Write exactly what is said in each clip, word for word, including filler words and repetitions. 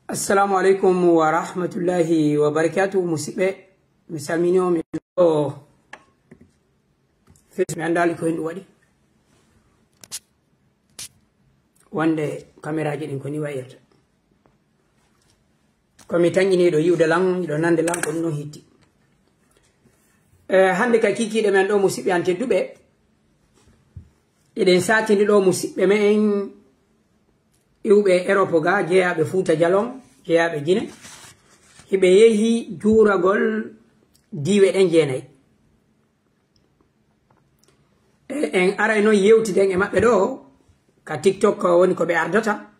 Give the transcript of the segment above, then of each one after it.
Assalamu alaikum wa rahmatullahi wa barakatuh. Musiɓɓe, mi salmini on, mi ɗo fes, mi anndaali ko hendu waɗi. Wonde kameraaji ɗin ko ni wa'irta. Ko mi tanƴiniiɗo yi'ude lan, miɗo nande lan, ko ɗum non hitti. Eh, hannde ka kiikiiɗe men ɗo, musiɓɓe an tedduɓe, eɗen saatini ɗo musiɓɓe men iwɓe Erop ga, jeyaaɓe Fuuta Jalon, jeyaaɓe Gine. Hiɓe yehi juuragol diiwe ɗen jeenay. E, en aray non yewtiden e maɓɓe ɗo, ka TikTok woni ko ɓe ardata.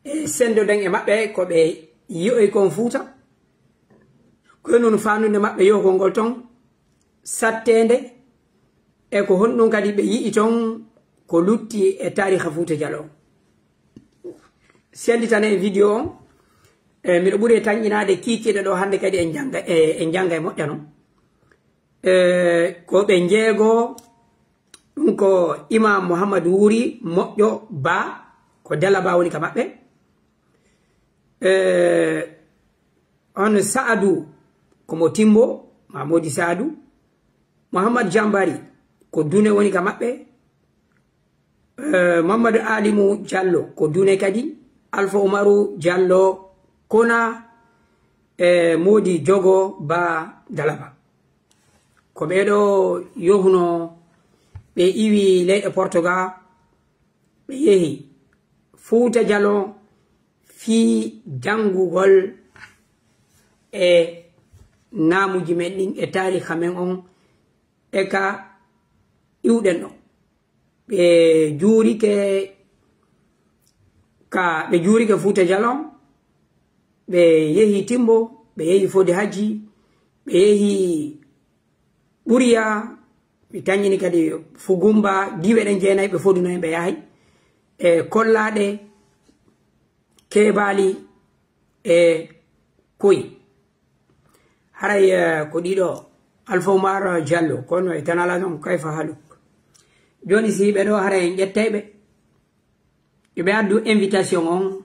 E sendoden e maɓɓe ko ɓe yi'oy kon Fuuta. Ko e non faanude maɓɓe yohgol ngol ton, satteende, e ko honɗun kadi ɓe yi'i ton ko lutti e taariha Fuuta Jalon. Senditane e video on, e miɗo ɓuri e tanƴinaade kiikiiɗe ɗo hannde kadi en jannga, e, en jannga e moƴƴa non. E, ko ɓe njeego, ɗum ko Imam Muhammad Wuri Moƴƴo Ba, ko Dala Ba woni ka maɓɓe. E, on Sa'adu, ko mo Timbo, ma Modi Sa'adu. Muhammad Jambari, ko Dune woni ka maɓɓe. Eh, Mamadou Alimou Diallo ko Dune kadi, Alpha Oumarou Diallo Kona, e Modi Jogo Ba Dalaba. Ko ɓeeɗo yohuno ɓe iwi leyɗe Portugal, ɓe yehi Fuuta Jalon fii janngugol e naamuuji men ɗin e taariika men on e ka iwɗen ɗon. Ɓe juurike ka, ɓe juurike Fuuta Jalon, ɓe yehi Timbo, ɓe yehi Fodi Hajji, ɓe yehi Ɓuriya, mi tanƴini kadi Fugumba, diiwe ɗen jeenay ɓe foduno hen ɓe yahay. E Kollaaɗe, Keebaali, e Koyi. Haray, eh, ko ɗiɗo Alpha Oumar Diallo, kono e Tanala non, kayfa haluk. Jooni si ɓe ɗo, haray en ƴettay ɓe. Yo ɓe addu invitation on.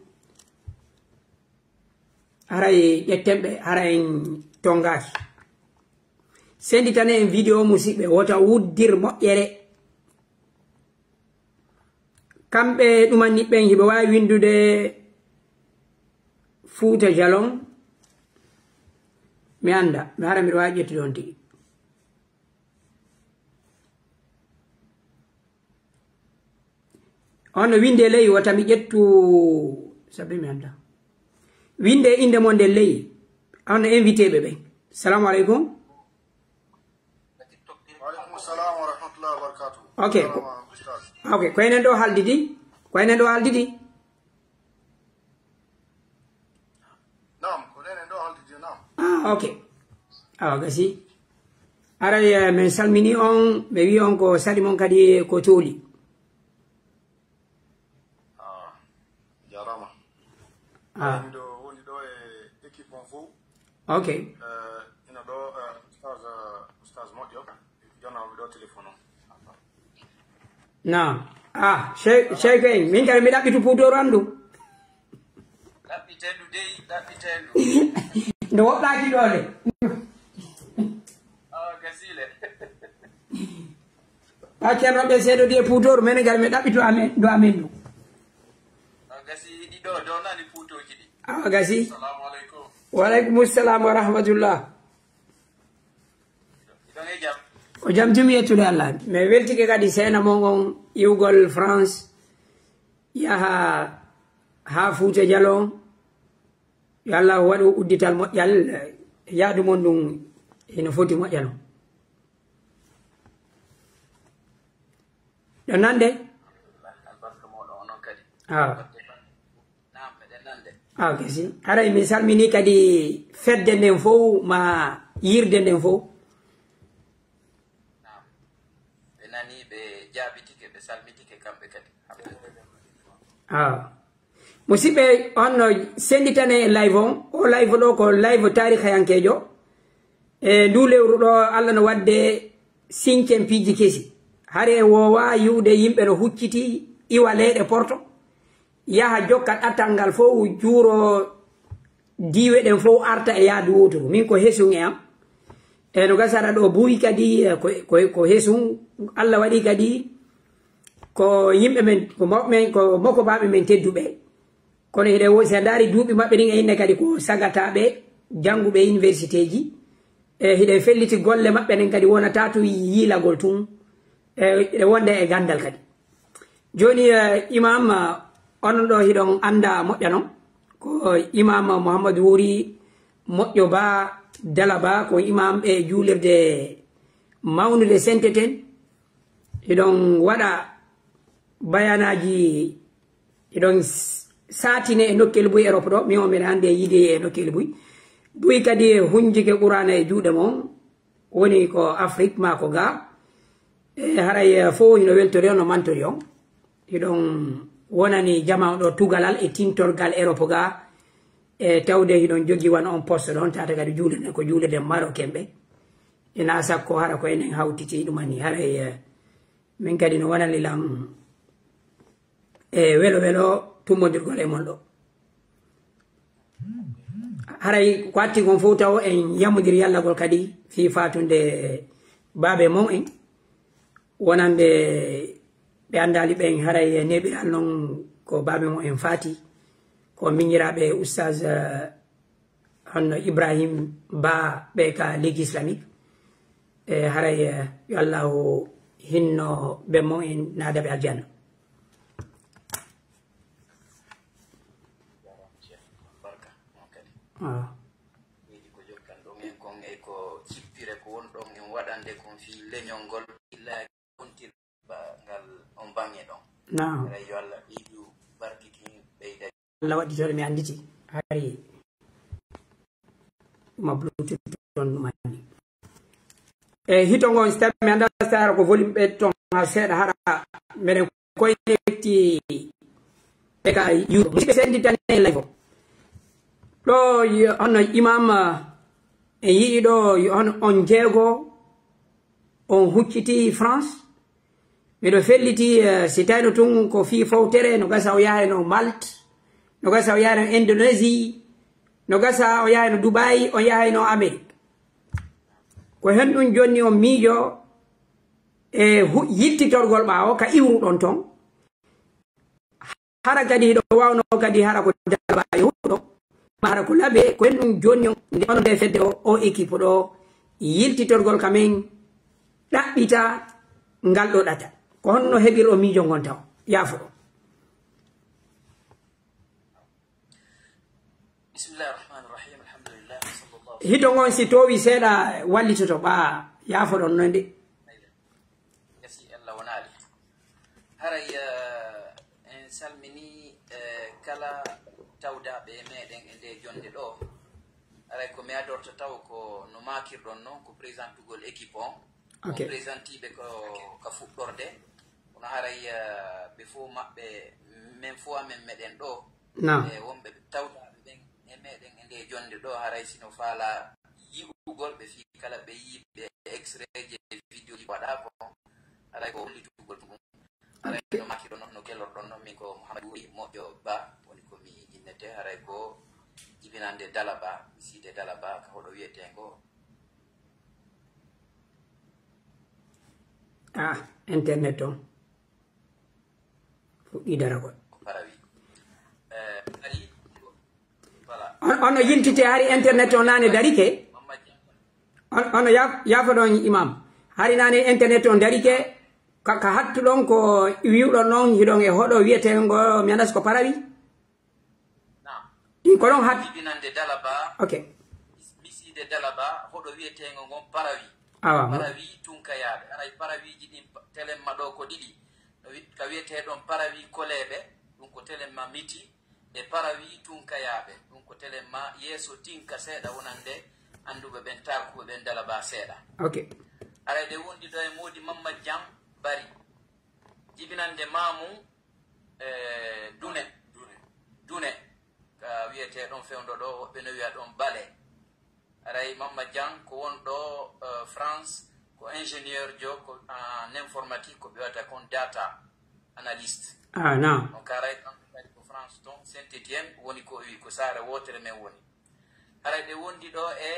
Haray ƴetten ɓe, haray en tongaaki. Senditane en video, musiɓɓe, wota wuddir moƴƴere. Kamɓe ɗumanni ɓen, hiɓe waawi winndude Fuuta Jalon. Mi annda, mi hara miɗo waawi ƴettude on tigi. On no winde ley, wota mi ƴettu, sabi mi annda. Winde innde mon nden ley. On no invité ɓe ɓen. Salamu aleykum. Wa alaikum salam wa rahmatullahi wa barakatuh. Ok, ko, ok, ko enen ɗo haaldidi. Ko enen ɗo haaldidi. Naam, ko enen ɗo haaldidi, naam. Ah, ok. Awa, gasi. Aray, eh, min salmini on, mi wi on ko sali mon kadi ko tooli. Ah, jarama. Ah. Miɗo woni ɗo e équipe on fof. Ok. Eh, ina ɗo, eh, Oustaz, eh, Oustaz Moƴƴo, jonnoomi ɗo téléphone on. Naam. Ah, Cheikh, Cheikh en, min kadi mi ɗaɓɓitu puutooru an ɗum. Ɗaɓɓitee ndu dey, ɗaɓɓitee ndu. Nde woɗɗaaki ɗo de. Awa, gasiile. Ɓa ceerno ɓe seedo di e puutooru, menen kadi mi ɗaɓɓitu amen, ɗo amen ɗum. Awa, gasi ɗi ɗo, ɗo nani puutooji ɗi. Awa, gasi. Salamu aleykum. Wa aleykum salam wa rahmatullah. Ko jam tumi, yettude Allah. Mi weltike kadi seena mon on iwgol France, yaha haa Fuuta Jalon. Yo Allah waɗu uddital moƴƴal, yaadu mon ɗum hino foti moƴƴano. Ɗo nande? Albarka mooɗon onon kadi. Ah. Naam, meɗen nande. Ah, ok, si. Haray mi salmini kadi fedde nden fow, ma yirde nden fow. Naam. Ɓe nani, ɓe jaabitike, ɓe salmitike kamɓe kadi. Ah. Musiɓɓe, on no senditane e live on. O live ɗo ko live taarihayankeejo. E ndu lewru ɗo, Allah no wadde sincen piiji kesi. Hari en woowa yi'ude yimɓe no hucciti iwa leyɗe Porto, yaha jokka ɗatal ngal fow, juuro diiwe ɗen fow arta e yaadu wooturu. Min ko Hesun e am. E no gasa aɗa ɗo buy kadi, e ko, ko, ko Hesun, Alla waɗi kadi ko yimɓe men, ko mawɓe men, ko mokobaaɓe men tedduɓe. Kono hiɗen wo-, si a ndaari duuɓi maɓɓe ɗin e inne kadi ko sagataaɓe, jannguɓe e universitéeji. E hiɗen felliti golle maɓɓe ɗen kadi wonata tun yiilagol tun. E hiɗen wonde e ganndal kadi. Jooni, eh, Imam, eh, onon ɗo hiɗon annda moƴƴa non. Ko Imam Muhammadu Wuri Moƴƴo Ba Dala Ba, ko Imam e juulirde mawnde Saint-Étienne. Hiɗon waɗa bayanaaji, hiɗon s-, saatine e nokkeeli buy Europe ɗo. Min on miɗa anndi e yiide e nokkeeli buy. Buy kadi e hunjike Qur'aana e juuɗe mon. Woni ko Afrik maa ko ga. E haray, eh, fow hino weltori on, no mantori on. Hiɗon wonani jama on ɗo tugalal e tintorgal Europe ga. E tawde hiɗon jogi wano on poste ɗon, tata kadi juulirde ko juulirde Marocain ɓe. Ina sakko hara ko enen hawtiti ɗum ani. Haray, eh, min kadi no wonani lan e welo welo tummondirgol e mon ɗo. Haray ko atti kon fow taw en yammodiri yallagol kadi fii faatunde baabe mon en. Wonande ɓe anndaali ɓen haray e neeɓiral non ko baabe mon en faati. Ko miñiraaɓe Oustaz, eh, hono Ibrahim Ba ɓe ka Ligue Islamique. E haray, eh, yo Allahu hinno ɓe mo en naada ɓe aljanna. Barka, on kadi. Ah. Miiji ko jokkan ɗon en kon e ko jippire ko won ɗon en waɗande kon fii leñol ngol. Illa kontir ba ngal on baŋŋe ɗon. Naam. Haray yo Allah ɓeydu barkitin ɓeyda. Allah waɗi to mi annditi. Hari ma Bluetooth ton ɗum anndi. E hito ngon, si tawi mi anndaa si hara ko volume ɓe ton ha seeɗa, hara meɗen connecti e ka YouTube. Musidɓe, senditane live o. Ɗo, yo, hono Imam, eh, en yi'i ɗo, yo, hono on jeego, on hucciti France. Miɗo felliti, eh, si tawno tun ko fii fowtere, no gasa o yahayno Malte, no gasa o yahayno Indonésie, no gasa o yahayno Dubai, o yahayno Amérique. Ko hen ɗun jonni on miijo e hu-, yiltitorgol ɓaawo ka iwruɗon ton. Hara kadi hiɗo wawno kadi hara ko Dala Ba e huɗo, ma hara ko Labe, ko hen ɗun jonni on, nde onon nde fedde o, o équipe ɗo, yiltitorgol ka men ɗaɓɓita ngal ɗo ɗatal. Ko honno heɓirɗo miijo ngon taw? Yaafo. Bismillahir Rahmanir Rahim. Alhamdulillah. Sallallahu. Hito ngon si toowi seeɗa wallitoto ɓa yaafoɗon non de. Gasi Allah wonaali. Haray, eh, en salmini, eh, kala tawdaaɓe e meɗen e nde jonde ɗo. Haray ko mi adorto taw ko no maakirɗon non, ko présentugol équipe on. Ok. On présentiiɓe ko ka fuɗɗorde. Kono haray, eh, ɓe fow maɓɓe, men fow amen meɗen ɗo. Naam. E wonɓe tawdaaɓe ɓen e meɗen e nde jonde ɗo, haray sino faala yi'ugol ɓe fii kala ɓe yii ɓe extrait je vidéo ji waɗa ko, haray ko hollitugol ɗum. Haray no maakirɗon non, no kelorɗon non, min ko Mouhamadou Wuri Moƴƴo Ba woni ko mi innete, haray ko jibinande Dala Ba, mi siide Dala Ba ka hoɗo wi'eteengo. Ah, internet on. Fuɗɗii daragol. Ko Parawi. Eh, ari, voilà. On, on no yiltite hari internet on naane darike. Mamma Jam. On, on no yaaf-, yaafoɗon Imam. Hari naane internet on darike. Ka, ka hattuɗon ko wi'uɗon non hiɗon e hoɗo wi'eteengo, mi anndaa si ko Parawi? Naam. Ɗin ko ɗon hat-, Jibinande Dala Ba. Ok. Misiide Dala Ba, hoɗo wi'eteengo ngon Parawi. Awa, mo- Parawi Tunkayaaɓe. Haray Parawiiji ɗin pa-, telemma ɗo ko ɗiɗi. No wi-, ka wi'etee ɗon Parawi Koleeɓe, ɗum ko telemma Miti, e Parawi Tunkayaaɓe, ɗum ko telemma yeeso tinka seeɗa wonande annduɓe ɓen, taarkuɓe ɓen Dala Ba seeɗa. Ok. Haray ɗe wondi ɗo e Moodi Mamma Jam Bari. Jibinande Maamu e Dune. Dune. Dune. Ka wi'etee ɗon fewndo ɗo, woɓɓe no wi'a ɗon Bale. Haray Mamma Jan ko won ɗo, eh, France, ko ingénieur jo, ko en informatique, ko ɓe wata kon data analyst. Ah, non. Donc, haray kanko kadi ko France ton, Saint-Étienne, woni ko wi, ko saare wootere men woni. Haray ɓe wondi ɗo e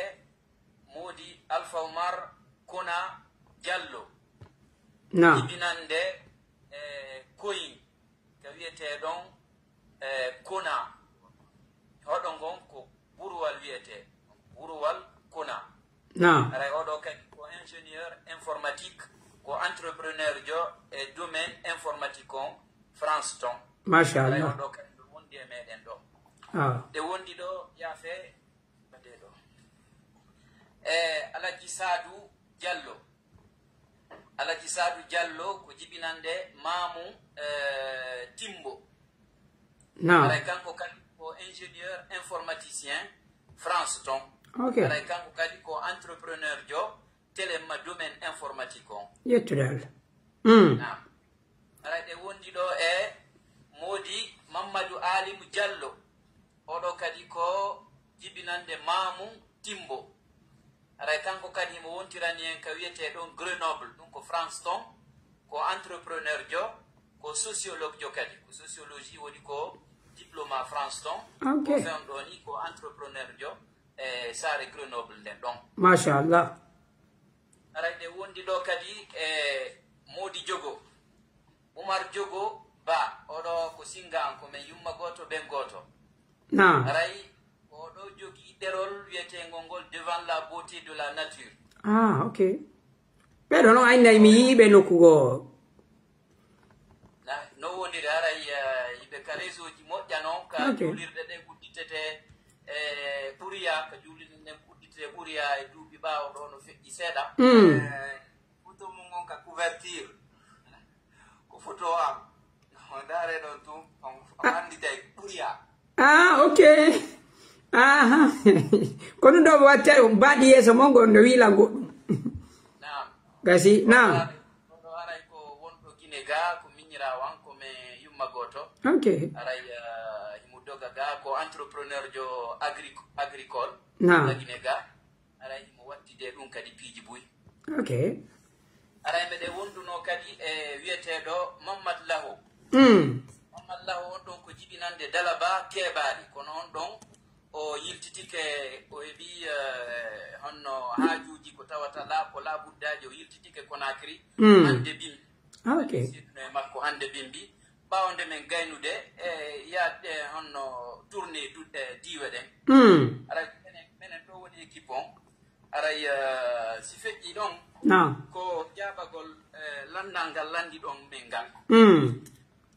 Moodi Alfa Umar Kona Jallo. Naam. Jibinande, e, Koyin, ka wiyetee ɗon, e, Kona. Hoɗo ngon ko Buruwal wiyetee. Buruwal Kona. Naam. Haray oɗo kadi ko ingénieur informatique, ko entrepreneur jo e domaine informatique on France ton. Masha Haray Allah. Oɗo kadi no wondi e meɗen ɗo. Ah. Ɗe wondi ɗo yaafee Baɗee ɗo. E, Alaji Saadu Jallo. Alaji Saadu Jallo ko jibinande Maamu, e, Timbo. Naam. Haray kanko kadi ko ingénieur informaticien France ton. Ok. Haray kanko kadi ko entrepreneur jo telemma domaine informatique on. Yettude Allah. Mm. Naam. Haray ɗe wondi ɗo e Moodi Mammadu Aalimu Jallo. Oɗo kadi ko jibinande Maamu Timbo. Haray kanko kadi himo wontirani en ka wiyetee ɗon Grenoble, ɗum ko France ton, ko entrepreneur jo, ko sociologue jo kadi, ko sociologie woni ko diplôme France ton, Ok. Ko fewndo ni ko entrepreneur jo e saare Grenoble nden ɗon. Masha Allah. Haray ɗe wondi ɗo kadi e Moodi Jogo. Umar Jogo Ba, oɗo ko singa an, ko men yumma gooto, ben gooto. Naam. Haray oɗo jogii ɗerol wi'eteengol ngol Devant la beauté de la nature. Ah, ok. Ɓeɗo non anndi mi yi'i ɓe nokku goo. Na, no wondiri haray, eh, yiɓe ka réseau ji moƴƴa non, ka Ok. Juulirɗe ɗen udditetee, eh, Ɓuriya, ka juulirɗe ɗen udditetee Ɓuriya e duuɓi ɓaawo ɗo no feƴƴi seeɗa. Mm. Eh, Photo mun on ka couverture. Ko photo am. On ndaare ɗon tun, on, on annditay Ɓuriya. Ah, ok. Aha. Ko ɗum ɗo watta baadi yeeso mon ngon no wiila goɗɗum. Naam. Gasi, naam. Ɗo haray ko wonɗo Gine ga, ko miñiraawo an, ko men yumma gooto. Ok. Haray, eh, himo doga ga, ko entrepreneur jo agric-, agricole. Naam. Ka Gine ga. Haray himo wattidee ɗum kadi piiji buy. Ok. Haray meɗen wondunoo kadi e wi'eteeɗo Mamad Laho. Mm. Mamad Laho on ɗon ko jibinande Dalaba Keebaali, kono on ɗon o yiltitike, o heɓi, eh, honno haajuuji ko tawata laa-, ko laabuddaaji, o yiltitike Conakry Mm. hannde bimbi. Ah, ok. Sidno e makko hannde bimbi. Ɓaawo nde men gaynude e yaade honno tournée du-, e diiwe ɗen. Mm. Haray menen, menen ɗo woni équipe on. Haray, eh, si feƴƴi ɗon, Naam. Ko jaabagol, eh, lanndal ngal lanndi ɗon men ngal. Mm.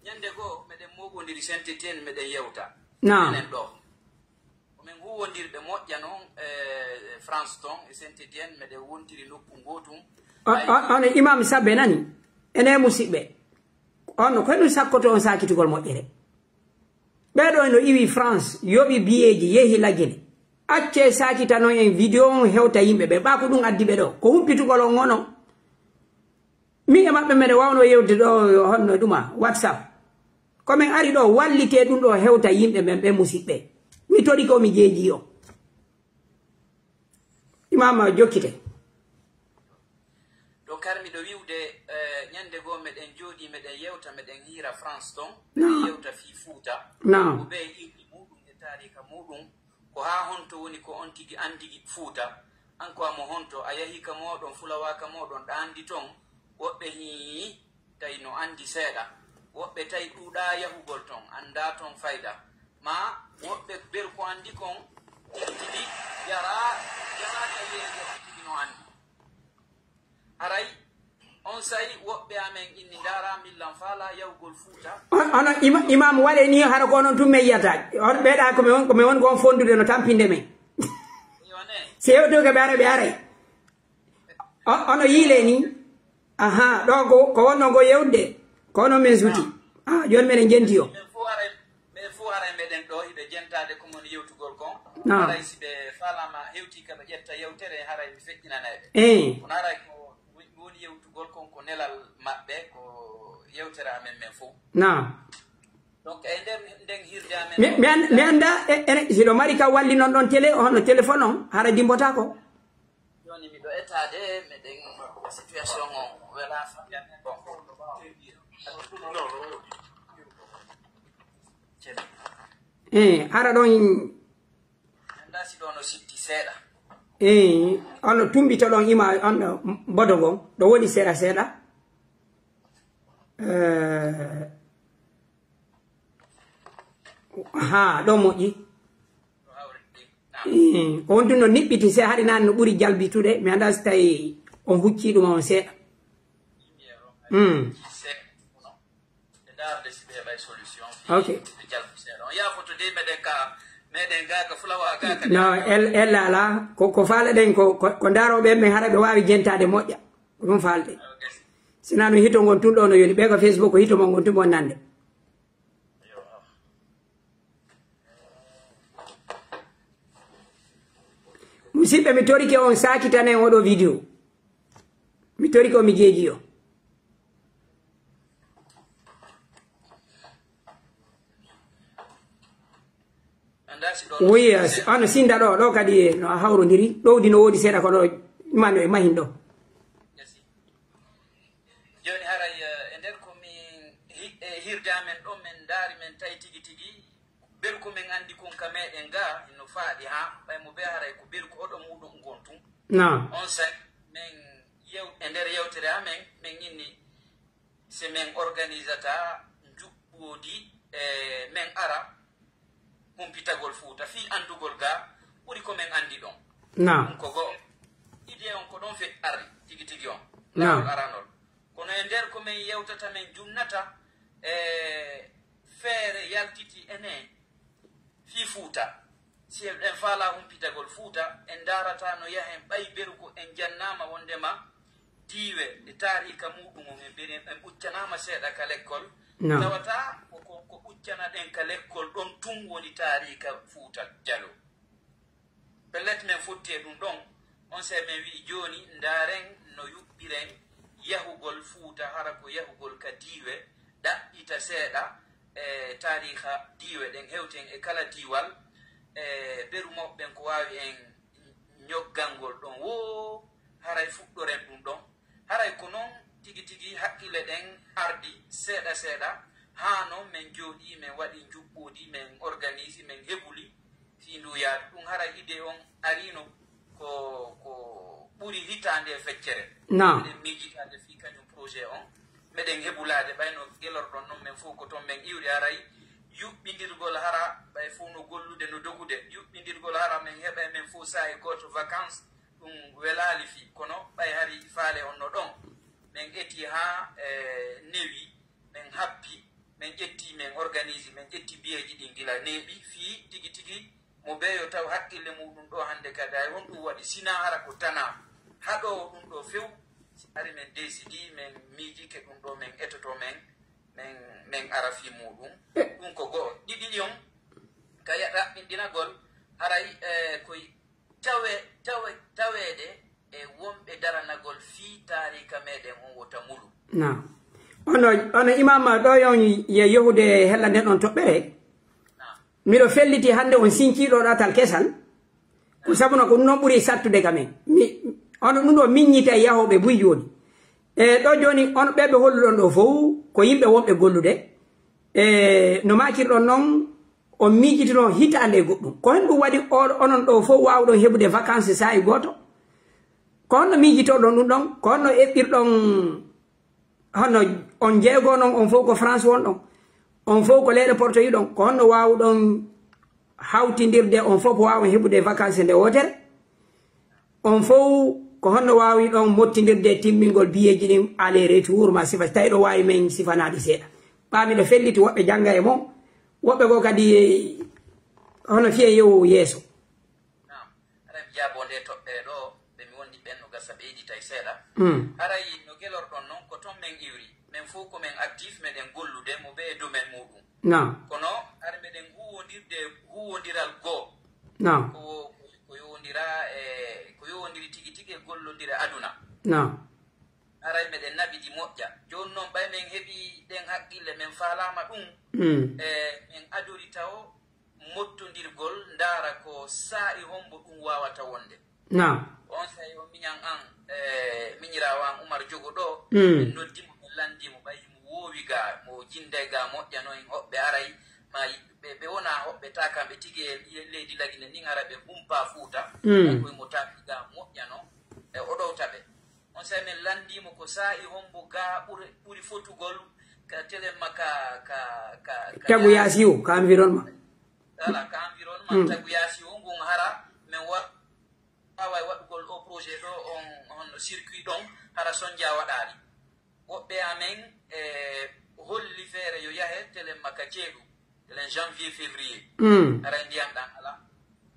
Ñannde goo, meɗen moɓondiri Saint-Étienne, meɗen yewta. Naam. Menen ɗo. Ko men huuwondirɓe moƴƴa non, eh, France ton e Saint-Étienne, meɗen wontiri nokku ngootun. O-, Ay- o-, on Imam Sabbe nani? Enen musiɓɓe. On ko ɗum sakkoto on saakitugol moƴƴere. Ɓee ɗoo no iwi France, yoɓi biyeeji, yehi Lagine. Accee saakitanon en vidéo on hewta yimɓe ɓe. Ɓaa ko ɗum addi ɓe ɗoo. Ko humpitugol on ngono. Min e maɓɓe meɗen waawno yewtude ɗoo honno ɗuma, WhatsApp. Ko men ari ɗoo wallitee ɗum ɗoo hewta yimɓe men ɓe musiɓɓe. Mi torike o mi jeejii on. Imaama jokkite. Ɗo kar miɗo wi'ude, eh, ñannde goo meɗen jooɗii, meɗen yewta, meɗen hiira France ton. Naam. Meɗen yewta fii Fuuta. Naam. Ko ɓe irdi muuɗum e taariika muuɗum. Ko haa honto woni ko on tigi anndi Fuuta? An ko a mo honto? A yahi ka mooɗon, fulawaa ka mooɗon, ɗa anndi ton? Woɓɓe hii, tawi no anndi seeɗa. Woɓɓe tawi ɗuuɗaa yahugol ton, anndaa ton fayda. Maa woɓɓe ɓe ko anndi kon, tigi yaraa, yaraa tawi e on tigi no anndi. Haray, on saa'i woɓɓe amen inni ndaaraa millan faalaa yahugol Fuuta. On, ono ima-, Imam waɗe ni hara ko onon tun men yiyata. On ɓeeɗa ko men won, ko men won ko on fondude no tampinde men. Yo ne. Si yewtude ko ɓe ara, ɓe aray. O-, ono yiile ni. Aha, ɗo ko, ko wonno ko yewde. Ko onon men suti. Ah, jooni meɗen jenti o. Men fow haray, men fow haray meɗen ɗo, hiɓe jentaade ko mon yewtugol kon. Naam. Haray si ɓe faalaama hewti ka ɓe ƴetta yewtere, haray mi feƴƴinanay ɓe. Eh. Kono haray ko woni, woni yewtugol kon ko nelal maɓɓe, ko yewtere amen men fow. Naam. Donc, e nder nden hirde amen Mi, on, mi an-, mi annda, e, ene, si ɗo mari ka walli non ɗon télé, hono téléphone on, hara dimbotaako. Jooni miɗo etaade, meɗen situation on welaa fa-, bon. Eh, hara ɗon Taa si ɗoo no sitti seeɗa. Ee, on no tumbito ɗon ima, on no bodo ngon, ɗo woni seeɗa seeɗa. Eh, haa, ɗo moƴƴi. Ee, on tun no niɓɓiti, se hari naan no ɓuri jalbitude, mi anndaa si tawi on huccii ɗum on seeɗa. Hmm. Ɓe ndaarde si ɓe heɓay solution. Ok. Ɓe jalbi seeɗa. On yaafoto de meɗen ka, meɗen ga ka fulawa ga ka. No, el, el ala, ko, ko faaleɗen ko, ko, ko ndaarooɓe men hara ɓe waawi jentaade moƴƴa. Ko ɗum faalɗe. Ok. Sinaa no hito ngon tun ɗo no yoni, ɓe ko Facebook ko hito mon ngon tun mon nande. Yo. Musidɓe, mi torike on saakitanen oɗo video. Mi torike on, mi jeeji on. Anda si ɗon. Oui, si, ano sinda ɗo, ɗo kadi no a hawrondiri. Ɗowdi no woodi seeɗa ko ɗo, mano e mahin ɗo. Yes. Jooni haray, eh, e nder ko min hi-, e hirde amen ɗo, min ndaari, min tawi tigi tigi, beru ko min anndi kon ka meɗen ga, no faaɗi haa, ɓay mo be haray ko beru ko hoɗo muuɗum ngon tun. Naam. On saa'i, min yew-, e nder yewtere amen, min inni, si min organisata njuɓɓudi, eh, min ara, humpitagol Fuuta, fii anndugol ga ɓuri ko min anndi ɗon. Naam. Ɗum ko go'o. Idee on ko ɗon fe-, arri, tigi tigi on. Naam. Laawol aranol. Kono e nder ko min yewtata, min junnata, e feere yaltiti ene fii Fuuta. Si en faalaa humpitagol Fuuta, en ndaarata no yahen ɓay beru ko en jannaama wondema diiwe e taariika muuɗum on, en beri-, en ɓuccanaama seeɗa ka lekkol. Naam. Tawata ko, ko, ko ɓuccanaɗen ka lekkol ɗon tun woni taariika Fuuta Jaloo. Pellet, men fotti e ɗum ɗon. On saa'i men wi'i, jooni, ndaaren no yuɓɓiren yahugol Fuuta, hara ko yahugol ka diiwe, ɗaɓɓita seeɗa e taariika diiwe ɗen, hewten e kala diiwal, e beru mawɓe ɓen ko waawi en ñoggangol ɗon woo, haray fuɗɗoren ɗum ɗon. Haray ko non tigi tigi hakkille ɗen ardi seeɗa seeɗa, haa non men jooɗii, men waɗi njuɓɓudi, men organisi, men hebuli fii nduu yaadu. Ɗum haray idee on ariino ko, ko ɓuri hitaande e feccere. Naam. Eɗen miijitaade fii kañum projet on. Meɗen hebulaade, ɓay no gelorɗon non, men fow ko ton men iwri, haray yuɓɓindirgol hara, ɓay fow no gollude, no dogude. Yuɓɓindirgol hara men heɓa e men fow saa'i gooto vacances, ɗum welaali fii. Kono ɓay hari faale on no ɗon. Men eti haa, eh, newi, men happi, men ƴetti, men organisi, men ƴetti biyeeji ɗin gila neeɓi fii tigi tigi mo bee yo taw hakkille muuɗum ɗoo hannde kadi, hay honɗum waɗi, sinaa hara ko tanaa haɗoowo ɗum ɗoo few. Si ari men deesidi, men miijike ɗum ɗoo, men etoto, men, men, men ara fii muuɗum. Ɗum ko go'o. Ɗiɗi ɗin on, ka ya-, raɓɓinɗinagol, haray, eh, koy tawe-, tawe-, taweede e wonɓe daranagol fii taariika meɗen on wota mulu. Naam. Ono, ono Imaam ɗo yon ye yahude hella nden on toɓɓere. Naam. Miɗo felliti hannde on sinciiɗo ɗatal kesal. Ko sabu no ko ɗum non ɓuri sattude ka men. Mi, ono ɗum ɗo miññita e yahooɓe buy jooni. E ɗo jooni on ɓe ɓe holluɗon ɗo fow ko yimɓe wonɓe gollude. E no maakirɗon non, on miijitino hitaande e goɗɗum. Ko honɗum waɗi o-, onon ɗo fow waawuɗon heɓude vacances saa'i gooto? Ko honno miijitoɗon ɗum ɗon? Ko honno eɓɓirɗon, honno on jeego non, on fow ko France wonɗon? On fow ko leyɗe Porto yiɗon? Ko honno waawuɗon hawtindirde on fow ko waawon heɓude vacances nde wootere? On fow, ko honno waawiɗon mottindirde e timmingol biyeeji ɗin aller retour ma sifa, tawi ɗo waawi men sifanaade seeɗa? Ɓaa miɗo felliti woɓɓe jannga e mon, woɓɓe goo kadi, eh, hono fiye yewu yeeso. Naam. Haray mi jaaboo nde toɓɓere ɗo, ɓe mi wondi ɓen no gasa ɓeyditay seeɗa. Mm. Haray no gelorɗon non, ko ton men iwri. Men fow ko men actif, meɗen gollude, mo bee e domaine muuɗum. Naam. Kono hari meɗen huuwondirde, huuwondiral goo. Naam. Ko, ko yowondira e, ko yowondiri tigi tigi e gollondire aduna. Naam. Haray meɗen naɓidi moƴƴa. Jooni non, ɓay men heɓii ɗen haqqille, men faalaama ɗum, Mm. e men adori tawo mottondirgol, ndaara ko saa'i hombo ɗum waawata wonde. Naam. On saa'i on miñan an, e miñiraawo an Umar Jogo ɗo, Mm. en noddi mo, en lanndii mo, ɓay himo woowi ga, mo jinday ga moƴƴa no en hoɓɓe aray, ma yiɗɓe ɓe wonaa hoɓɓe taakanɓe tigi e leydi Lagine ndin, hara ɓe humpaa Fuuta. Mm. Koye mo taaki ga moƴƴano, e o ɗowta ɓe. On saa'i men lanndii mo ko saa'i hombo ga ɓuri, ɓuri fotugol ka telemma ka, ka, ka, ka Tagu yaasi o, ka environnement. Voilà, ka environnement, mm, tagu yaasi o ngun hara men wa-, waaway waɗugol o projet ɗo, on, on circuit ɗon, hara sonja waɗaali. Woɓɓe amen, e, holli feere yo yahe telemma ka ceeɗu, telen janvier, février. Mm. Hara ndiyan ɗan ala.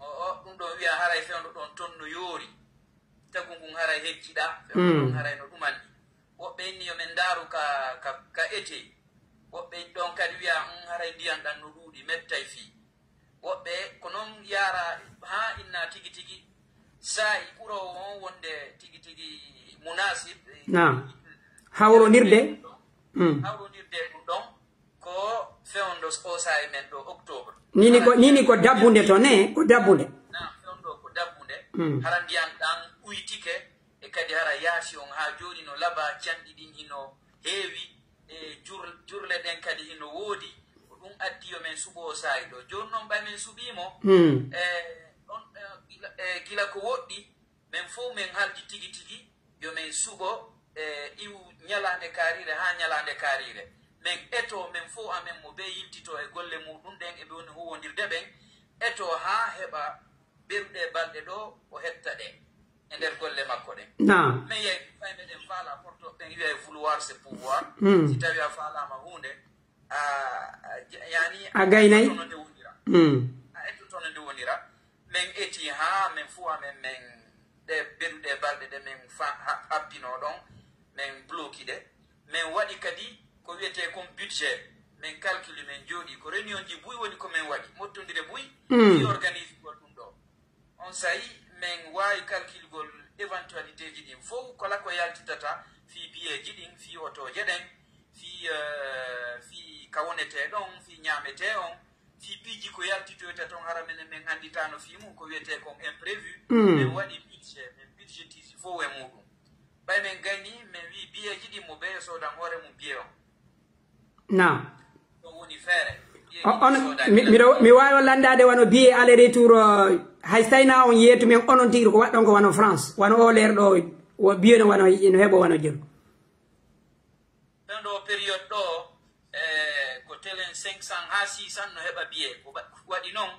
O, o, ɗum ɗon wi'a haray fewndo ɗon ton no yoori. Tagu ngun haray hecciɗa, fewndo ɗon, mm, haray no ɗumanni. Woɓɓe inni yo men ndaaru ka, ka, ka été. Woɓɓe ɗon kadi wi'a, "Mm, haray ndiyan ɗan no ɗuuɗi, mettay fii." Woɓɓe ko non yaara haa inna tigi tigi saa'i ɓuroowo on wonde tigi tigi munasib. Naam. Hawrondirde. Mm. Hawrondirde ɗum ɗon ko fewndo o saa'i men ɗo, octobre. Nini ko, nini ko dabbunde to ne, ko dabbunde. Naam, fewndo ko dabbunde. Mm. Hara ndiyan ɗan uytike, e kadi hara yaasi on haa jooni no laba, canɗi ɗin hino heewi, e jur-, jurle ɗen kadi hino woodi. Ko ɗum addi yo men suɓo o saa'i ɗo. Jooni non ɓay men suɓii mo, hmm, e, on, e, gila, e, gila ko woɗɗi, men fow men haldi tigi tigi, yo men suɓo, e, iwu ñalaande kaariire haa ñalaande kaariire. Men eto, men fow amen mo bee yiltito e golle muɗum ɗen e ɓe woni huwondirde ɓen, eto haa heɓa beru ɗee balɗe ɗoo o hetta ɗe e nder golle makko ɗen. Naam. Men yahi fay meɗen faala porto ɓen wi'a e vouloir c'est pouvoir. Hmm. Si tawi a faalaama huunde, a, a, yani, a gaynay? A ettoto no nde wonira. Hmm. A ettoto no nde wonira. Men eti haa men fuu amen men ɗe beru ɗee balɗe ɗe men fa-, ha-, happinoo ɗon, men bloki ɗe. Men waɗi kadi ko wi'etee kon budget, men calculi, men jooɗii. Ko réunion ji buy woni ko men waɗi, mottondire buy, mm, fii organisugol ɗum ɗoo. On saa'i, men waawi calculugol éventualité ji ɗin fow, kala ko yaltitata fii biyeeji ɗin, fii otooje ɗen, fii, eh, fii ka wonetee ɗon, fii ñaametee on, fii piiji ko yaltitoyta ton, hara menen men annditaano fii mun, ko wi'etee kon imprévu. Mm. Men waɗi budget, men budgetisi fow e muuɗum. Ɓay men gayni, men wi'i biyeeji ɗin mo bee yo soodan hoore mum biyee on. Naam. Ɗon woni feere. O-, ono, mi, miɗo, mi waawi on lanndaade wano billet aller retour, o, hay so tawi na on yeetu men onon tigi ko waɗɗon ko wano France, wano o leer ɗo, wo billet no wano, no heɓo wano jelu. Ɗon ɗo période ɗo, e, ko telen cinq cents haa six cents no heɓa billet. Ko wa-, waɗi non,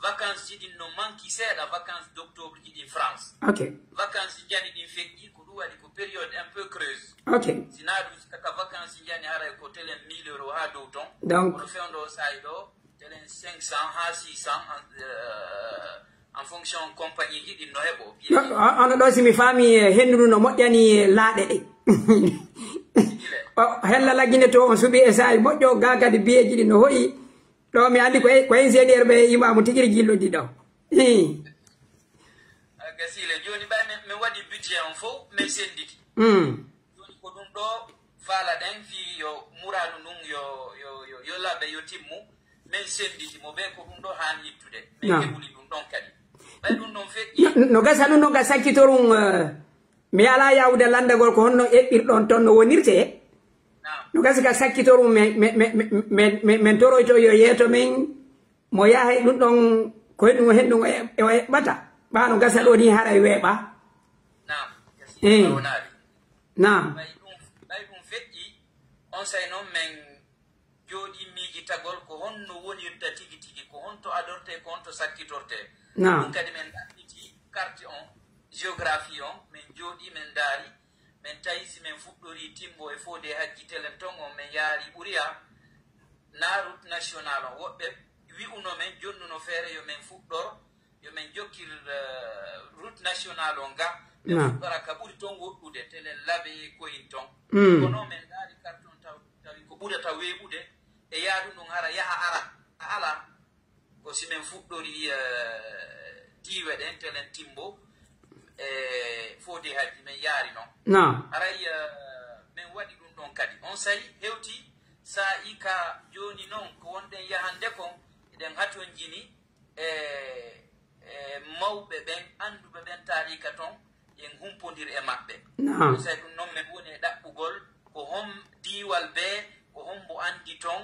vacances ji ɗin no manki seeɗa, vacances d'octobre ji ɗin France. Ok. Vacances njani ɗin feƴƴi, ko ɗum waɗi ko période un peu creuse. Ok. Si naa ɗum, si kaka vacances njani haray ko telen mille euros haa dow ton. Donc, kono fewndo o saa'i ɗo, telen cinq cents haa six cents en, euh, en fonction compagnie ji ɗin no heɓo. No, o-, ono ɗo si mi faami, eh, hendu ndu no moƴƴani, eh, laaɗe ɗe. Sile. O, hella Lagine to on suɓi e saa'i moƴƴo, gaa kadi biyeeji ɗi no hoyi. Ɗo mi anndi ko, ko ingénieur ɓe imaamu tigi jillodi ɗo. Hii. A gasile. Jooni ɓay men, men waɗi budget on fow, men sennditi. Mm. Jooni ko ɗum ɗo faalaɗen fii yo muraadu ndun yo, yo, yo, yo laɓe, yo timmu. Men sennditi mo bee ko ɗum ɗo haani ittude. Men, naam, heɓuli ɗum ɗon kadi. Ɓay ɗum ɗon feƴƴi. No, no gasa ɗum ɗon ka sakkitorum, eh, mi alaa yaawude lanndagol ko honno eɓɓirɗon ton no wonirtee. Naam. No gasa ka sakkitorum men, men, men toroyto yo yeeto men mo yaha e ɗum ɗon ko e ɗum o hen ɗum o eɓ-, o eɓɓata. Ɓaa no gasa ɗo ni haray weeɓa. Naam. Eh. Naam. Ɓay ɗum, ɓay ɗum feƴƴi, on saa'i non men jooɗii miijitagol ko honno wonirta tigi tigi, ko honto adortee, ko honto sakkitortee. Naam. Ɗum kadi men ɗaɓɓiti carte on, géographie on, men jooɗii men ndaari, men tawi si men fuɗɗorii Timbo e Fodé Hajji telen ton on, men yaari Ɓuriya, naa route nationale on. Woɓɓe wi'uno men, jonnuno feere yo men fuɗɗor, yo men jokkir, eh, route nationale on ga, men, naam, fuɗɗora ka ɓuri ton woɗɗude, telen Labe e Koyin ton. Mm. Kono men ndaari carte on taw-, tawi ko ɓurata weeɓude, e yaadu ndun hara yaha ara, a ala, ko si men fuɗɗori, eh, diiwe ɗen, telen Timbo, e Fodé Hajji, men yaari non. Naam. Haray, eh, men waɗi ɗum ɗon kadi. On saa'i hewti saa'i ka jooni non, ko wonɗen yahande kon, eɗen hatonjini, e, e mawɓe ɓen, annduɓe ɓen taariika ton, en humpondir e maɓɓe. Naam. Sey ɗum non men woni e ɗaɓɓugol ko hon diiwal bee, ko hombo anndi ton,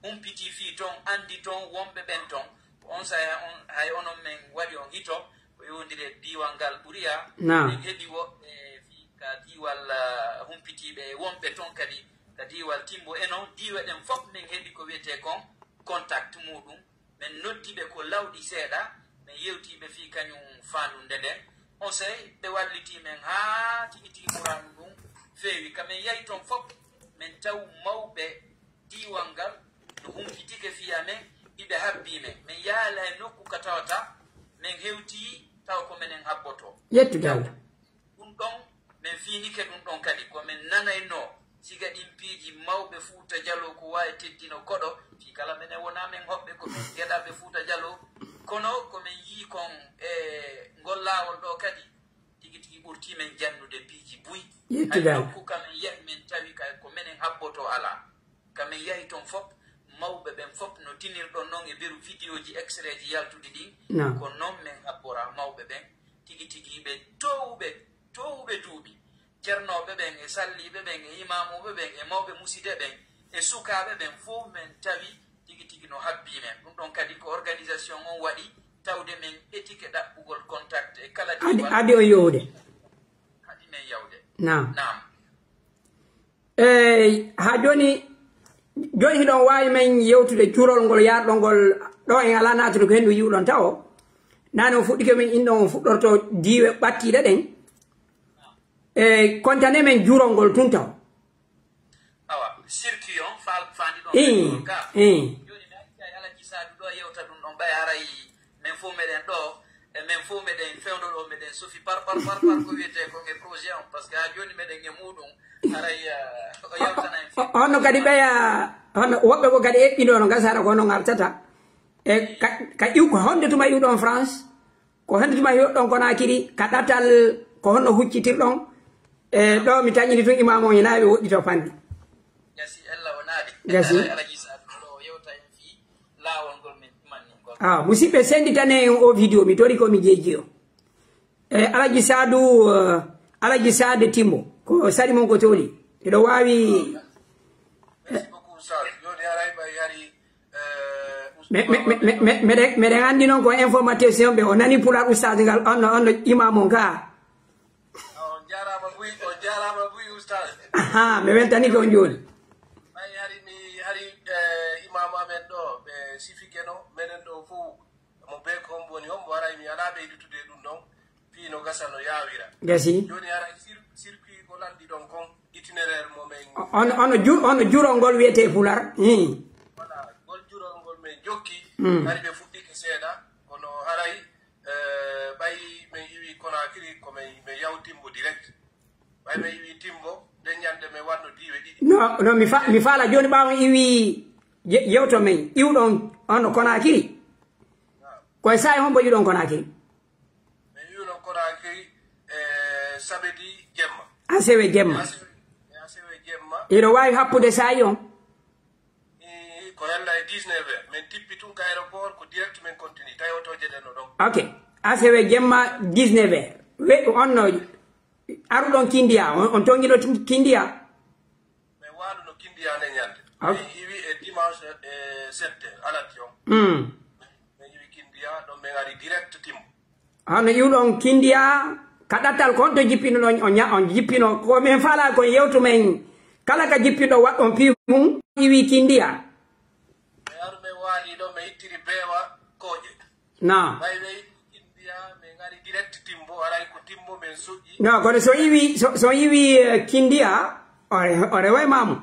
Humpitii fii ton, anndi ton wonɓe ɓen ton. Ko on saa'i on, hay onon men waɗi on hito, ko yowondiri e diiwal ngal ɓuriya. Naam. Men heɓi woɓɓe fii ka diiwal, ah, humpitiiɓe e wonɓe ton kadi ka diiwal Timbo e non. Diiwe ɗen fof men heɓi ko wiyetee kon contact muuɗum. Men noddi ɓe ko lawɗi seeɗa, men yewtii ɓe fii kañum faandunde nden. On sey ɓe wallitii men haa tigi tigi ɓuraandu ndun feewi. Ka men yahi ton fof, men taw mawɓe diiwal ngal no humpitike fii amen, hiɓe habbii men. Men yahaali hay nokku ka tawata men hewtii tawa ko menen habbotoo. Yettude Allah. Ɗun ɗon, men fiinike ɗun ɗon kadi, ko men nanaynoo siga ɗin piiji mawɓe Fuuta Jaloo ko waawi teddino koɗo, fii kala menen wonaa men hoɓɓe, ko men geɗalɓe Fuuta Jaloo, kono ko men yi'i kon e ngol laawol ɗoo kadi, tigi tigi ɓurtii men jannude piiji buy. Yettude Allah. Hay nokku ka men yahi men tawi ka ko menen habbotoo alaa. Ka men yahi ton fof, mawɓe ɓen fof no tinirɗon non e beru vidéoji, extraitji yaltuɗi ɗin, Naam. ko non men habbora mawɓe ɓen, tigi tigi ɓe toowuɓe, toowuɓe duuɓi. Cernooɓe ɓen e salliiɓe ɓen e imaamuuɓe ɓen e mawɓe musiide ɓen e sukaaɓe ɓen fof men tawi tigi tigi no habbii men. Ɗun ɗon kadi ko organisation on waɗi, tawde men etike ɗaɓɓugol contact e kala Adi, diiwal. adi on yowude. Haɗi men yawde. Naam. Naam. Eey, haa jooni, jooni hiɗon waawi men yewtude curol ngol yaarɗol ngol ɗoo, en alaa naatude ko henndu yi'uɗon tawo. Naane on fuɗɗike men inɗon on fuɗɗorto diiwe ɓattiiɗe ɗen. E kontane men jurol ngol tun taw. Awa, circuit on, fa-, faandi ɗon Ii, ka. ii. Jooni mi acca e Alaji Saadu ɗoo yewta ɗun ɗon, ɓay haray men fof meɗen ɗoo, e men fof meɗen fewndo ɗoo, meɗen sofi par, par, par, par ko wiyetee kon e projet on, parce que haa jooni meɗen e muuɗum, haray, eh, o yewtana en O-, o-, honno kadi ɓeya, honno woɓɓe ko kadi eɓɓinoo no gasa haɗa ko honno ngartata? E ka, ka iw-, ko honde tuma iwɗon France? Ko honde tuma hiɗon Konaakiri, ka ɗatal, ko honno huccitirɗon? E ɗoo mi taƴini tun imaamu on, hinaa ɓe woɗɗitoo fanɗi. Gasi, Ella o naali. Gasi. Alaji Saadu ɗoo o yewta en fii laawol ngol men ɗumanni ngol. Ah, musiɓɓe, senditane en o video, mi tori ko mi jeejii o. E Alaji Saadu, eh, Alaji Saade Timbo, ko sari mon ko tooli. Eɗo waawi Merci beaucoup, Oustaz. Jooni haray ɓay hari, eh, Me-, me-, me-, me-, me-, meɗen, meɗen anndi non ko information ɓe, o nani pular Oustaz ngal, on no, on no imam on ka. Ah, on jaaraama buy, on jaaraama buy, Oustaz. Aha, mi weltanii ko on jooni. Ɓay hari mi, hari, eh, imam amen ɗoo, ɓe sifike no, menen ɗoo fof, mo bee ko hombo woni, hombo haray mi alaa ɓeydutude e ɗum ɗon. Fii no gasa no yaawira. Gasi. Jooni haray cir-, circuit ko lanndi ɗon kon, itinéraire mo men. O-, on, on jur-, on jurol ngol wiyetee pular. Hmm. Voilà, ngol jurol ngol men jokki, Hmm. hari ɓe fuɗɗike seeɗa, kono haray, eh, ɓay men iwi Conakry, ko men, men yaw Timbo direct. Ɓay men iwi Timbo, nden ñande men wanno diiwe ɗiɗi. No, no, mi fa-, mi faala jooni ɓaawo iwi je-, yewto men, iwɗon on Conakry. Naam. Ko e saa'i hombo iwɗon Conakry? Mi wi'uno Conakry, eh, samedi jemma. Asewe jemma. Asewe, asewe jemma. Hiɗo waawi happude saa'i on? Eh, ko yalla e dix-neuf heures. Men tippi tun ka aéroport, ko direct men continue. Tawi otooje ɗen no ɗon. Ok. Asewe jemma dix-neuf heures. We-, on no aruɗon Kindiya, on, on tongino tun Kindiya? Men waaluno Kindiya nden ñande. Ok. Men iwi e dimanche e sept heures, alati on. Hmm. Men iwi Kindiya, ɗon men ari direct Timbo. Hono iwɗon Kindiya, ka ɗatal kon to jippino ɗon, on ña-, on jippino. Ko men faala kon yewtu men, kala ka jippino waɗɗon fii mum, iwi Kindiya. Men aru men waali ɗon, men ittiri beewa kooƴe. Naam. Ɓay ɓe iwi Kindiya, men ari direct Timbo, haray ko Timbo men soƴƴi. No, kono so iwi, so, so iwi, eh, Kindiya, o re-, o reway maamu.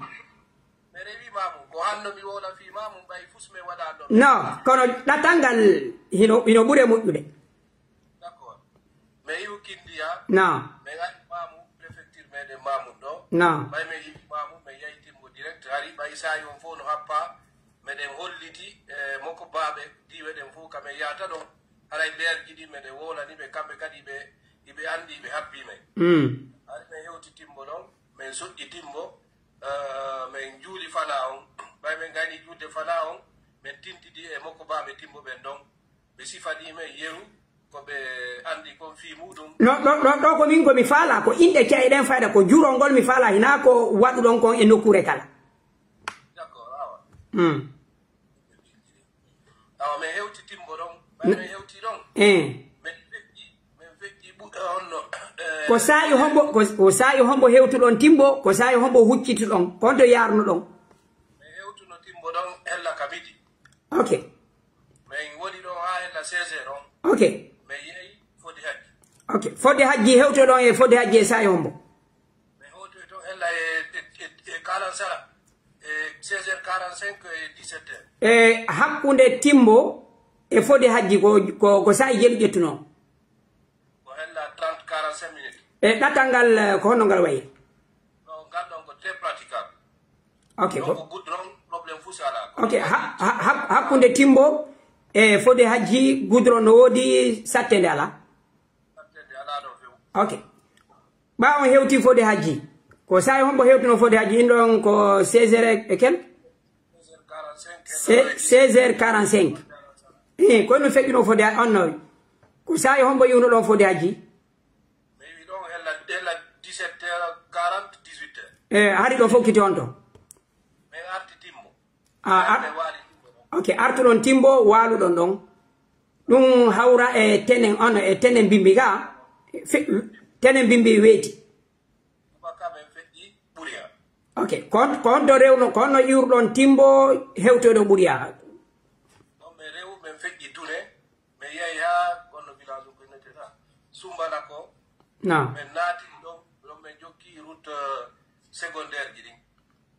Mi rewi maamu, ko hanno mi wowla fii maamu, ɓay fus mi waɗa ɗon. No, kono ɗatal ngal hino, hino ɓure moƴƴude. D'accord. Mi iwi Kindiya. No. Mi ari maamu, préfecture meɗen maamu ɗo. No. Ɓay mi iwi maamu, mi yahi Timbo direct, hari ɓay saa'i on fof no happa, meɗen holliti, eh, moko baaɓe, diiwe ɗen fof, ka men yahata ɗon. Haray leerji ɗi meɗen wowlani ɓe, kamɓe kadi ɓe, iɓe anndi, iɓe habbii men. Mm. Hari men hewti Timbo ɗon, men soƴƴi Timbo, Eh, men juuli Fana on. Ɓay men gayni juulde Fana on, men tintidi e mokko baaɓe Timbo ɓen ɗon. Ɓe sifanii men yeru ko ɓe anndi kon fii muuɗum. No, ɗo, ɗo, ɗo ko min ko mi faalaa, ko inɗe ca'e ɗen fayda, ko jurol ngol mi faalaa, hinaa ko waɗuɗon kon e nokkuure kala. D'accord, awa. Hmm. Timbo ɗon, ɓay men hewti ɗon. Eh. Men feƴƴi, men feƴƴi ɓu-, eh, honno, eh, ko saa'i hombo, ko, ko saa'i hombo hewtuɗon Timbo, ko saa'i hombo huccituɗon, ko honto yaarnuɗon? Men hewtuno Timbo ɗon hella ka midi. Ok. Men woni ɗon haa hella seize heures on. Ok. Men yehi Fodde Hajji. Ok. Fodde Hajji hewtoɗon e Fodde Hajji e saa'i hombo? Men hewtoyi ton hella e, e, e, e quarante sara, e seize heures quarante-cinq e dix-sept heures. E hakkunde Timbo e Fodde Hajji ko, ko, ko saa'i jelu ƴettunoo? Ko hella trente, quarante-cinq minutes. E ɗatal ngal, eh, ko honno ngal wayi? Non, ngal ɗon ko très praticable. Ok, donc, ko goudron, problème fuu si alaa. Ok, ha, ha, ha, hakkunde Timbo e Fodde Hajji goudron no woodi, sattende alaa? Sattende alaa ɗon few. Ok. Ɓaa on hewti Fodde Hajji. Ko saa'i hombo hewtuno Fodde Hajji? In ɗon ko seize heures e quel? Se-, seize heures quarante-cinq. Eh, ko no feƴƴuno Fodde Hajji on no? Ko saa'i hombo iwno ɗon Fodde Hajji? Mi iwi ɗon hella, hella dix-sept heures quarante, dix-huit heures. Eh, hari ɗo fokkiti on to? Min arti Timbo. Ah, ar-, ok, artuɗon Timbo, waaluɗon ɗon. Ɗum hawra e tenen, on e tenen bimbi ga, fe-, tenen bimbi weeti. Tubaka men feƴƴi Ɓuriya. Ok, kon, kon to rewno, kon no iwruɗon Timbo hewtoyɗo Ɓuriya. Ɗon men rewu, men feƴƴi Dune, men yahi haa gonno village ko innetee Sumbala ko. Naam. Men naati ɗon, ɗon men jokki route, euh, secondaire ji ɗin.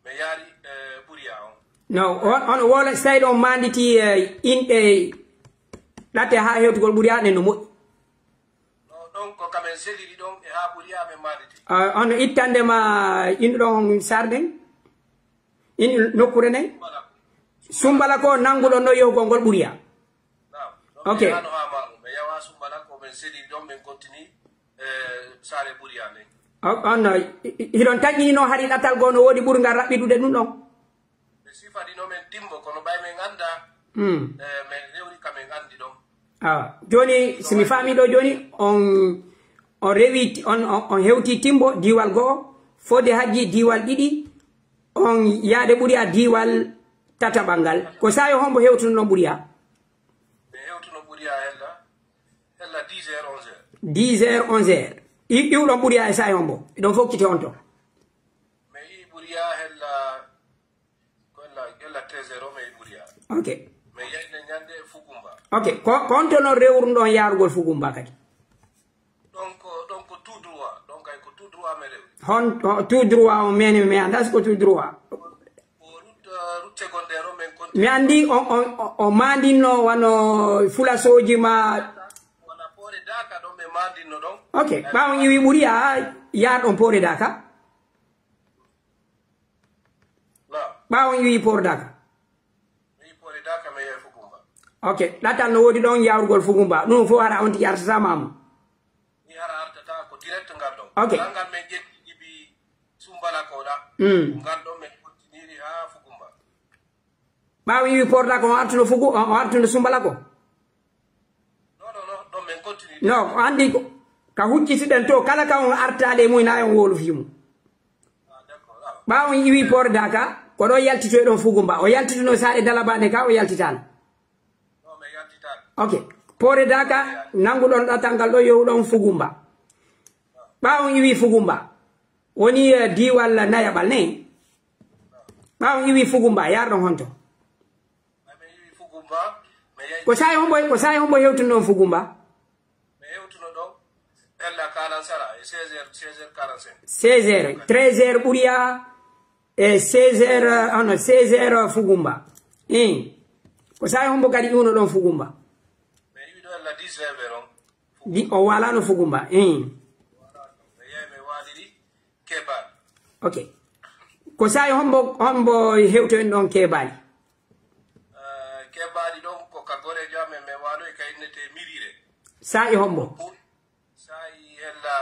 Men yaari, euh, Ɓuriya on. No, on, on woola si tawi ɗon maanditi, eh, inɗe ɗate haa hewtugol Ɓuriya ɗen no moƴƴi. No, ɗon ko kamen seliri ɗon e haa Ɓuriya men maanditi. Ah, on ittande ma inɗo ɗon sarden? In nokkuure nden? Sumbala ko. Sumbala ko nannguɗon no yehugol ngol Ɓuriya? Naam. Ok. Mi yahaano haa Maamu, mi yawa Sumbala ko men seliri ɗon, men continue, eh, saare Ɓuriya nden. O-, on, i-, i-, hiɗon tanƴini no hari ɗatal goo no woodi ɓurngal raɓɓiɗude ɗum ɗon? Ɓe sifani no men Timbo, kono ɓay men anndaa, hmm, eh, men rewri ka men anndi ɗon. Ah, jooni, si mi faamii ɗo jooni, on, on rewi, on, on, on hewti Timbo, diiwal go'o, Fodde Hajji, diiwal ɗiɗi, on yaade Ɓuriya, diiwal tataɓal ngal. Ko saayo hombo hewtuno ɗon Ɓuriya? Ɓe hewtuno Ɓuriya hella, hella dix heures, onze heures. Dix heures, onze heures. I-, iwɗon Ɓuriya e saayo hombo? Ɗon fokkiti on to? Mi yi'i Ɓuriya hella, ko hella, hella treize heures o mi yi'i Ɓuriya. Ok. Mi yi'i nden ɲande Fugumba. Ok, ko, ko honto non rewruɗon yaarugol Fugumba kadi? Ɗon ko, ɗon ko tout droit, ɗon kay ko tout droit mi rewri. Hon, o, tout droit o, mene mi anndaa si ko tout droit. Ko route, euh, route secondaire o men continue. Mi anndi on, on, on, on maandinno wano fulasooji ma. Wona Poore Daaka ɗon ɓe maandinno ɗon. Ok, ɓaawo on iwi Ɓuriya, yaarɗon Poore Daaka? Naam. Ɓaawo on iwi Poore Daaka? Mi iwi Poore Daaka, mi yehi Fugumba. Ok, ɗatal no woodi ɗon yaawrugol Fugumba. Ɗum fof hara on tigi artataa ma mo? Mi hara artataa, ko direct ngal ɗon. Ok. Ngal ngal men ƴetti jibi Sumbala ko ɗa. Mm. Ngal ɗon men continue haa Fugumba. Ɓaawo iwi Poore Daaka, on artuno Fugu-, on artuno Sumbala ko? Non, non, non, non, men continue. Non, ko anndi ko, ka huccitiɗen to, kala ka on artaali e mum, na on wowlofii mo. Ah, d'accord, ah. Ɓaawo on iwi Poore Daaka, ko ɗo yaltitoy ɗon Fugumba. O yaltituno saare Dalaba nde ka, o yaltitaano. Non, men yaltitaano. Ok. Poore Daaka, nannguɗon ɗatal ngal ɗo, yohuɗon Fugumba. Ɓaawo on iwi Fugumba, woni, eh, diiwal nayaɓal ne. Ɓaawo on iwi Fugumba, yaarɗon honto? Ay, mi iwi Fugumba, mi yehi. Ko saa'i hombo, ko saa'i hombo hewtuno ɗon Fugumba? Mi hewtuno ɗon, ella kalan sara, e seize heures, seize heures quarante-cinq. Seize heures, treize heures Ɓuriya, e seize heures, ah non, seize heures Fugumba. Hein. Ko saa'i hombo kadi iwno ɗon Fugumba? Mi iwi ɗon ella dix-neuf heures on. Di, o waalano Fugumba. Hein. Mi yehi, mi waaliri Kebaali. Ok. Ko saa'i hombo, hombo hewtoyen ɗon Kebaali? Eh, Kebaali ɗon ko ka goreejo amen, mi waaloyi ka innetee Mirire. Saa'i hombo? Saa'i hella,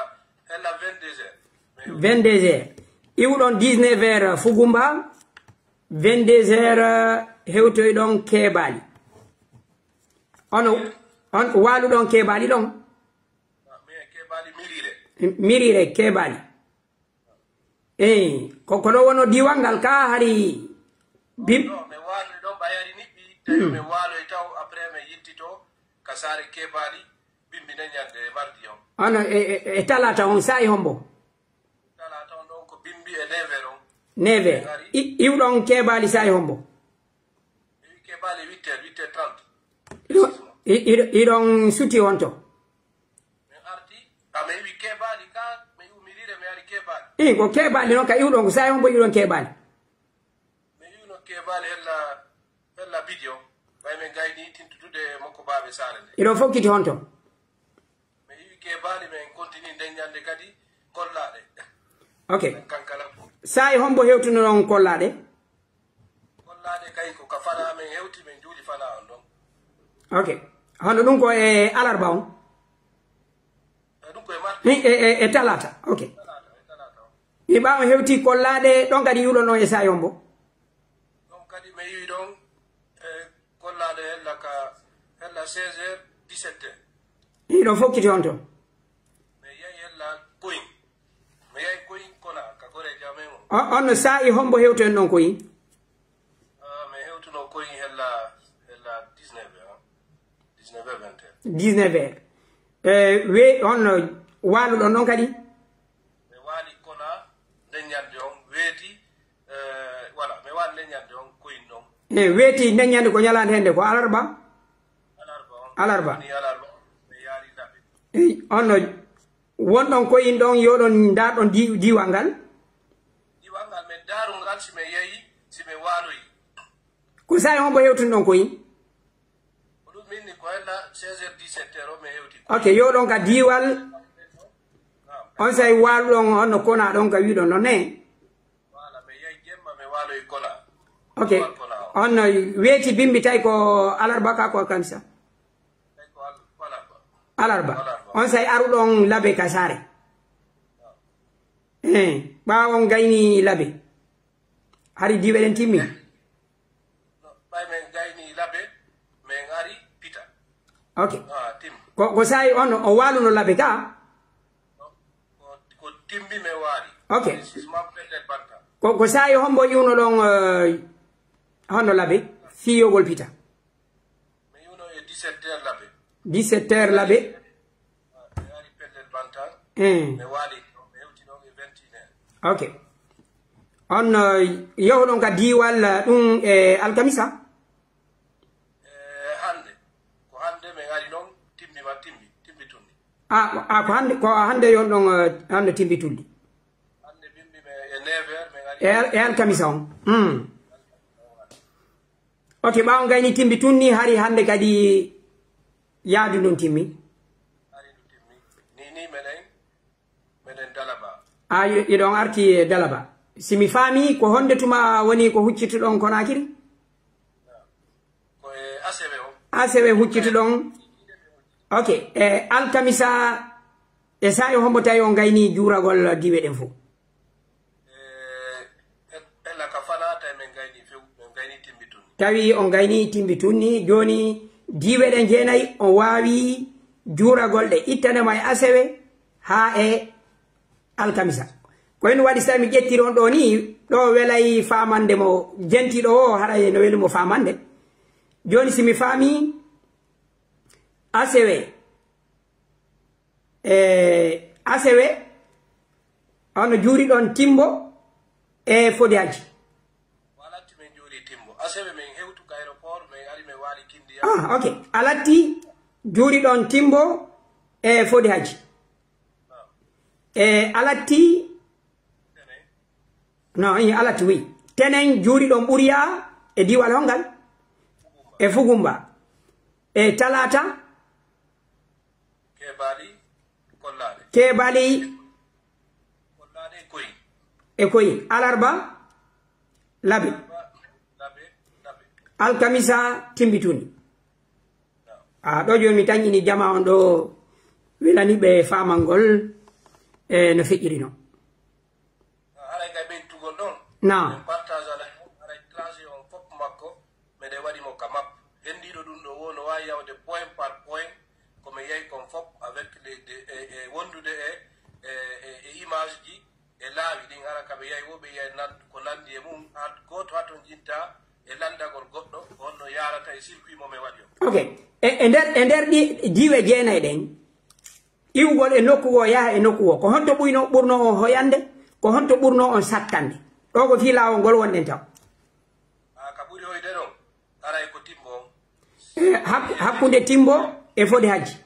hella vingt-deux heures. Vingt-deux heures. Iwɗon dix-neuf heures Fugumba, vingt-deux heures hewtoyɗon Kebaali. On, on waaluɗon Kebaali ɗon? Ah, mi Kebaali Mirire. Mirire, Kebaali. Eey, ko, ko ɗo wonno diiwal ngal ka hari bim-, non, mi waaloyi ɗon ɓayari niɓɓi, tawi mi waaloyi taw, après mi yiltito. saare keebaali, bimbi nden ɲande mardi on. Hono e, e, e talaata on, saa'i hombo? Talaata on ɗon ko bimbi e neuf heures on. Neuf heures. Ɓe ngari. I-, iwɗon keebaali saa'i hombo? Ɓe wi keebaali huit heures, huit heures trente. Iɗo-, i-, iɗo-, iɗon suti on to? Min arti, a, mi wi keebaali ka, mi wi mi rire, mi ari keebaali. I, ko keebaali non ka iwɗon, ko saa'i hombo iwɗon keebaali? Mi iwno keebaali hella, hella bidio, ɓay min gayni tintudude e makko baabe saare nde. Iɗon fokkiti honto? Mi iwi keebaali, min continue nden ɲande kadi kollaaɗe. Ok. Nden kankala. Saa'i hombo hewtunoɗon kollaaɗe? Kollaaɗe kay ko ka fanaa min hewti, min juuli fanaa on ɗon. Ok. Hono ɗum ko e alarba on? E ɗum ko e mardi. E, e, e, e talaata. Ok. Talaata, e talaata on. Mi ɓaawo hewti kollaaɗe, ɗon kadi iwɗon on e saa'i hombo? Ɗon kadi mi iwi ɗon, e kollaaɗe hella ka, hella seize heures, dix-sept heures. Iɗon fokkiti on ton? Mi yahi hella koyin. Mi yahi koyin kona ka gore jamen on. On, on no saa'i hombo hewtoyen ɗon koyin? Ah, mi hewtuno koyin hella, hella dix-neuf heures, hein. Dix-neuf heures, vingt heures. Dix-neuf heures. Eh, we-, on no waaluɗon ɗon kadi? Mi waali kona nden ɲande on, weeti, eh, voilà, mi waali nden ɲande on koyin ɗon. Eh, weeti nden ɲande ko ɲalaande hende, ko alarba? Alarba on. Alarba. Woni alarba on, mi yaari laɓe. Eh, on no wonɗon koyin ɗon, yoɗon ndaarɗon di-, diiwal ngal? Diiwal ngal, mi daaru ngal si mi yehi, si mi waaloyi. Ko saa'i hombo hewtunoɗon koyin? Ko ɗum min ni ko hella seize heures, dix-sept heures o mi hewti. Ok, yoɗon ka diiwal. Naam. On saa'i waaluɗon, on no kona ɗon ka wiɗon non ne? Voilà, mi yahi jemma, mi waaloyi kona. Ok. Diiwal kona o. On no weeti bimbi tawi ko alarba ka ko alkamisa? Tawi ko al-, alarba. Alarba. Alarba. On saa'i aruɗon labe ka saare? Naam. Eh, ɓaawo on gayni labe? Hari diiwe ɗen timmi? No, ɓay men gayni labe, men ari pita. Ok. Ah, tim. Ko, ko saa'i on o waaluno labe ka? Ko, ko timbi men waali. Ok. Six ma pellel banta. Ko, ko saa'i hombo iwno ɗon, eh, hono labe? Fiyogol pita. Mi iwno e dix-sept heures labe. Dix-sept heures labe? Mi ari pellel bantal. Eh. Mi waali, mi hewti ɗon e vingt et une heures. Ok. On, eh, yahuɗon ka diiwal, eh, ɗum e alkamisa? Eh, hande. Ko hande mi ari non, timbi ma, timbi, timbi tunni. Ah, ah, ko hande, ko hande yon ɗon, eh, hande timbi tulli? Hande bimbi mi e neuf heures, mi ari. E al-, e alkamisa on. Hmm. Ok, ɓaawo gayni timbi tunni, hari hande kadi yaadu ndun timmi. Hari ndu timmi. Ni, ni meɗen, meɗen Dalaba. Ah, i-, iɗon arti e Dalaba. Si mi faami, ko honde tuma woni ko huccituɗon Konaakiri? Ko e asewe o. Asewe huccituɗon. Ok, e alkamisa, e saa'i hombo tawi on gayni juuragol diiwe ɗen fow? Eh, e, ela ka fana tawi men gayni few, men gayni timbi tunni. Tawi on gayni timbi tunni, jooni diiwe ɗen jeenay on waawi juuragol ɗe, ittane mo e asewe haa e alkamisa. Ko en waɗi so mi ƴettiri on ɗoo ni, ɗoo welay faamande mo jentiiɗo o, haray no weli mo faamande. Jooni si mi faami, asewe, e, asewe, on no juuri ɗon timbo e fodi haji. Walatti men juuri timbo. Asewe men hewtu ka aéroport, men ari men waali kindi ya. Ah, ok. Alatti juuri ɗon timbo e fodi haji. E alatti, non, i alatti, oui. Tenen juuri ɗon ɓuriya e diiwal hongal? E Fugumba. E talaata? Keebaali kollaaɗe. Keebaali kollaaɗe e koyi. E koyi. Alarba? Labe. Labe, labe. Alkamisa timbituni. A, ɗo jooni mi taƴini jama on ɗo welani ɓe faamangol, e, no feƴƴiri non. Haray kay ɓeytugol ɗon. Naam. Ɓe partage alay on, haray tracé on fof makko, meɗen waɗi mo ka map. Henndiiɗo ɗum ɗo wo no waawi yawde point par point, ko mi yahi kon fof avec les, de, e, e wondude e, e, e, e image ji, e laawi ɗin, hara ka ɓe yahi wo, ɓe yahi nan, ko nanndi e mum, haa gooto haa ton jinta e lanndagol goɗɗo, ko honno Yarata e circuit mo men waɗi o. Ok. E, e nder, e nder ɗi diiwe jeenay ɗen, iwugol e nokku goo, yaha e nokku goo, ko honto ɓuyno, ɓurno on hoyande? Ko honto ɓurno on sattande? Ɗoo ko fii laawol ngol wonɗen taw. Ah, ka ɓuri hoyde ɗon, aray ko Timbo on. E, hak-, hakkunde Timbo e Fode Hajji.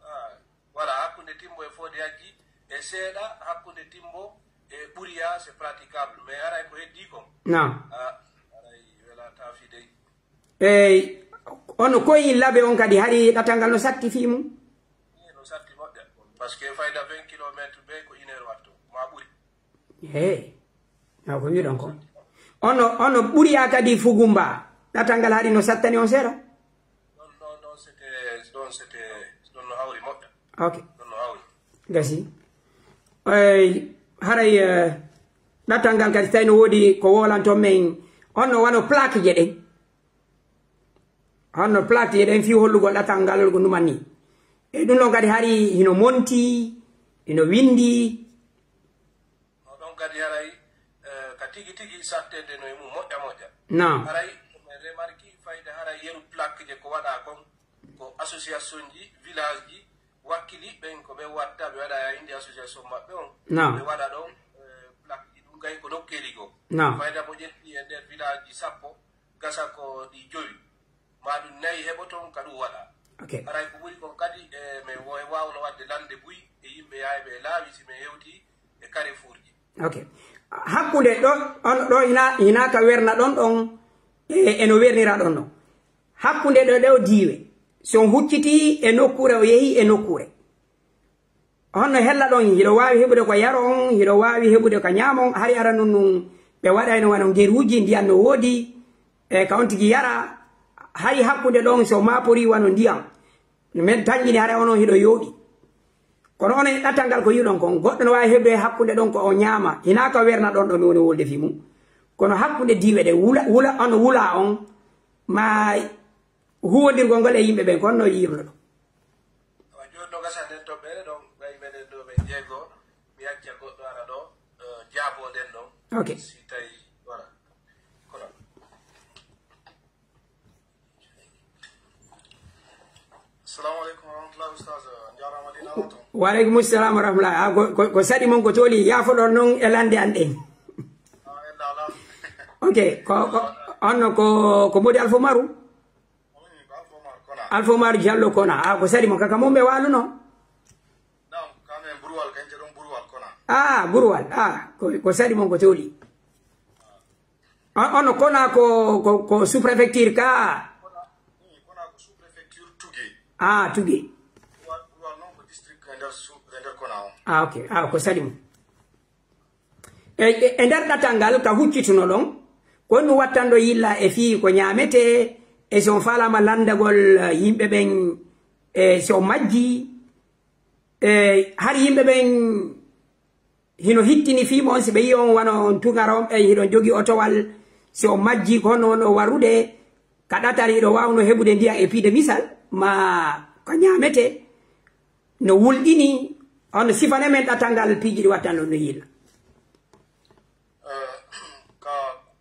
Ah, voilà, hakkunde Timbo e Fode Hajji e seeɗa, hakkunde Timbo e Ɓuriya, c'est praticable. Mais aray ko heddii kon. Naam. Ah, aray wela taafi dey. Eey, ono koyin labe on kadi hari ɗatal ngal no satti fii mum? Eh, no satti moƴƴa. Parce que fayda vingt kilomètres ɓe ko une heure watto, ma ɓuri. Hey, na ko wiɗon kon. Ono, ono Ɓuriya kadi Fugumba. Ɗatal ngal hari no sattani on seeɗa? Ɗon, ɗon, ɗon, c'était, ɗon, c'était, ɗon no hawri moƴƴa. Ok. Ɗon no hawri. Gasi. Ey, haray, eh, ɗatal ngal kadi tawi no woodi ko woolanton men. On no wano plaque je ɗen. Honno plaque ɗen fii hollugol ɗatal ngal ko numan nii. E ɗum ɗon kadi hari hino monti, hino windi. No ɗon kadi haray, eh, ka tigi tigi sattede no e mum moƴƴa moƴƴa. Naam. Haray, ko men remarki fayde haray yeru plaque je ko waɗa kon, ko association ji, village ji, wakkili ɓen ko ɓe watta, ɓe waɗa ya indi association maɓɓe on. Naam. Ɓe waɗa ɗon, eh, plaque ji ɗum kay ko nokkeeli goo. Naam. Fayda mo ƴetti e nder village ji sappo, gasa ko ɗi jowi, maa ɗum nayi heɓoton ka ɗum waɗa. Ok. Haray ko ɓuri kon kadi, e, men wo-, waawno waɗde lande buy e yimɓe yaayɓe e laawi si men hewti e carrefour ji. Ok. Hakkunde ɗo, on ɗo hina, hina ka werna ɗon ɗon, e, e no wernira ɗon ɗon. Hakkunde ɗo ɗo diiwe, si on huccitii e nokkuure, o yehi e nokkuure. Honno hella ɗon, hiɗo waawi heɓude ko yaron, hiɗo waawi heɓude ko ñaamon, hari aranun nun ɓe waɗayno wano ngeruuji, ndiyan no woodi, e ka on tigi yara, hari hakkunde ɗon so maaporii wano ndiyan, no men tanƴini haray onon hiɗo yooɗi. Kono onon e ɗatal ngal ko yi'uɗon kon, goɗɗo no waawi heɓude hakkunde ɗon ko o ñaama, hinaa ko werna ɗon ɗo mi woni wolde fii mum. Kono hakkunde diiwe ɗe wula, wula, on wula on, ma huwwondirgol ngol e yimɓe ɓen, ko honno yi'irno ɗum? Awa, jooni no gasa nden toɓɓere ɗon, ɓay meɗen ɗo ɓe jeego, mi acca goɗɗo ara ɗo, eh, jaaboo ɗen ɗon. Ok. Si tawi, voilà. Kono. Assalamu aleykum wa rahmatullahi, Ustaz. Njaaraama, ɗi nana ton. Wa aleykum salam wa rahmatullah. Ah, ko, ko, ko saɗi mon ko tooli, yaafoɗon non e lande an ɗen. Ah, en ala. Ok, ko, ko, on no ko, ko Modi Alfa Maru? Alfa Omar Kona. Alfa Omar Jallo Kona. Ah, ko saɗi mo kaka mum ɓe waluno. Naam, kamen Buruwal, kanje ɗon Buruwal Kona. Ah, Buruwal. Ah, ko, ko saɗi mon ko tooli. On, on Kona ko, ko, ko sous-préfecture ka? Kona, hmm, Kona ko sous-préfecture Tuge. Ah, Tuge. Buruwal, Buruwal non ko district e nder su-, e nder Kona on. Ah, ok. Ah, ko saɗi mo. E, e, e nder ɗatal ngal ka huccituno ɗon, ko honɗum wattanɗo yilla e fii ko ñaametee, e si on faalaama lanndagol, eh, yimɓe ɓen, e si on majjii, e hari yimɓe ɓen hino hittini fii mon, si ɓe yi'i on wano on tugara on ɓen, hiɗon jogii otowal, si on majjii, ko honno wonɗon warrude, ka ɗatal hiɗo waawno heɓude ndiyan e piide misal, maa ko ñaametee, no wulɗini, on sifane men ɗatal ngal piiji ɗi wattanɗon no yilla. Eh, ka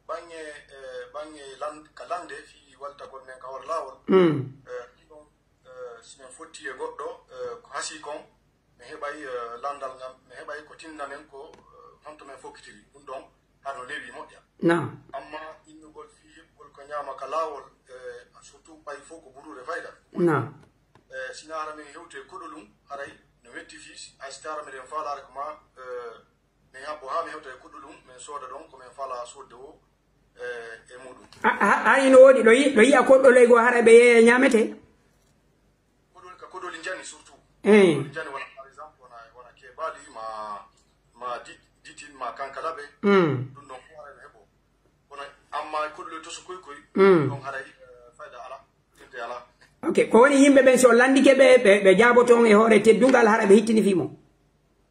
ɓaŋŋe, eh, ɓaŋŋe lan-, ka lande fii waltagol men ka hoore laawol. Mm. Eh, ɗum ɗon, eh, si men fotti e goɗɗo, eh, ko hasii kon, men heɓay, eh, landal ngal, men heɓay ko tinna men ko, eh, honto men fokkitiri. Ɗum ɗon, hano newi moƴƴa. Naam. Amma innugol fii heɓugol ko ñaama ka laawol, eh, surtout ɓay fof ko buruure fayda. Naam. Eh, si naara men hewte koɗolum, haray no wetti fii, hay si taara meɗen faalaare ko ma, eh, men habbo haa men hewta e koɗolum, men sooda ɗon ko men faalaa soodde o, eh, e muɗum. A, a, a, ino woodi ɗo yi-, ɗo yi'a koɗolay goo, haray ɓe yeeya ñaametee? Koɗol, ka koɗoli njani surtout. Eh. Koɗoli njani wona, par exemple, wona, wona keebaali, ma, ma di-, ditin, ma kankalaɓe. Mm. Ɗum ɗon fof haray no heɓo. Kono amma koɗol toso koy koy, mm, ɗon haray, eh, fayda alaa, tinte alaa. Ok, ko woni yimɓe ɓen, si on lanndike ɓe, ɓe, ɓe jaaboto on e hoore teddungal, hara ɓe hittini fii mon?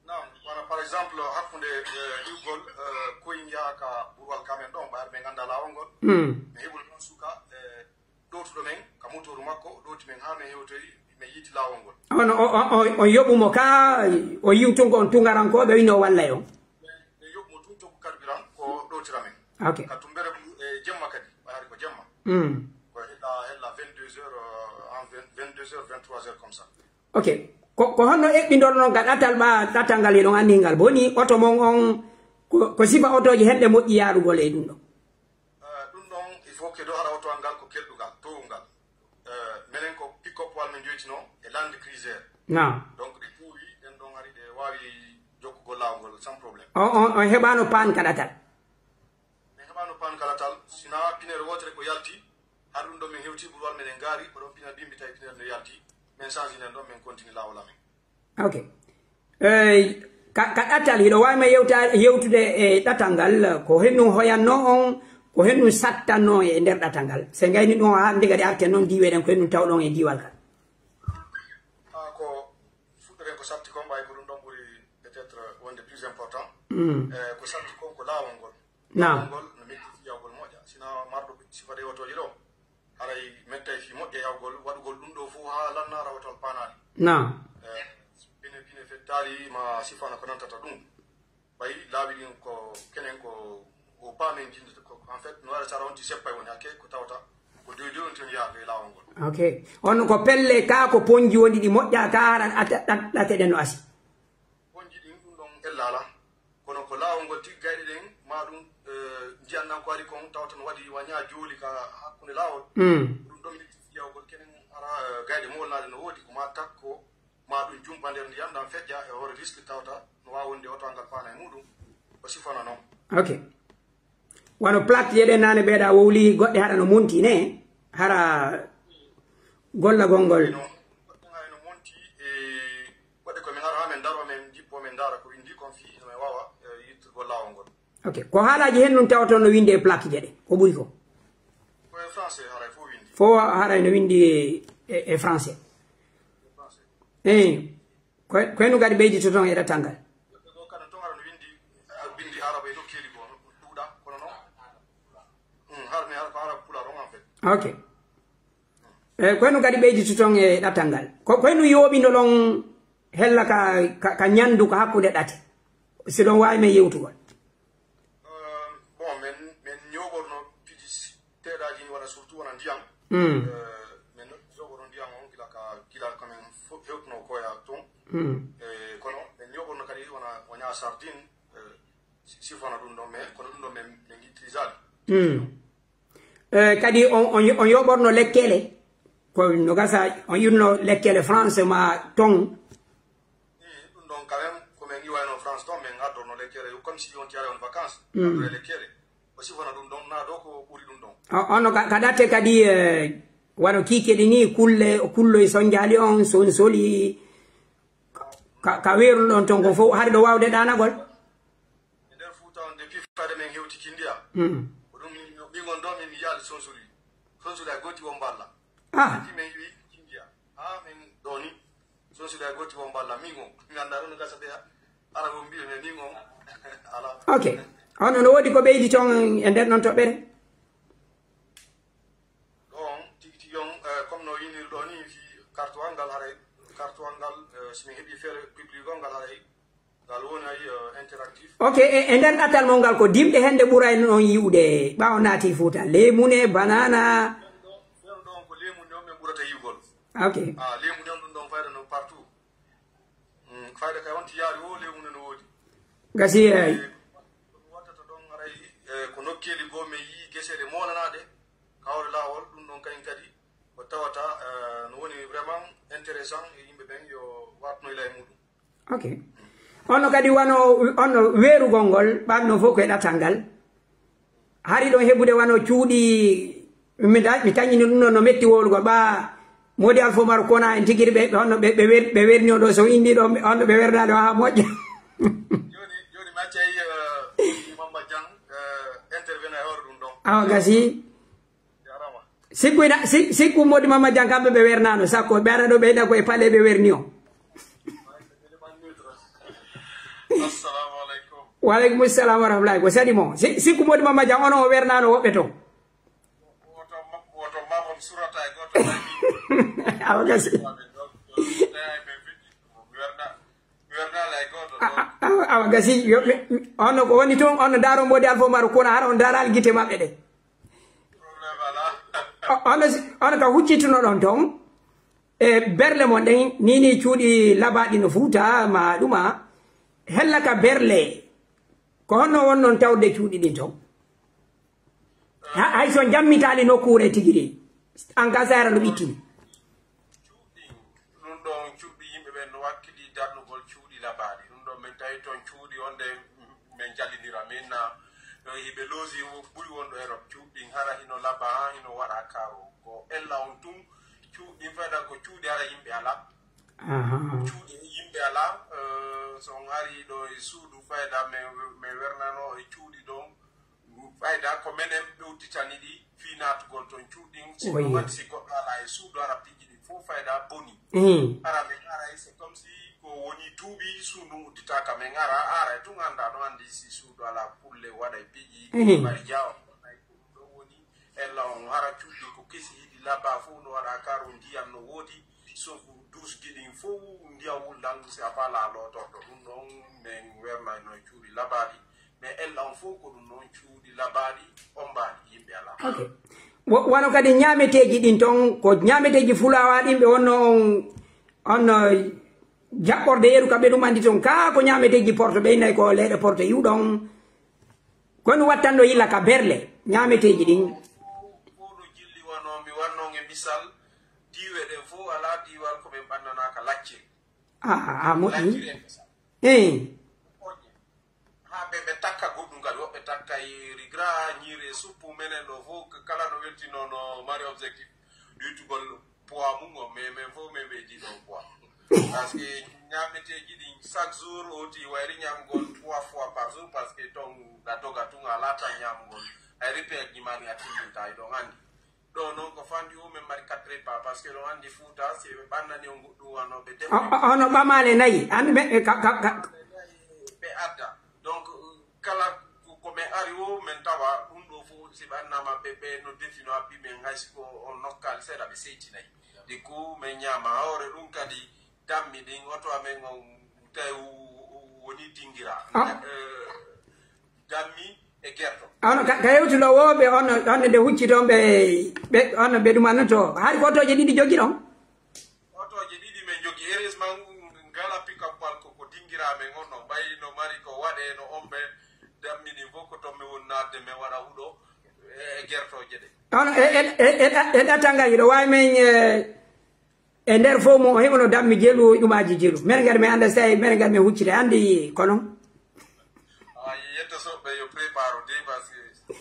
Naam, wona par exemple, hakkunde, eh, iwgol, eh, koyin yaha ka Burwal ka men ɗon, ɓayre ɓe ngannda laawol ngol. Mm. Mi heɓuno ɗon suka, eh, ɗootuɗo men ka motooru makko, o ɗooti men haa men hewtoyi, men yiiti laawol ngol. On, o, o, o, on yoɓu mo ka, o yiw tun ko on tungarankooɓe, o inni o wallay on. Ɓe, ɓe yoɓu mo tun, toɓu carburant, ko ɗootira men. Ok. Ka tumbere bu-, e jemma kadi, ɓay hari ko jemma. Mm. heures, vingt-trois heures comme ça. Ok. Ko, ko honno eɓɓindorɗon ka ɗatal ɓa, ɗatal ngal hiɗon anndi ngal boni, oto mon on, ko, ko sifa otooji hen ɗe moƴƴi yaarugol e ɗum ɗon? Eh, ɗum ɗon, il faut que ɗo hara oto an ngal ko kelɗungal, towungal. Eh, menen ko pick-up wal min joytino e Land Cruiser. Naam. Donc, ɗe tuwi, ɗen ɗon hari ɗe waawi jokkugol laawol ngol sans problème. On, on, on heɓaano paan ka ɗatal? Min heɓaano paan ka ɗatal, sinaa pinere wootere ko yalti, har ɗum ɗon min hewti ɓurwal meɗen ngaari, ko ɗon pinal bimbi tawi pinere no yalti, min change nden ɗon, min continue laawol amen. Ok. Eh, ka, ka ɗatal, hiɗo waawi ma yewta-, yewtude e ɗatal ngal, ko hennun hoyannoo on, ko hennun sattannoo e nder ɗatal ngal? Se ngayni ɗum haa hannde kadi arten non diiwe ɗen, ko hennun tawɗon e diiwal ngal? Ah, ko fuɗɗoren ko satti kon, ɓay ko ɗum ɗon ɓuri peut-être wonde plus important. Mm. Eh, ko satti kon ko laawol ngol. Naam. Laawol ngol no metti fii yahugol moƴƴa. Sinaa marɗo sifa ɗe otooji ɗo, haray mettay fii moƴƴa yahugol, waɗugol ɗum ɗo fow haa lannaara otowal paanaali. Naam. Eh, pine, pine fettaali ma sifa no ko nantata ɗum. Ɓay laawi ɗin ko kenen ko o paamen jindata ko, en fait, no waɗa sara on ti seppay woni hakke ko tawata ko doy doy on ton yaade e laawol ngol. Ok. On ko pelle ka ko ponji woni ɗi moƴƴa ka hara ɗate, ɗate, ɗate ɗen no asi. Ponji ɗin ɗum ɗon ella ala. Kono ko laawol ngol tigi gayɗe ɗen, ma ɗum, eh, njiyan nan ko ari kon tawata no waɗi wa ñaa jooli ka hakkunde laawol. Mm. Ɗum ɗon mi yawgol kenen ara, eh, gayɗe mowolnaade no woodi ko ma takko, ma ɗum jumpa nder ndiyam, ɗam feƴƴa e hoore risque tawata no waawi wonde oto ngal faana e muɗum. Ko sifana non. Ok. Wano plaque ɗe ɗen nane ɓeeɗa wowli goɗɗe hara no monti ne, hara gollagol ngol. No, goɗɗe ngal no monti e goɗɗe ko min ara haa min daro, min jippo, min ndaara ko windi kon fii, no min waawa, eh, yittirgol laawol ngol. Ok. Ko haalaaji hen nun tawaton no windi e plaque je ɗe, ko ɓuri ko? Ko e français haray fof windi. Fof haray no windi e, e, e français. E français. Eh. Ko, ko hendu kadi ɓeyditoton e ɗatal ngal? Ɗo kadi ton aɗa windi, a windi Arab e nokkeeli goo, no ɗum ɗuuɗa, kono non, mm, har mi har ko Arab Pulaar on, en fait. Ok. E, ko hendu kadi ɓeyditoton e ɗatal ngal? Ko, ko hendu yooɓindoɗon hella ka, ka, ka ñandu ka hakkunde ɗate? Si ɗon waawi men yewtugol. Euh, bon, min, min ñooɓorno piiji teeɗaaji ni, wona surtout wona ndiyam. Mm. Euh, min ñooɓorno ndiyam on gila ka, gila ko min fo-, hewtuno koya ton. Mm. Eh, kono min ñooɓorno kadi wona, wona sardine, eh, si-, sifana ɗum ɗon, mais kono ɗum ɗon min, min itilisaali. Mm. Eh, kadi on, on, on yooɓorno lekkele, ko no gasa, on yurno lekkele France ma ton. Ɗum ɗon quand même, ko min iwayno France ton, min ngardono lekkele, comme si on tiyare on vacances, mm, ngardoɗen lekkele. O sifana ɗum ɗon, na ɗo ko ɓuri ɗum ɗon. O-, on no ka-, ka ɗate kadi, eh, wano kiike ɗi ni, kulle, kullo e sonjaali on, sonsoli, ka, ka weeru ɗon ton ko fof, hari ɗo waawde ɗaanagol. E nder Fuuta on, depuis fayda men hewtiki ndiya. Mm. Ko ɗum min, min on ɗo min yaali sonsoli. Sonsoli a gooti won mballa. Ah. Depuis men iwi ki ndiya. Ah, min ɗo ni. Sonsoli a gooti won mballa. Min on. Min anndaa ɗum no gasa de. Ara won mbiɗo men min on. Ala. Ok. Hono no woodi ko ɓeydi ton e nder non toɓɓere? Ɗon, tigi tigi on, eh, comme no yiniri ɗo ni, fi kartuwal ngal haray, kartuwal ngal, eh, si mi heɓi feere public on ngal haray, ngal woni ay, eh, interactif. Ok, e, e nder ɗatal mon ngal ko dimɗe hende ɓurayno on yi'ude ɓaawo naati Fuuta? Leemune, banana? Ɓen ɗon, ɓen ɗon ko leemune on ɓe ɓurata yi'ugol. Ok. Ah, leemune on ɗum ɗon fayda no partout. Mm, fayda kay on tiyaari o leemune no woodi. Gasi, eh. Eh, ko ɗum wattata ɗon haray, eh, ko nokkeeli goo men yi'i geseele moolanaaɗe, ka hoore laawol, ɗum ɗon kañum kadi ko tawata, eh, no woni vraiment intéressant e yimɓe ɓen yo wartino ila e muɗum. Ok. Onno kadi wano, onno weerugol ngol, ɓanno fof ko e ɗatal ngal. Hari ɗon heɓude wano cuuɗi, mi da-, mi tañini ɗum ɗon no metti wowlugol. Ɓa Moodi Alfa Umaru Kona en tigi ɓe, ɓe honno ɓe, ɓe wer-, ɓe werni on ɗo, so indi ɗo, honno ɓe wernaali on haa moƴƴa? Jooni, jooni mi accay, eh, Mamma Jang, eh, intervenir e hoore ɗum ɗon. Awa gasi. Jarama. Sikku ina, si-, sikku Moodi Mamma Jang kamɓe ɓe wernaano, sakko ɓe ara ɗo ɓe ina ko e palais ɓe werni on. Assalamu alaikum. Wa alaikum salam wa rahmatullahi. Ko sadi mo. Si-, sikku Moodi Mamma Jang ono o wernaano woɓɓe to. Woto ma-, woto ma on surata e goto. Awa gasi. Mi werna-, mi wernaali e goto. A-, a-, awa gasi. Yo, mi, mi, ono ko woni toon, ono ndaaro Moodi Alfa Umaru Kona, hara on ndaaraali gite maɓɓe ɗe. Problème alaa. O-, ono si-, ono ka huccitunoɗon toon? E berle mon ɗen, nii nii cuuɗi labaaɗi no Fuuta, ma ɗuma, hella ka berle, ko honno wonnon tawde cuuɗi ɗin ton? Ha-, hay so jammitaali nokkuure tigi ɗin, an ka sayara no ɓittini. Cuuɗi, ɗun ɗon cuuɗi yimɓe ɓen no wakkili darnugol cuuɗi labaaɗi. Ɗun ɗon men tawi ton cuuɗi on ɗen men jallindira. Men na, no hiɓe loosi ɓuri wonɗo Erop. Cuuɗi ɗin hara hino laba, hino waɗa karo. Ko ella on tun, cuuɗi ɗin fayda ko cuuɗi hara yimɓe alaa. Aha. Cuuɗi yimɓe alaa, eh, so on ari ɗo e suudu fayda men, men wernano e cuuɗi ɗon. Fayda ko menen ɓe udditani ɗi fii naatugol ton cuuɗin. Si ɗum waɗi si goɗɗo alaa e suudu, hara piiji ɗin fof fayda boni. Mm. Hara men ara, c'est comme si ko woni duuɓi suudu udditaaka, men ara, ara e tun annda, no anndi si suudu alaa kulle waɗa e piiji, mm, mari jaawa, ko ɗum ɗon woni. Ella on hara cuuɗi ko kesi hiɗi laba fof no waɗa karo, ndiyam no woodi, sauf douche ji ɗin fof ndiyam wuldan si a faalaa lootorto. Ɗum ɗon men wernayno e cuuɗi labaaɗi. Mais ella on fof ko ɗum non cuuɗi labaaɗi, ombaaɗi, yimɓe alaa. Ok. Wo-, wano kadi ñaameteeji ɗin ton, ko ñaameteeji fulawaa ɗin ɓe wonno on, on, eh, jaɓɓorde yeru ka ɓe ɗum anndi ton. Kaa ko ñaameteeji porto ɓe innay ko leeɗe porto iwɗon. Ko mi wattanɗo yilla ka berle, ñaameteeji ɗin. Fof no jilli wano mi wannon e misal, diiwe ɗen fof alaa diiwal ko ɓen ɓannanaaka lacciri. Ah, ah, moƴƴi. Lacciri en ko sa. Eh. Haa ɓe, ɓe takka goɗɗum kadi, woɓɓe takka e rigra, ñiiri e suppu, menen ɗo fof, k-, kala no weltinoo no mari objectif ɗuytugol poids mum on, mais men fof men ɓeydi ɗon poids. Parce que ñaameteeji ɗin, chaque jour, o ti wayri ñaamgol trois fois par jour, parce que ton a doga tun, a laata ñaamgol. Ay repas ji maa ɗin a timminta, hiɗon anndi. Ɗo non ko fandi o men mari quatre repas, parce que ɗon anndi Fuuta, si ɓe ɓannani on goɗɗum wano ɓe defa. O-, o-, hono ɓamaale nayi, an ɓe, ka, ka, ka. Ɓe adda. Donc, kala ko, ko men ari o, men tawa ɗum ɗo fof, si ɓe annama ɓe, ɓe no defi no abbi men, hay si ko on nokkaali seeɗa, ɓe seytinay. Ɗi ko men ñaama. Hoore ɗum kadi, dammi ɗin, oto amen on tawi o, o, o woni dingira. Ah. Eh, dammi e gerto. Ono ka, ka yewtuno wooɓe, ono, ono nde hucci toon ɓe, ɓe, ono ɓe ɗumannoto. Hari ko otooje ɗiɗi jogi ɗon? Otooje ɗiɗi men jogi. Heureusement, ngala pick-up bal ko, ko dingiraa men on no mbayi no mari ko waɗee no ombe dammi ɗin fof ko toon mi woni naatde men waɗa huɗo e, e gertooje ɗe. Ono e, e, e, e, e ɗatal ngal hiɗo waawi men, eh, E nder fow mum, o heɓuno dammi jelu, e ɗumaaji jelu. Mbeɗa ngar mi annda si tawi, mbeɗa ngar mi huccita, anndi kono. Ah, yetta soɓɓe yo prépare de, parce que,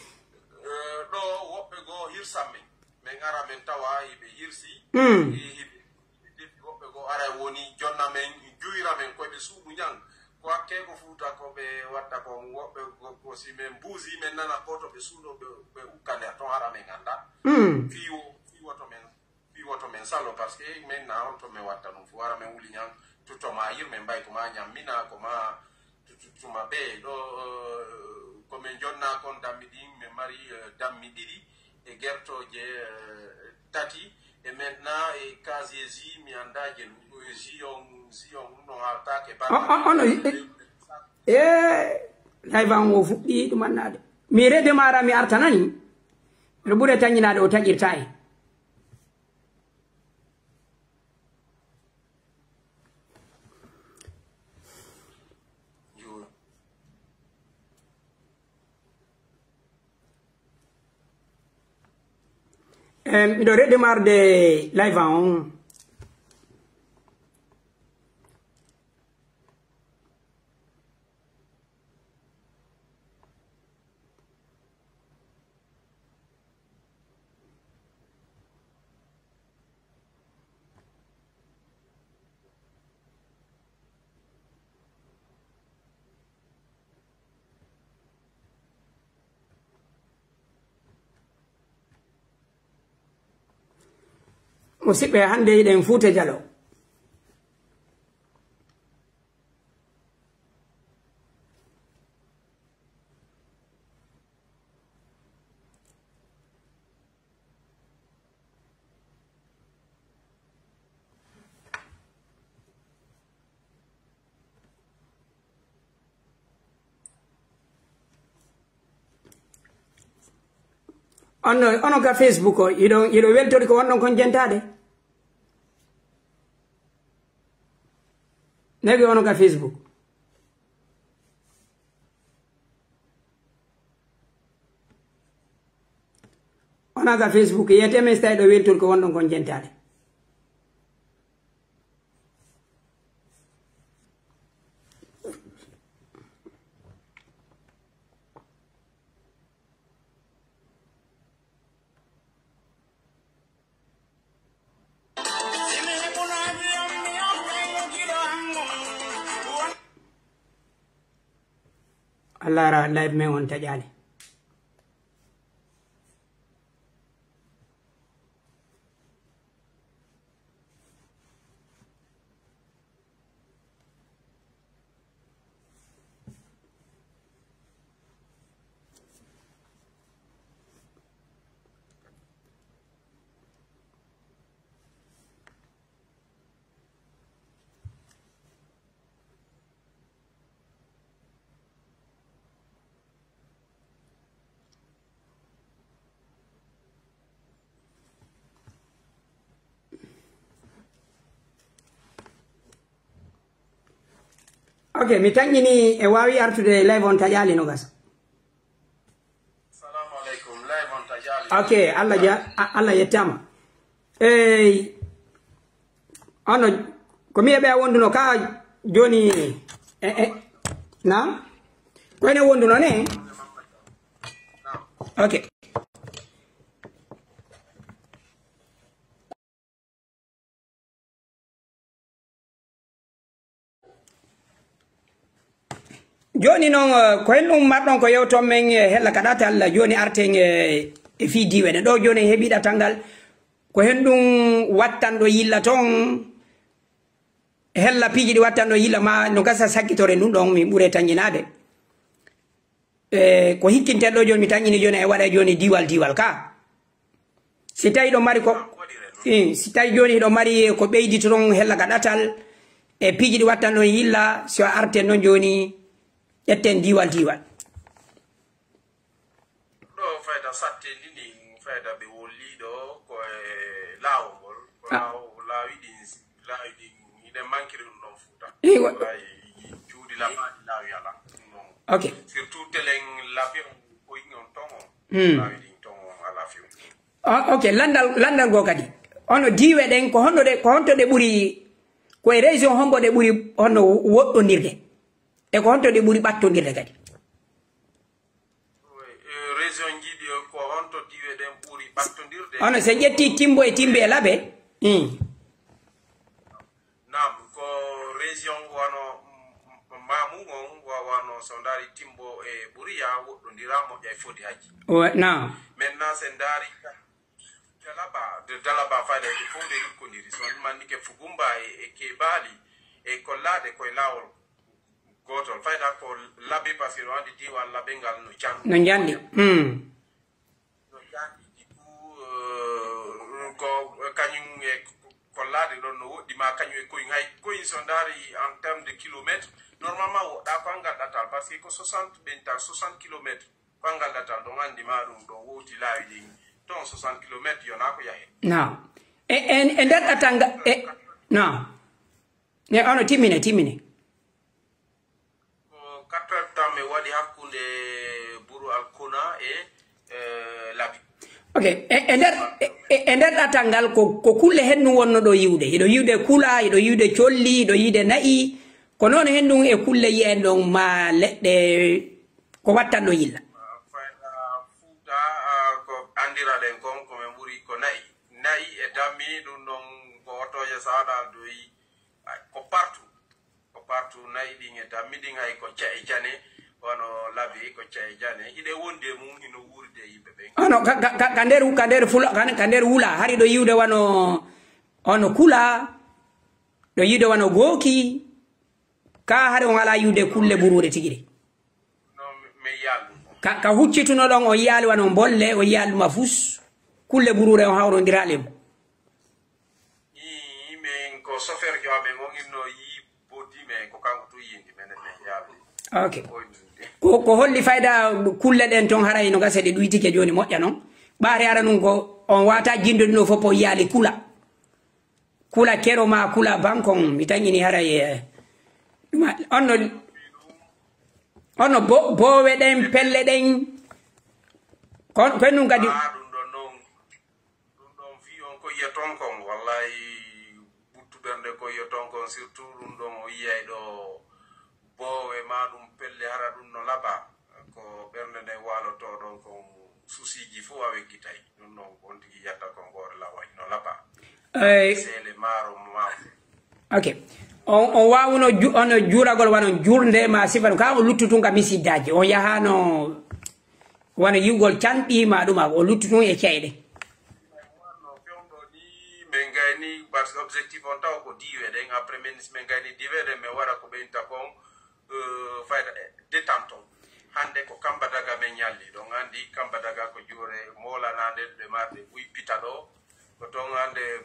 euh, ɗo woɓɓe goo hirsan men. Men ara men tawa hiɓe hirsi, mm, hi-, hiɓe, hiɓe defi, woɓɓe goo ara woni jonna men, juyra men koyɓe suuɗu ñan. Ko hakkee ko Fuuta ko ɓe watta kon, woɓɓe goo ko si men buusi, men nana ko to ɓe suuɗo, ɓe, ɓe ukkane ton ara men annda. Mm. Fii wo-, fii woto men fii woto men salo, parce que men na on to men watta ɗum fu, wara men wuli ñan, tutto ma yir, men mbay ko ma ñammina, ko ma tu-, tu-, tuma be ɗo, eh, ko men jonna kon dammi ɗin, men mari, eh, dammi ɗiɗi e gertoje, eh, tati, e maintenant e casier ji, mi annda jelu, eh, ji on, ji on no haaltake. On, on, on, eh, eh, live an o fuɗɗi ɗum annaade. Mi redemara mi artanani. No ɓure tañinaade o taƴirta en. Eh, miɗo redemar de live an on. Musidɓe, hannde hiɗen Fuuta Jaloo. Ono, ono ka Facebook o, hiɗo, hiɗo weltori ko wonɗon kon jentaade? Naɓi ono ka Facebook. Ona ka Facebook, yiyete men si tawi ɗo weltori ko wonɗon kon jentaade. Allah ara live men on taƴaali. Ok, mi tanƴini e waawi artude live on taƴaali no gasa. Salamu alaikum, live on taƴaali. Ok, Allah ja-, a-, Allah yettaama. Ey, ono, ko mi e ɓeya wonduno ka jooni, e, e, na? Ko ene wonduno ne? Ok. Jooni non, eh, ko hen ɗum marɗon ko yewton men, eh, hella ka ɗatal, jooni arten, eh, e fii diiwe ɗen. Ɗo jooni en heɓii ɗatal ngal, ko hen ɗum wattanɗo yilla ton, hella piiji ɗi wattanɗo yilla ma no gasa sakkitore ɗum ɗon, min ɓure tanƴinaade. E, ko hikkinten ɗo jooni, mi tanƴini jooni, e waɗa jooni diiwal, diiwal ka. Si tawi ɗo mari ko, eh, si tawi jooni hiɗo mari ko ɓeyditoton hella ka ɗatal, e piiji ɗi wattan ɗon yilla, si o arten non jooni, ƴetten diiwal, diiwal. Ɗo fayda satte ndi, ndi fayda ɓe wolli ɗo ko e laawol ngol, ko Ah. laawo-, laawi ɗin, laawi ɗin, hiɗen mankiri ɗum ɗon Fuuta. Eyi, wa- Wallahi, cuuɗi laɓaaɗi laawi alaa. Ɗum ɗon. Ok. Surtout telen l'avion, ko on ton on. Hmm. Laawi ɗin ton on alaa few. Ah, ok, landal, landal goo kadi. Ono diiwe ɗen, ko honno ɗe, ko honto ɗe ɓuri, ko e région hombo ɗe ɓuri honno woɗɗondirde? E ko honto ɗe ɓuri ɓattondirde kadi? Eh, région ji ɗi, ko honto diiwe ɗen ɓuri ɓattondirde? Ono, si en ƴetti Timbo e Timbi e Labe. Hmm. Naam, ko région wano, mm, Mamu on, wa-, wano so ndaari Timbo e Buriya woɗɗondira moƴƴa e fodi haji. Wa-, naam. Maintenant, so ndaari Dalaba, de Dalaba fayda e fof de rikkondiri. So mannike Fugumba e, e Kebaali e Kollaade koye laawol gootol. Fayda ko Labe, parce que no anndi diiwaan Labe ngal no janɗi. No janɗi. Hmm. No janɗi. Du coup, euh, ko kañum e Kollaade ɗon no woɗɗi, ma kañum e Koyin. Hay Koyin so ndaari en terme de kilomètre, normalement woɗɗaa ko anngal ɗatal, parce que ko soixante ɓen tan, soixante kilomètres. Banngal ɗatal ɗon anndi ma ɗum ɗon wowti laawi ɗin ton soixante kilomètres yonaa ko yahee. Naam. E, e, e nder ɗatal nga-, e, naam. E ono timmine, timmine. Ko quatre heures temps mi waɗi hakkunde Buru Alkuna e, e Labi. Ok, e, e nder, e, e, e nder ɗatal ngal ko, ko kulle hen ɗum wonno ɗo yiwde. Hiɗo yiwde kula, hiɗo yiwde colli, hiɗo yiwde na'i. Ko noon hen ɗum e kulle yi'en ɗon ma leɗɗe Ko wattanɗo yilla? Fayda Fuuta, ah, ko anndirɗen kon, ko men ɓuri ko na'i. Na'i e dammi, ɗum ɗon ko otooje saɗa doyi, ah, ko partout. Ko partout na'i ɗin e dammi ɗin, hay ko ca'e jane, wano Labe, ko ca'e jane. Hiɗe wondi e mum, hino wuuride e yimɓe ɓen. Ono, ka, ka, ka, ka nder, ka nder fula, ka, ka nder wula, hari ɗo yiwde wano, ono kula, ɗo yiwde wano gooki, ka hari on alaa yiwde kulle buruure tigi ɗe. No, mi, mi yi'aa ɗum. Ka, ka huccituno ɗon, o yi'aali wano mbolle, o yi'aali ɗum a fus. Kulle buruure on hawrondiraali e mum. Ii, min ko chauffeur jo amen on inno yii boddi, mais ko kanko tun yindi, menen min yi'aa ɗum. Ok. Ko, ko holli fayda kulle ɗen ton haray no gasa ɗe ɗuytike jooni moƴƴa non? Ɓaare ara nun ko on waata jindo ɗum ɗo fof o yi'aali kula. Kula kero ma kula bankon, mi tañini haray, eh, Ɗum a-, on no, on no bo-, boowe ɗen, pelle ɗen, kon, koye ɗum kadi. Ah, ɗum ɗon non, ɗum ɗon fii on ko yiya ton kon, wallahi, ɓuttu ɓernde ko yiya ton kon, surtout ɗum ɗon o yiyay ɗo boowe ma ɗum pelle, hara ɗum no laɓa, ko ɓernde nden waalotoo ɗon kon, susiiji fof a weggitay. Ɗum ɗon on tigi yatta kon hoore lawa, hino laɓa. Ey. Seele maaro maaro. Ok. On, on waawuno ju-, ono juuragol wano juulde ma sifa ɗum. Ka on luttu tun ka misiddaaji. On yahaano wano yi'ugol canɗi ma ɗum, on luttu tun e ceyɗe. No fewndo ni, men gayni, parce que objectif on taw ko diiwe ɗen. Après, men, men gayni diiwe ɗen, men wara ko ɓe inta kon, euh, fayda e détente on. Hannde ko Kamba Daga men ñalli. Ɗon anndi Kamba Daga ko juure moolanaande ɗe marde buy pita ɗo. Ko ton hannde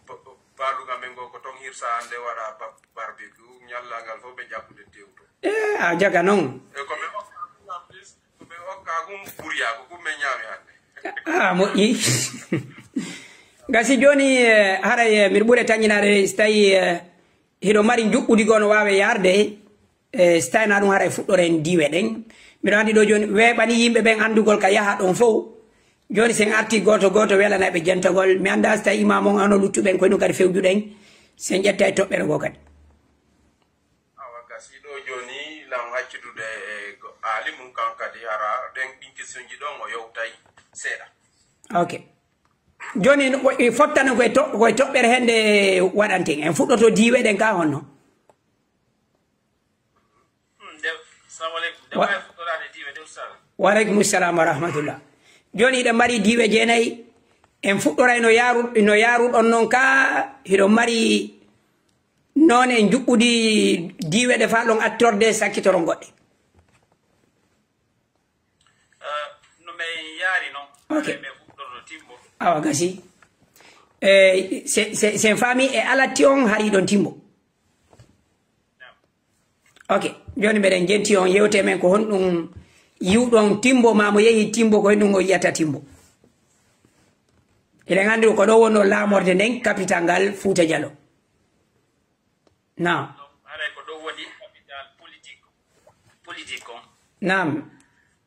p-, p-, paaluga men ngo ko ton hirsa hannde waɗa ba-, barbecue. Ñallaagal fof ɓe ƴakkude tewto. Eh, a jaga non. E ko ɓe okka ɗum en plus, ko ɓe okka ɗum burya, ko ɗum men ñaami hannde. Ah, moƴƴi. Gasi jooni, eh, haray, eh, miɗo ɓuri tañinaade so tawi, eh, hiɗo mari njuɓɓudi goo no waawi yaarde, eh, so tawi na ɗum haray fuɗɗoren diiwe ɗen. Miɗo anndi ɗo jooni weeɓani yimɓe ɓen anndugol ka yaha ɗon fow. Jooni sen arti gooto gooto welanay ɓe jentagol. Mi anndaa so tawi imam on ano luttuɓen koye ɗum kadi fewjuɗen. Sen ƴetta e toɓɓere goo kadi. Awa, gasi ɗo jooni, lan haccidude e go-, aali mum kan kadi, hara ɗen ɗin kestionji ɗon o yewtay seeɗa. Ok. Jooni, no, o, e fottano koye to-, koye toɓɓere hende waɗanten. En fuɗɗoto diiwe ɗen ka honno? Hmm, nde, salamu aleykum. Nde Wa-, waawi fuɗɗoraade diiwe ɗen, ustaz? Wa aleykum salam wa rahmatullah. Jooni, hiɗen mari diiwe jeenayi. En fuɗɗoray no yaaru-, no yaaruɗon non ka, hiɗon mari noone njuɓɓudi diiwe ɗe faalɗon attorde sakkitoron goɗɗe? Eh, no men yaari non. Ok. Ɓe fuɗɗorno timbo. Awa, gasi. Eh, se, se, sen faami e alatti on hari ɗon timbo. Naam. Ok. Jooni meɗen jenti on yewte men ko honɗum yiwɗon timbo ma mo yehi timbo ko honɗum o yiyata timbo. Eɗen anndi ko ɗo wonno laamorde nden kapital ngal Fuuta Jaloo. Naam. Haray ko ɗon woni capital politique, politique on. Naam.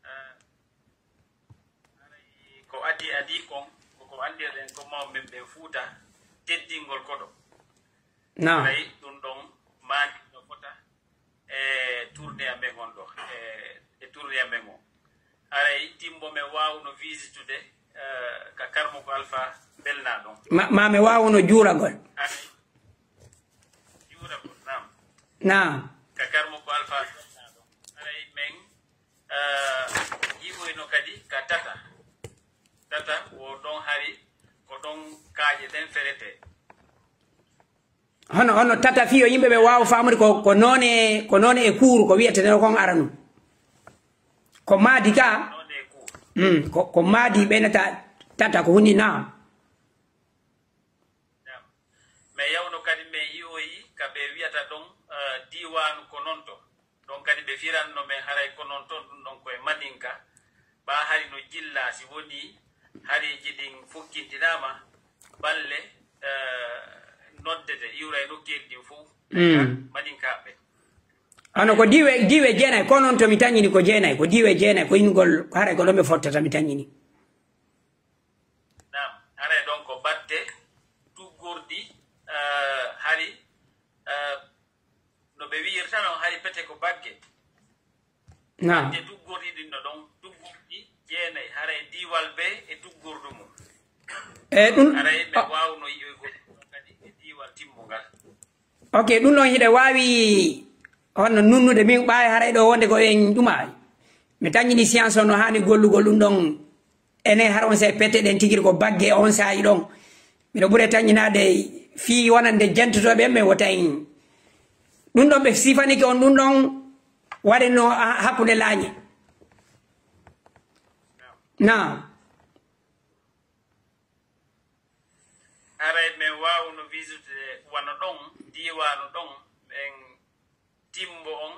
Eh, haray ko adii, adii kon, ko, ko anndirɗen ko mawɓe men ɓen Fuuta, teddingol koɗo. Naam. Haray ɗum ɗon maandi no fota e tournée amen on ɗo, e, e tournée amen on. Haray timbo men waawuno visitude, eh, ka Karmoko Alpha Belna ɗon. Ma, ma mi waawuno juuragol. Haray juuragol, naam. Naam. Ka Karmoko Alpha Belna ɗon. Haray men, eh, yi'oyno kadi ka Tata. Tata wo ɗon hari, ko ɗon kaaƴe ɗen feretee. Hono, hono Tata fii yo yimɓe ɓe waawa faamude ko, ko noone, ko noone e kuuru ko wi'etee kon aranu. Ko maadi ka, noone e kuuru. Mm, ko, ko maadi ɓeynata Tata ko hundi naam. Naam. Mais yawno kadi men yi'oyi ka ɓe wi'ata ɗon, eh, diiwaanu Kononto. Ɗon kadi ɓe firanno men haray ko non ton ɗum ɗon ko e Maninka. Ɓaa hari no jillaa, si wonii hariiji ɗin fokkintinaama, balle, eh, noddete, iwra e nokkeeli ɗin fof, Mm. Maninkaaɓe. Ano ko diiwe, diiwe jeenay, ko non to mi tañini ko jeenay, ko diiwe jeenay, ko innugol, haray ko ɗon ɓe fottata mi tañini. Naam, haray ɗon ko batte tuggordi, eh, hari, eh, no ɓe wi'irta non, hari pete ko bagge. Naam. Bagge tuggordi ɗin no ɗon, tuggordi jeenay, haray diiwal bee e tuggordu mum. E ɗum, haray ɓe a- waawno yi'oygol ɗum kadi e diiwal timmungal. Ok, ɗum ɗon hiɗa waawi honno nunnude min ɓaawi haray ɗo wonde ko en ɗuma. Mi tañini science on no haani gollugol ɗum ɗon. Enen har on saa'i pete ɗen tigi ko bagge on saa'i ɗon. Miɗo ɓuri tañinaade fii wonande jentotooɓe ɓen wota en. Ɗum ɗon ɓe sifanike on ɗum ɗon waɗenno ha-, hakkunde laañe. Naam. Haray men waawno visite wano ɗon, diiwaanu ɗon, men timbo on.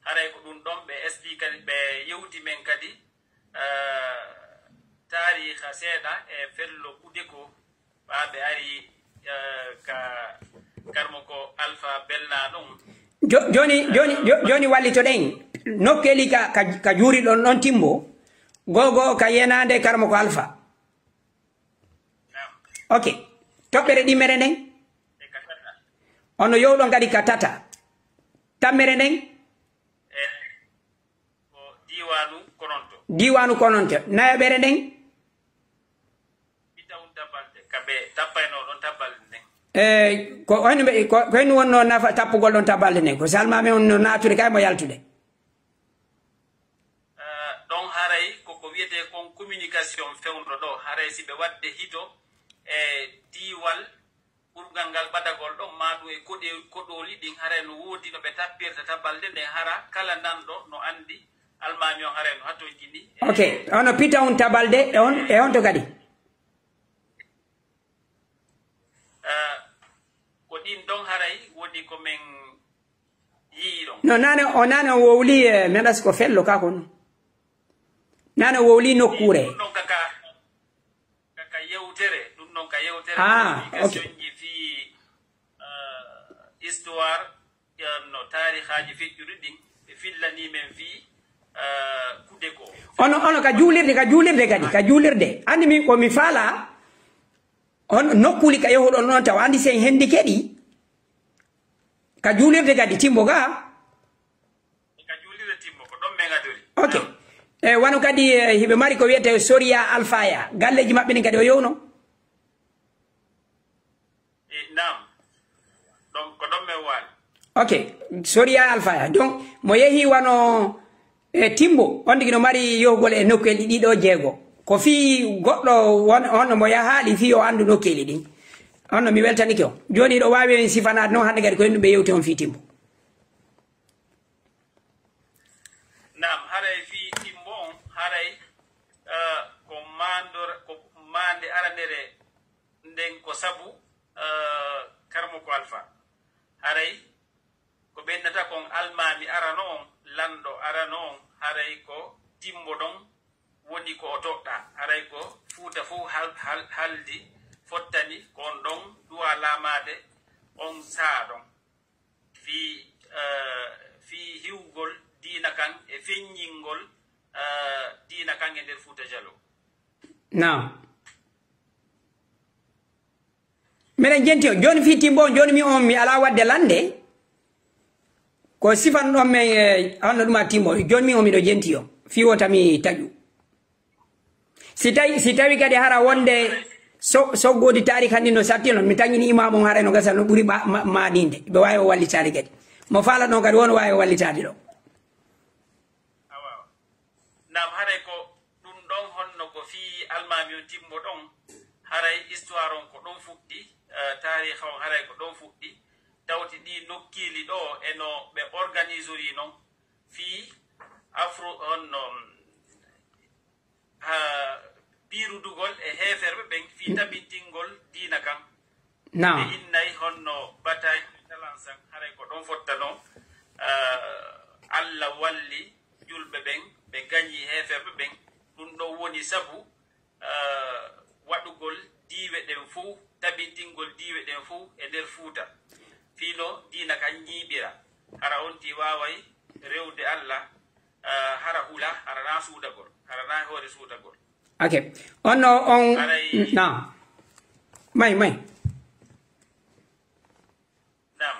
Haray ko ɗum ɗon ɓe explique, ɓe yewti men kadi, eh, taariika seeɗa e fello Budeko, ɓaa ɓe ari, eh, ka Karmoko Alpha Belna ɗon. Jo-, jooni, jooni, jo-, jooni wallitoɗen nokkeeli ka, ka, ka juuriɗon ɗon timbo, goo goo ka yenaande Karamoko Alfa. Ok. Toɓɓere ɗimmere nden? Ono yowɗon kadi ka tata. Tammere nden? Ko diiwaanu kononto. Diiwaanu kononto. Nayaɓere nden? Pitawun tabbalde, ka ɓe tappaynoo ɗon tabbalde nden. Eh, ko honno ɓe, ko, ko honno wonnoo nafa tappugol ɗon tabbalde nden? Ko si almaami on no naatude kay mo yaltude. Eh, ɗon haray ko, ko wiyetee kon communication fewndo ɗo. Haray si ɓe waɗde hito e diiwal ɓurgal ngal ɓadagol ɗon, maa ɗum e koɗe-, koɗooli ɗin, haray no woodi no ɓe tappirta tabalde nden, hara kala nanɗo no anndi almaami on haray no hatonjini e Ok, ono pita on tabalde, e on, e on to kadi? Ah, ko ɗin ɗon haray woni ko men yi'i ɗon. No, nane, o nane o wowli, eh, mi anndaa si ko fello ka kono. Nane o wowli nokkuure. Ɗum ɗon kaka Ka, ka yewtere, ɗum ɗon ka yewtere Ah, ok. Communication ji fii, eh, histoire, eh, no taarihaaji feƴƴuɗi ɗin, ɓe fillanii men fii, eh, Kudeko. Ono, ono ka juulirde, ka juulirde kadi, ka juulirde. Anndi min, ko mi faala, on nokkuuli ka yahuɗon ɗon taw, anndi si en hendike ɗi, ka juulirde kadi, timbo ga. Ka juulirde timbo, ko ɗon men adori. Ok. E wano kadi, eh, hiɓe mari ko wiyetee Soriya Alfaya. Galleeji maɓɓe ɗin kadi o yowno? E, naam. Ɗon, ko ɗon men waali. Ok. Soriya Alfaya. Donc, mo yehi wano, eh, timbo, on tigi no mari yohugol e nokkeeli ɗiɗo jeego. Ko fii goɗɗo won, on mo yahaali fii o anndu nokkeeli ɗin. On no mi weltanike on. Jooni ɗo waawi en sifanaade non hannde kadi ko en ɗum ɓe yewti on fii timbo. Naam, haray fii timbo on, haray, eh, ko maandor-, ko maande aranere nden ko sabu, eh, Karamoko Alfa. Haray ko ɓennata kon almaami arano on, lanɗo arano on, haray ko timbo ɗon woni ko o toɗɗaa. Haray ko Fuuta fow hal-, hal-, haldi fottani ko on ɗon duwaa laamaade on sahaa ɗon. Fii, eh, fii hiwgol diina kan e feññingol, eh, diina kan e nder Fuuta Jaloo. Naam. Miɗen jenti on. Jooni fii timbo on, jooni mi on, mi alaa waɗde lande. Ko sifan ɗon men, eh, honno ɗum a timbo. Jooni mi on, miɗo jenti on. Fii wota mi taƴu. Si tawi, si tawi kadi hara wonde so-, soggoodi taarika ndin no satti non, mi taŋini imaamu on haray no gasa no ɓuri ma-, ma-, maaninde. Ɓe waawi o wallitaade kadi. Mo faala ɗon kadi won waawi o wallitaade ɗo. Awa. Naam, haray ko ɗum ɗon honno ko fii almaami on timbo ɗon, haray histoire on ko ɗon fuɗɗi, eh, taariika on haray ko ɗon fuɗɗi. Tawti ɗii nokkiili ɗo e no ɓe organisori non fii afro-, honno, ha, piirudugol e heeferɓe ɓen fii tabintingol diina kan. Naam. Ɓe innay honno bataille de Talansan, haray ko ɗon fottanoo, ah, Alla walli julɓe ɓen, ɓe gañi heeferɓe ɓen. Ɗum ɗon woni sabu, ah, waɗugol diiwe ɗen fow, tabintingol diiwe ɗen fow e nder Fuuta. Fii no diina kan ñiiɓira. Hara on tigi waaway rewde Alla, ah, hara hula, hara naa suudagol, hara naa hoore suudagol. Ok. On no on, Haray na. May, may. Naam.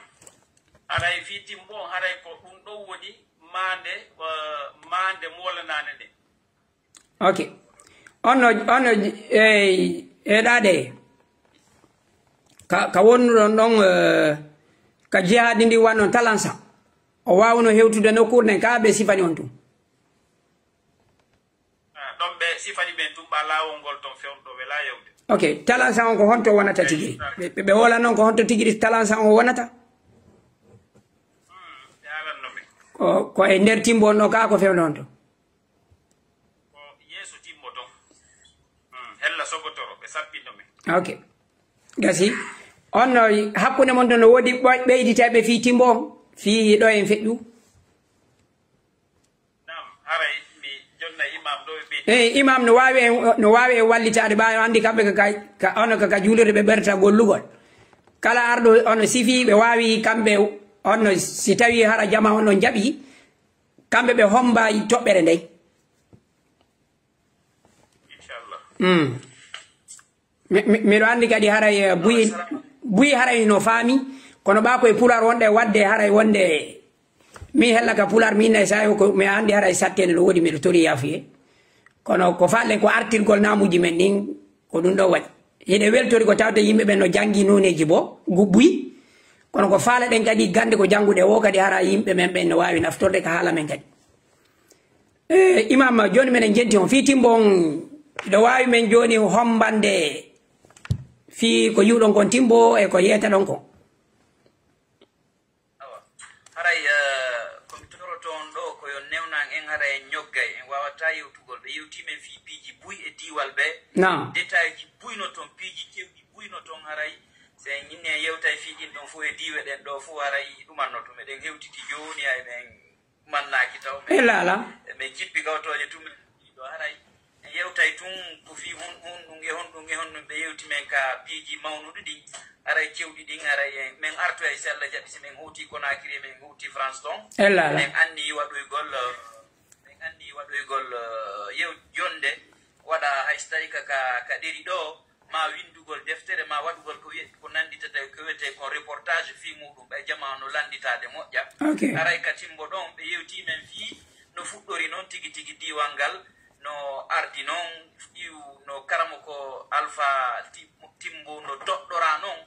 Haray fii timbo on, haray ko ɗum ɗon woni maande, eh, maande moolanaande nden. Ok. On no, on no, eh, eɗaade. Ka, ka wonnuɗon ɗon, eh, ka jihaadi ndi wannon Talansa. O waawno hewtude nokkuure nden, ka ɓe sifani on tun. Ah, ɗon ɓe sifani ɓen tun ɓa laawol ngol ton fewndo ɓe laa yewde. Ok, Talansa on ko honto wonata tigi? Ɓe, ɓe, ɓe woola non ko honto tigi Talansa on wonata? Hmm, ɓe haalanno men. Ko, ko e nder timbo on ɗo kaa ko fewndo on to? Ko yeeso timbo ton. Hmm, hella sogotoro, ɓe sappinno men. Ok. Gasi. On no hakkunde mon ton no woodi ɓoy-, ɓeyditeeɓe fii timbo on? Fii ɗo en feƴƴu? Naam, haray mi jonna imam ɗo e ɓe. Eey, imam no waawi en, no waawi en wallitaade ɓaawo anndi kamɓe ka, ka, ka, ono ka, ka juulirde ɓe ɓerta gollugol. Kala arɗo ono sifii ɓe waawi kamɓe On no, si tawii hara jamaa on ɗon jaɓii, kamɓe ɓe hommbay toɓɓere nden. Inchallah. Mm. Mi, mi, miɗo anndi kadi haray, eh, buy, buy haray no faami, kono ɓaa ko e pulaar wonɗe waɗde haray wonde mi hella ka pulaar mi inna e saayo ko mi anndi haray sattene no woodi miɗo tori yaafuye. Kono ko faalɗen ko artirgol naamuuji men ɗin, ko ɗum ɗo waɗi. Hiɗe weltori ko tawde yimɓe ɓen no janngi nooneeji bo, gu-, buy. Kono ko faalaɗen kadi gannde ko jannguɗe o kadi hara yimɓe men ɓen no waawi naftorde ka haala men kadi. Eh, Imam, jooni menen jenti on fii timbo on, hiɗo waawi men jooni hommbande fii ko yi'uɗon kon timbo e ko yeetaɗon kon. Awa. Haray, eh, ko mi toroto on ɗoo, ko yo newnan en, haray en ñoggay, en waawataa yewtugol. Ɓe yewtii men fii piiji buy e diiwal ɓe. Naam. Détail ji buy no ton, piiji cewɗi buy no ton, haray. Si en inni en yewtay fii ɗin ɗon fow e diiwe ɗen ɗoo fow, haray ɗuman no to. Meɗen hewtiti jooni, hay men mannaaki taw men. E laala. Men jippi gawtooje tun, men ɗo haray. En yewtay tun ko fii hon, honɗun e honɗun e honɗun ɓe yewti men ka piiji mawnuɗi ɗin, haray cewɗi ɗin, haray en, men artoyay si Alla jaɓi, si men howti Konaakiri, men howti France ton. E laala. Men anni waɗoygol, men anni waɗoygol, eh, yew-, jonde, waɗa hay si tawi ka, ka, ka ɗeri ɗoo, maa winndugol deftere, maa waɗugol ko wi'e-, ko nannditata e ko wi'etee kon reportage fii muuɗum, ɓay jamaa no lannditaade moƴƴa. Ok. Haray ka timbo ɗon, ɓe yewtii men fii no fuɗɗori non tigi tigi diiwal ngal, no ardi non, iw-, no karamoko Alfa Ti-, Timbo no toɗɗoraa non,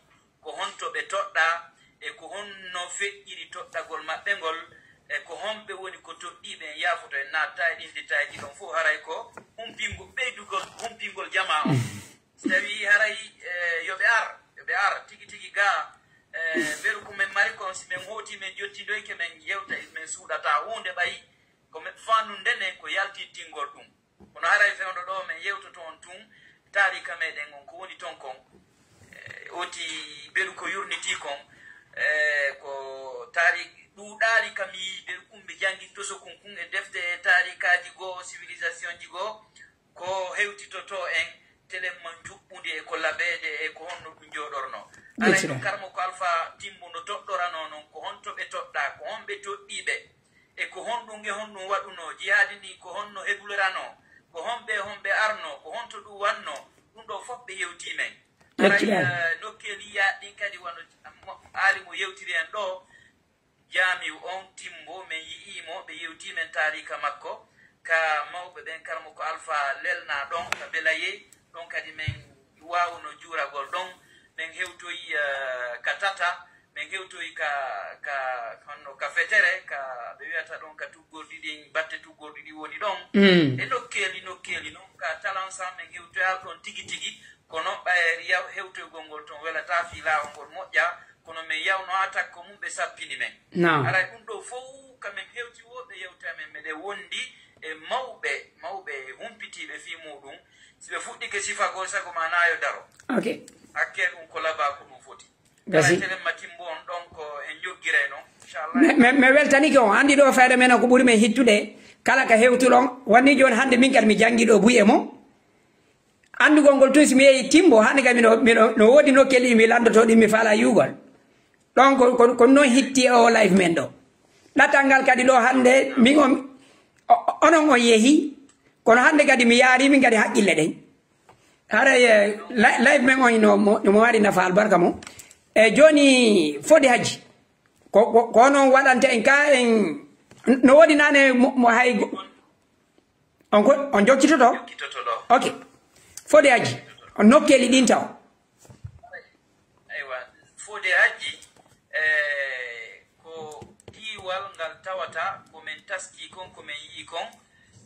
ko honto ɓe toɗɗaa, e ko honno feƴƴiri toɗɗagol maɓɓe ngol, e ko honɓe woni ko toɗɗii ɓen yaafoto. En naattaa e ɗin détail ji ɗon fow, haray ko humpingo-, ɓeydugol humpingol jamaa on. Si tawii haray, eh, yo ɓe ar, yo ɓe ar tigi tigi gaa, eh, mbeɗu ko men mari kon, si men hooti, men jottindoyke, men yewta, men suuɗataa huunde ɓay, ko men faandude nden ko yaltintingol ɗum. Kono haray fewndo ɗoo, men yewtoto on tun, taariika meɗen on, ko woni ton kon. Eh, oti mbeɗu ko yurnitii kon, eh, ko taari-, ɗuuɗaali ka mi yi'i mbeɗu ɗum ɓe janngii to sokun kun e defte e taariikaaji goo, civilisation ji goo, ko hewtitotoo en, telemma njuɓɓundi e ko labeede e ko honno ɗum jooɗornoo. Aray no Karamoko Alfa Timbo no toɗɗoranoo non, ko honto ɓe toɗɗaa, ko honɓe toɗɗii ɓe, e ko honɗum e honɗum waɗunoo, jihaadi ndin ko honno hebuloranoo, ko honɓe e honɓe arnoo, ko honto ɗum wannoo, ɗum ɗoo fof ɓe yewtii men. Aray, eh, nokkeeli yaaɗi ɗin kadi wano mo-, aali mo yewtiri en ɗoo, Jaamiu on Timbo, men yi'ii mo, ɓe yewtii men taariika makko ka mawɓe ɓen, Karamoko Alfa Lelna ɗon ka Belayey, ɗon kadi men waawuno juuragol ɗon, men hewtoyi, eh, ka Tata, men hewtoyi ka, ka, honno, ka Fetere, ka ɓe wi'ata ɗon ka tuggorɗi ɗin, batte tuggorɗi ɗin woni ɗon. Mm. E nokkeeli, nokkeeli non, ka Talansan, men hewtoyaali ɗon tigi tigi, kono ɓay yaw-, hewtoygol ngol ton welataa fii laawol ngol moƴƴaa, kono men yawno haa takko mum ɓe sappini men. Naam. Haray ɗum ɗoo fow ka men hewti woo, ɓe yewta men, meɗen wondi e mawɓe, mawɓe humpitiiɓe fii muuɗum. Si ɓe fuɗɗike sifagol, sago maa naa yo daro. Ok. Hakkee ɗum ko labaa ko ɗum foti. Gasi. Kala telen ma Timbo on ɗon ko en joggiray non, inchallah. Mi, mi, mi weltanike on. Anndi ɗoo fayda men on ko ɓuri men hittude. Kala ka hewtuɗon. Wonni jooni hannde min kadi mi janngi ɗoo buy e mo. Anndugol ngol tun si mi yehi Timbo, hannde kadi miɗo, miɗo, no woodi nokkeeli ɗi mi lanndotoo ɗi mi faalaa yi'ugol. Ɗon ko, ko, ko non hitti e o live men ɗoo. Ɗatal ngal kadi ɗoo hannde, min on, o-, onon on yehi, kono hannde kadi mi yaari min kadi haqqille ɗen. Haray, eh, li-, live men on no mo, no mo mari nafa albarka mo. E jooni fodi hajji. Ko, ko, ko onon waɗanta en ka en, no woodi nane mo, mo hay go-, on ko, on jokkitoto? Jokkitoto ɗoo. Ok. Fodi hajji. On nokkeeli ɗin taw. Aywa, fode hajji, eh, ko diiwal ngal tawata ko men taskii kon, ko men yi'i kon,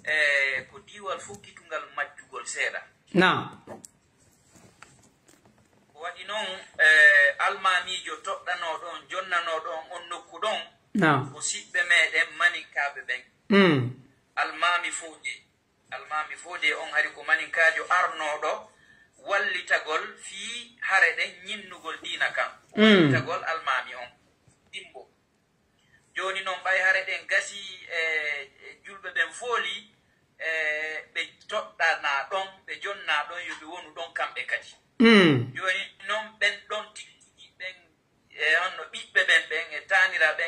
eh, ko diiwal fukkitungal majjugol seeɗa. Naam. Ko waɗi non, eh, almaamiijo toɗɗanoo ɗon, jonnanoo ɗon on nokku ɗon, naam, ko siɓɓe meɗen maninkaaɓe ɓen. Mm. Almaami Fode. Almaami Fode on hari ko maninkaajo arnooɗo wallitagol fii hare ɗen ñinnugol diina kan. Mm. Wallitagol almaami on. Timbo. Jooni non, ɓay hare ɗen gasii, e, e julɓe ɓen fooli, e, ɓe toɗɗanaa ɗon, ɓe jonnaa ɗon, yo ɓe wonu ɗon kamɓe kadi. Mm. Jooni non, ɓen ɗon tigi tigi, ɓen, e, honno ɓiɓɓe ɓen, ɓen e taaniraaɓe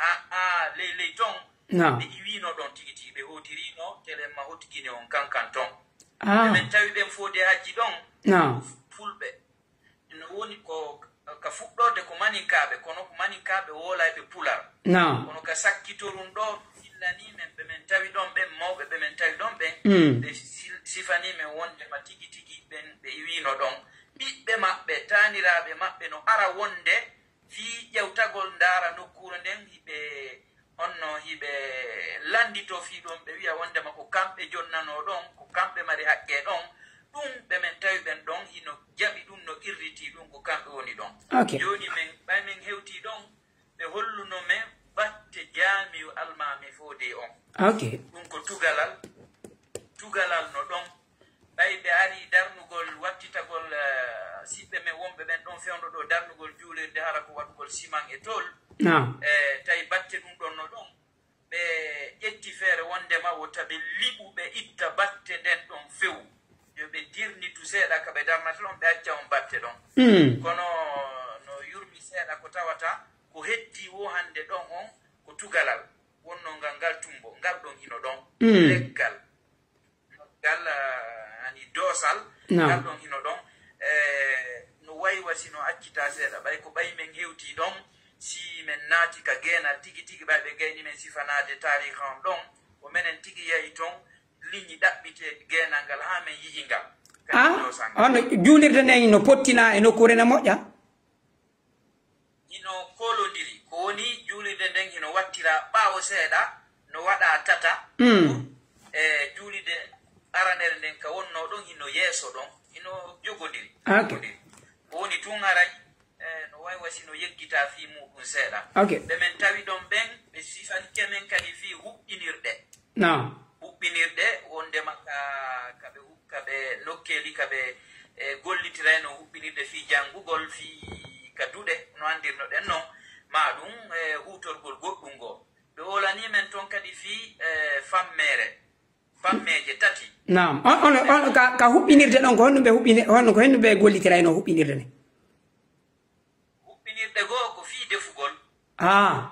a, a, ley, ley ton, Naam. Ɓe iwiino ɗon tigi tigi, ɓe hootirino telen ma hotgine on kankan ton. Ah. Ɓe men tawi ɓen foode hajji ɗon, Naam. Fulɓe. No woni ko, ka fuɗɗorde ko maninkaaɓe, kono ko maninkaaɓe woolayɓe pular. Naam. Kono ka sakkitorun ɗo, fillanii men, ɓe men tawi ɗon ɓen, mawɓe ɓe men tawi ɗon ɓen, Mm. ɓe si-, sifanii men wonde ma tigi tigi ɓen ɓe iwiino ɗon. Ɓiɓɓe maɓɓe, taaniraaɓe maɓɓe no ara wonde fii ƴewtagol ndaara nokkuure nden, hiɓe, honno hiɓe lannditoo fii ɗum, ɓe wi'a wondema ko kamɓe jonnanoo ɗon, ko kamɓe mari haqqee ɗon. Ɗum ɓe men tawi ɓen ɗon hino jaɓi ɗum, no qirritii ɗum, ko kamɓe woni ɗon. Ok. Jooni men, ɓay men hewtii ɗon, ɓe holluno men batte jaamiu almaami foodee on. Ok. Ɗum ko tugalal, tugalal no ɗon. Ɓay ɓe arii darnugol, wattitagol, eh, siɓɓe men wonɓe ɓen ɗon fewndo ɗoo, darnugol juulirde, hara ko waɗugol siman e tol. Naam. Eh, tawi batte ɗum ɗon no ɗon. Ɓe ƴetti feere wondema wota ɓe liɓu, ɓe itta batte nden ɗon few. Yo ɓe dirnitu seeɗa ka ɓe darnata ɗon, ɓe acca on batte ɗon. Mm. Kono no yurmi seeɗa ko tawata ko heddii woo hannde ɗon on ko tugalal wonnoo ngal, ngal tumbo, ngal ɗon hino ɗon. Mm. Leggal. Ngal, ah, ani doosal, Naam. Ngal ɗon hino ɗon. Eh, no waywa si no accita seeɗa, ɓay ko ɓay men hewtii ɗon, si men naati ka geenal tigi tigi, ɓay ɓe gayni men sifanaade taariika on ɗon, ko menen tigi yahi ton, liñi ɗaɓɓite geenal ngal haa men yi'i ngal. Kadi Ah, doosal ngal. Hono juulirde nden no pottina e nokkuure ne moƴƴa? Hino koolondiri, ko woni juulirde nden hino wattira ɓaawo seeɗa, no waɗa tata, Mm. e juulirde aranere nden ka wonnoo ɗon hino yeeso ɗon, hino jogondiri, Ok. jogondiri. Ko woni tun haray, e, no way wa si no yeggita fii muuɗum seeɗa. Ok. Ɓe men tawi ɗon ɓen, ɓe sifanike men kadi fii huɓɓinirɗe. Naam. Huɓɓinirɗe wondema ka, ka ɓe hu-, ka ɓe nokkeeli ka ɓe, e, gollitirayno huɓɓinirde fii janngugol, fii ka duɗe, no anndirnoɗen non, maa ɗum, e, huutorgol goɗɗum ngoo. Ɓe hoolanii men ton kadi fii, e, fammeere, fammeeje tati. Naam. On, on, on, ka, ka huɓɓinirde ɗon, ko honɗum ɓe huɓɓini-, honɗum, ko honɗum ɓe gollitirayno huɓɓinirde nden? Huɓɓinirɗe goo ko fii defugol. Ah.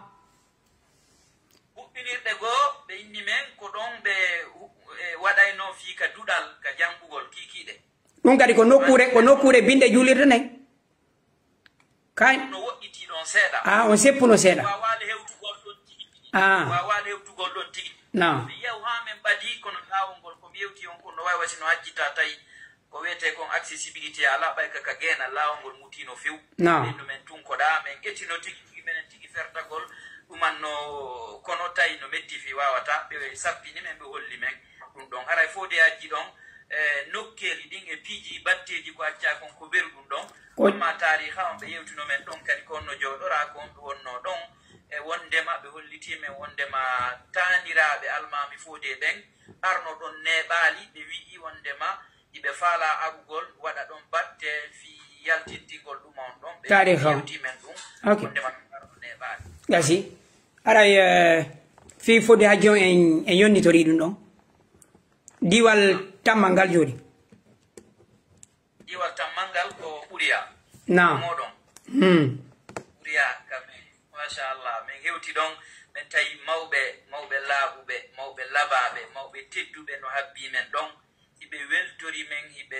Huɓɓinirɗe goo, ɓe inni men ko ɗon ɓe hu-, e, waɗaynoo fii ka duɗal, ka janngugol kiikiiɗe. Ɗum kadi ko nokkuure, ko nokkuure binnde juulirde nden? Kay. No woɗɗitii ɗon seeɗa. Ah, on seppuno seeɗa. Waawaali hewtugol ɗon tigi tigi. Ah. Waawaali hewtugol ɗon tigi. Naam. Mi yew haa men ɓadii, kono laawol ngol ko mi yewti on, ko no waawi wasi no hajjita tawi ko wiyetee kon accessibilité alaa, ɓay ka, ka geenal laawol ngol mutiino few. Naam. Ɓen no men tunkoɗaa, men ƴettino tigi tigi menen tigi fertagol ɗuman no, kono tawi no metti fii waawataa, ɓe sappini men, ɓe holli men ɗum ɗon. Haray foodeyaaji ɗon, e, nokkeeli ɗin e piiji batteeji ko accaa kon ko beru ɗum ɗon. Ko amma taariha on ɓe yewtino men ɗon kadi ko on no jooɗoraa, ko on ɗum wonnoo ɗon. E wondema ɓe hollitii men wondema taaniraaɓe almaami foodee ɓen arno ɗon neeɓaali, ɓe wi'i wondema hiɓe faalaa arugol, waɗa ɗon batte fii yaltintingol ɗuma on ɗon, ɓe Taariha on. Yewti men ɗum, Ok. Wondema ɗum arno neeɓaali. Gasi. Aray, eh, fii fodde hajji on en, en yonnitorii ɗum ɗon. Diiwal tammal ngal jooni. Diiwal tammal ngal ko Ɓuriya. Naam. Moɗon. Hmm. Ɓuriya kam, machallah, men hewti ɗon, men tawi mawɓe, mawɓe laaɓuɓe, mawɓe labaaɓe, mawɓe tedduɓe no habbii men ɗon. Hiɓe weltori men, hiɓe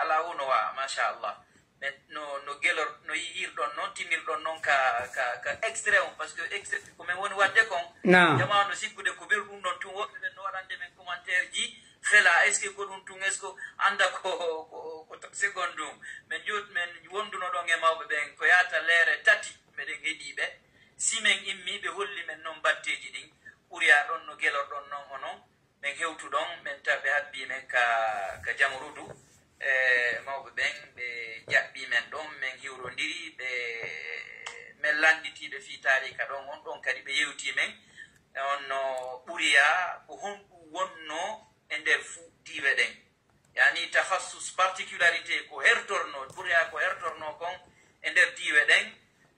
alaa wo no wa'a, machallah. Men no, no gelor, no yi'irɗon non, tinirɗon non ka, ka, ka extrait on, parce que extrait ko men woni waɗde kon. Naam. Jamaa no sikkude ko ɓerɗum ɗon tun, woɓɓe ɓen no waɗande men commentaire ji, fela, est-ce que ko ɗum tun, est-ce que annda ko, ko, ko seconde ɗum. Men jot-, men wonduno ɗon e mawɓe ɓen, ko yaata leere tati, meɗen heɗii ɓe. Si men immii, ɓe holli men non batteeji ɗin, ɓuriya ɗon no gelorɗon non onon. Men hewtu ɗon, men tawi ɓe habbii men ka, ka Jamrudu. E, mawɓe ɓen, ɓe jaɓɓii men ɗon, men hiwrondiri, ɓe, men lannditiiɓe fii taariika ɗon, on ɗon kadi ɓe yewtii men. E on no Ɓuriya, ko honɗum wonnoo e nder fuu diiwe ɗen? Yani, takhassus, particularité, ko hertornoo, Ɓuriya ko hertornoo kon e nder diiwe ɗen.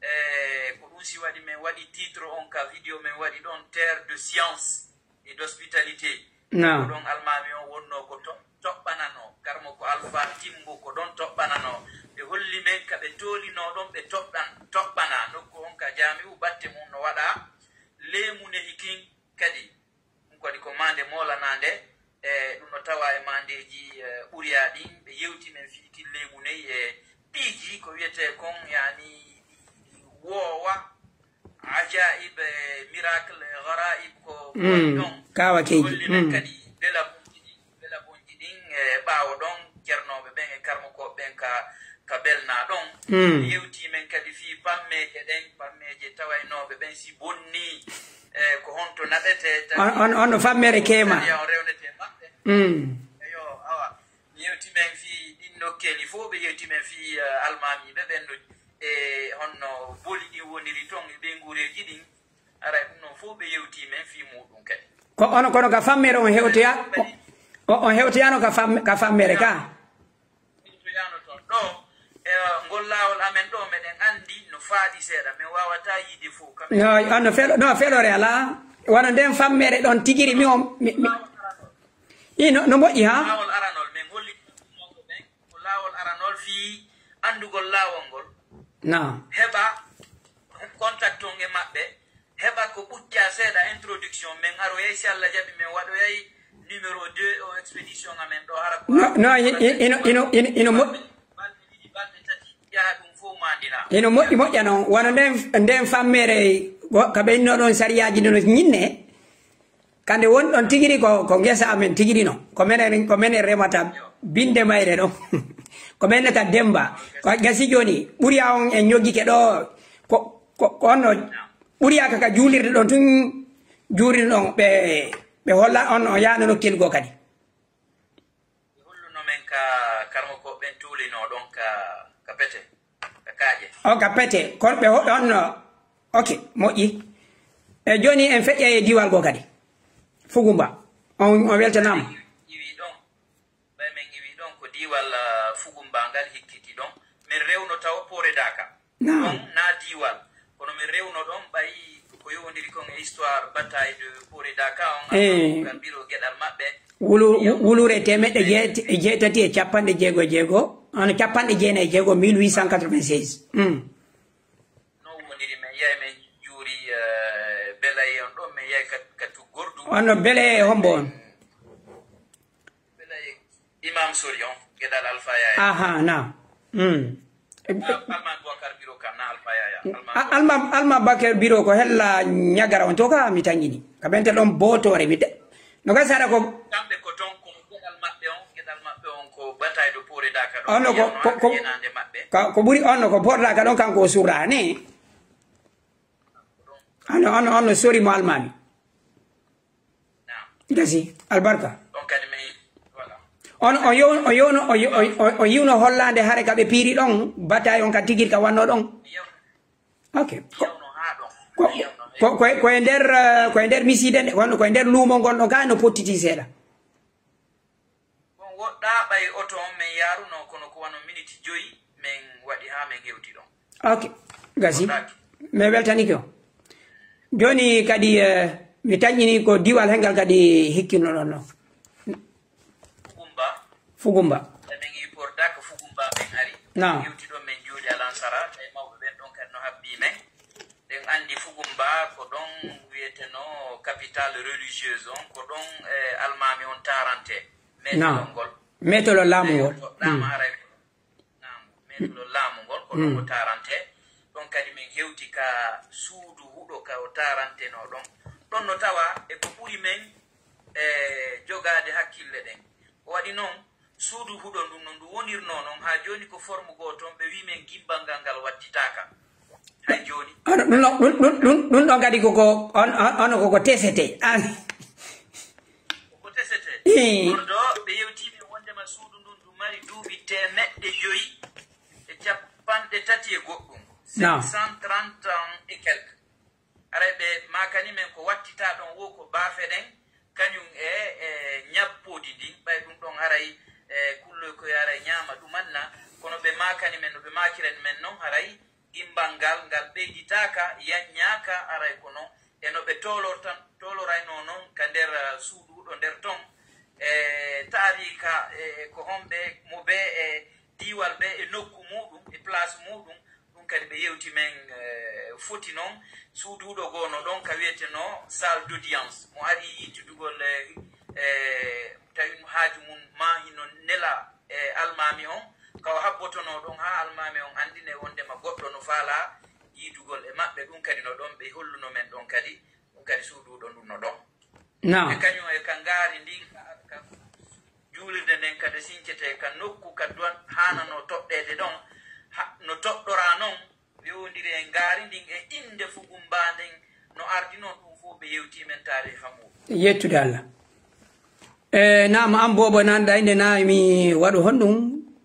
E, ko ɗum si waɗi men waɗi titre on ka vidéo men waɗi ɗon, Terre de science et d'hospitalité. Naam. Ko ɗon almaami on wonnoo ko to-, toɓɓananoo. Karmo ko Alfa Timbo ko ɗon toɓɓananoo. Ɓe holli men ka ɓe toolinoo ɗon ɓe toɓɓan-, toɓɓanaa. Nokku on ka jaami'u batte mum no waɗaa. Leemu nehi kin kadi, ɗun kadi ko maande moolanaande, e ɗun no tawaa e maandeeji, e, ɓuriyaa ɗin. Ɓe yewti men fii kin leemu nehi e piiji ko wi'etee kon, yaani, ɗi, ɗi woowa, ajaa'ib, e, miracle, e, garaa'ib, ko, ko waɗi ɗon. Kaawakeeji. Holli men kadi bela bonji ɗin, bela bonji ɗin, e, ɓaawo ɗon, cernooɓe ɓen e karmokooɓe ɓen ka, ka belnaa ɗon. Yewtii men kadi fii pammeeje ɗen, pammeeje tawaynooɓe ɓen si bonnii, e, ko honto naɓetee, tawi on, on, on no fammere keema. Sariya on rewnetee maɓɓe. Eyo, awa. Yewti men fii ɗin nokkeeli fow, ɓe yewti men fii, eh, almaamiiɓe ɓen no, e honno boli ɗin woniri ton e ɓeynguureeji ɗin. Aray ɗum non fow ɓe yewti men fii muuɗum kadi. Ko ono, kono ka fammere on hewtoya, o, o, on hewtoyano ka fam-, ka fammere ka. Hewtoyano ton ɗo, e ngol laawol amen ɗo, meɗen anndi no faaɗi seeɗa, men waawataa yiide fow. Kamɓe no, on no felo, no felore alaa, wano nden fammere ɗon tigiri mi on, mi, mi, Ino, no moƴƴi, ha? Laawol aranol, men holli mawɓe ɓen ko laawol aranol fii anndugol laawol ngol. Naam. Heɓa contact on e maɓɓe, heɓa ko ɓuccaa seeɗa introduction, men aroyay si Alla jaɓi, men waɗoyay numéro deux o expédition amen ɗo, hara ko No, no, i-, i-, ino, ino, ino, ino mo-, balɗe ɗiɗi, balɗe tati, yaha ɗum fow maandina. Ino moƴƴi, moƴƴa non. Wano nden, nden fammere, go-, ka ɓe inno ɗon sariyaaji no, no ñinne. Kande woni ɗon tigiri ko, ko ngesa amen tigiri non. Ko menen, ko menen remata binde mayre ɗon. Ko men nata Demba. Ko gasi jooni, ɓuriya on en ñoggike ɗo, ko, ko, ko on no ɓuriya ka, ka juulirde ɗon tun juulirde ɗon ɓe, ɓe holla on, on yaano nokkel goo kadi. Ɓe holluno men ka karmokooɓe ɓen tuulinoo ɗon ka, ka pete, ka kaaƴe. O ka pete, kono ɓe hoɗi on no. Ok, moƴƴi. E jooni en feƴƴay e diiwal goo kadi. Fugumba. On, on weltanaama. Iwi ɗon. Ɓay men iwi ɗon ko diiwal, ah, Fugumba ngal hikkiti ɗon. Men rewno taw Poore Daaka. Naam. Ɗon naa diiwal. Kono men rewno ɗon ɓay ko yowondiri kon e histoire bataille de Poore Daaka on, eh, Abubakar Biro geɗal maɓɓe. Wulu-, wu-, wuluure teemeɗɗe jeet-, e jeetati e capanɗe jeego e jeego, hono capanɗe jeenayi e jeego, mille huit cent quatre-vingt-seize. Mm. No woniri men yahi men juuri, eh, Belaye on ɗon, men yahi ka, ka Tuggordu. Hono Belaye hombo on? Belay Imam Sori on, geɗal Alfa Yaya. Aha, na. Mm. Al-, Alman Boubacar Biro kam, na Alfa Yaya. Alman A-, Boubacar. Alman, Alman Bakar Biro ko hella ñagara on to ka mi tañini. Ka ɓente ɗon bootore mi de-, no ka sara ko kamɓe ko ton, kono geɗal maɓɓe on, geɗal maɓɓe on ko bataille de Poore Daaka ɗon. Ono ko, ko, ko, yenaande maɓɓe. Ka, ko ɓuri ono ko Poore Daaka ɗon kanko o surra, ni? Ono, ono, ono Sori mo Almaami. Naam. Gasi, albarka. Ɗon kadi mi, voilà. On, o yow-, o yowno, o yo-, o, o, o yiwno hollaande hare ka ɓe piiri ɗon, bataille on ka tigiri ka wanno ɗon. Mi yew-, Ok. Ko, mi yewno haa ɗon. Ko, mi yewno. Ko, ko, ko e nder, eh, ko e nder misiide nde, kono ko e nder luumo ngon ɗon ka no pottiti seeɗa. Bon, woɗɗaa ɓay oto on men yaaruno, kono ko wano miniti joyi men waɗi haa men hewti ɗon. Ok, gasi. Woɗɗaaki. Mi weltanike on. Jooni kadi, eh, mi taƴƴini ko diwal hengal kadi hikkinnoɗon non. Fugumba. Fugumba. E men iwi Pordak Fugumba men ari. Naam. Hewti ɗon men jooɗi alansara, tawi mawɓe ɓen ɗon kadi no habbii men. Ɗen anndi Fugumba ko ɗon wi'etenoo capitale religieuse on, ko ɗon, eh, almaami on taarante. Meetelol ngol. Meetelol laamu ngol. Meetelol laamu haray ko ɗon. Naam, meetelol laamu ngol, ko ɗon o taarante. Ɗon kadi min hewti ka suudu huɗo ka o taarantenoo ɗon. Ɗon no tawa e ko ɓuri men, eh, jogaade hakkille ɗen. O waɗi non, suudu huɗo ndun no ndu wonirnoo non, haa jooni ko forme goo ton, ɓe wi'i men gimbangal ngal wattitaaka. Hay jooni. Ono, ɗun ɗon, ɗun, ɗun, ɗun, ɗun ɗon kadi ko, ko, on, on, ono ko, ko tesete. An. Ko tesete. Ii. Kono ɗo, ɓe yewtii men wondema suudu ndun ndu mari duuɓi teemeɗɗe joyi e capanɗe tati e goɗɗun. Naam. Sept cent trente ans et quelques. Aray ɓe maakani men ko wattitaa ɗon woo ko baafe ɗen, kañun e, e ñabboodi ndin, ɓay ɗun ɗon aray, e kulloy koy aray ñaama ɗumanna, kono ɓe maakani men no ɓe maakirani men non, aray gimbal ngal, ngal ɓeyditaaka, yanñaaka, aray kono e no ɓe toolortan-, tooloraynoo non ka nder, eh, suudu huɗo nder ton, e taariika, e ko homɓe mo ɓe e diiwal ɓe e nokku muuɗum, e place muuɗum, ɗum kadi ɓe yewti men, eh, foti non suudu huɗo goo no ɗon ka wi'etenoo salle d'audience. Mo ari yiitudugol, eh, eh, tawi haaju mun maa hino nela, eh, almaami on, ka o habbotonoo ɗon haa almaami on anndine wonndema goɗɗo no faalaa yiidugol e maɓɓe. Ɗun kadi no ɗon, ɓe holluno men ɗon kadi, ɗun kadi suuduɗo ndun no ɗon. Naam. E kañun e ka ngaari ndin, ka, ka juulirde nden ka desincete, ka nokku ka duwan haanano toɗɗeede ɗon, ha, no toɗɗoraa non, fewondiri e ngaari ndin e innde Fugumbaa nden no ardi non, ɗun fow ɓe yewtii men taariha muɗum. Yettude Allah. E, naam, an boobo nan ɗay nde naa mi waɗu honɗum,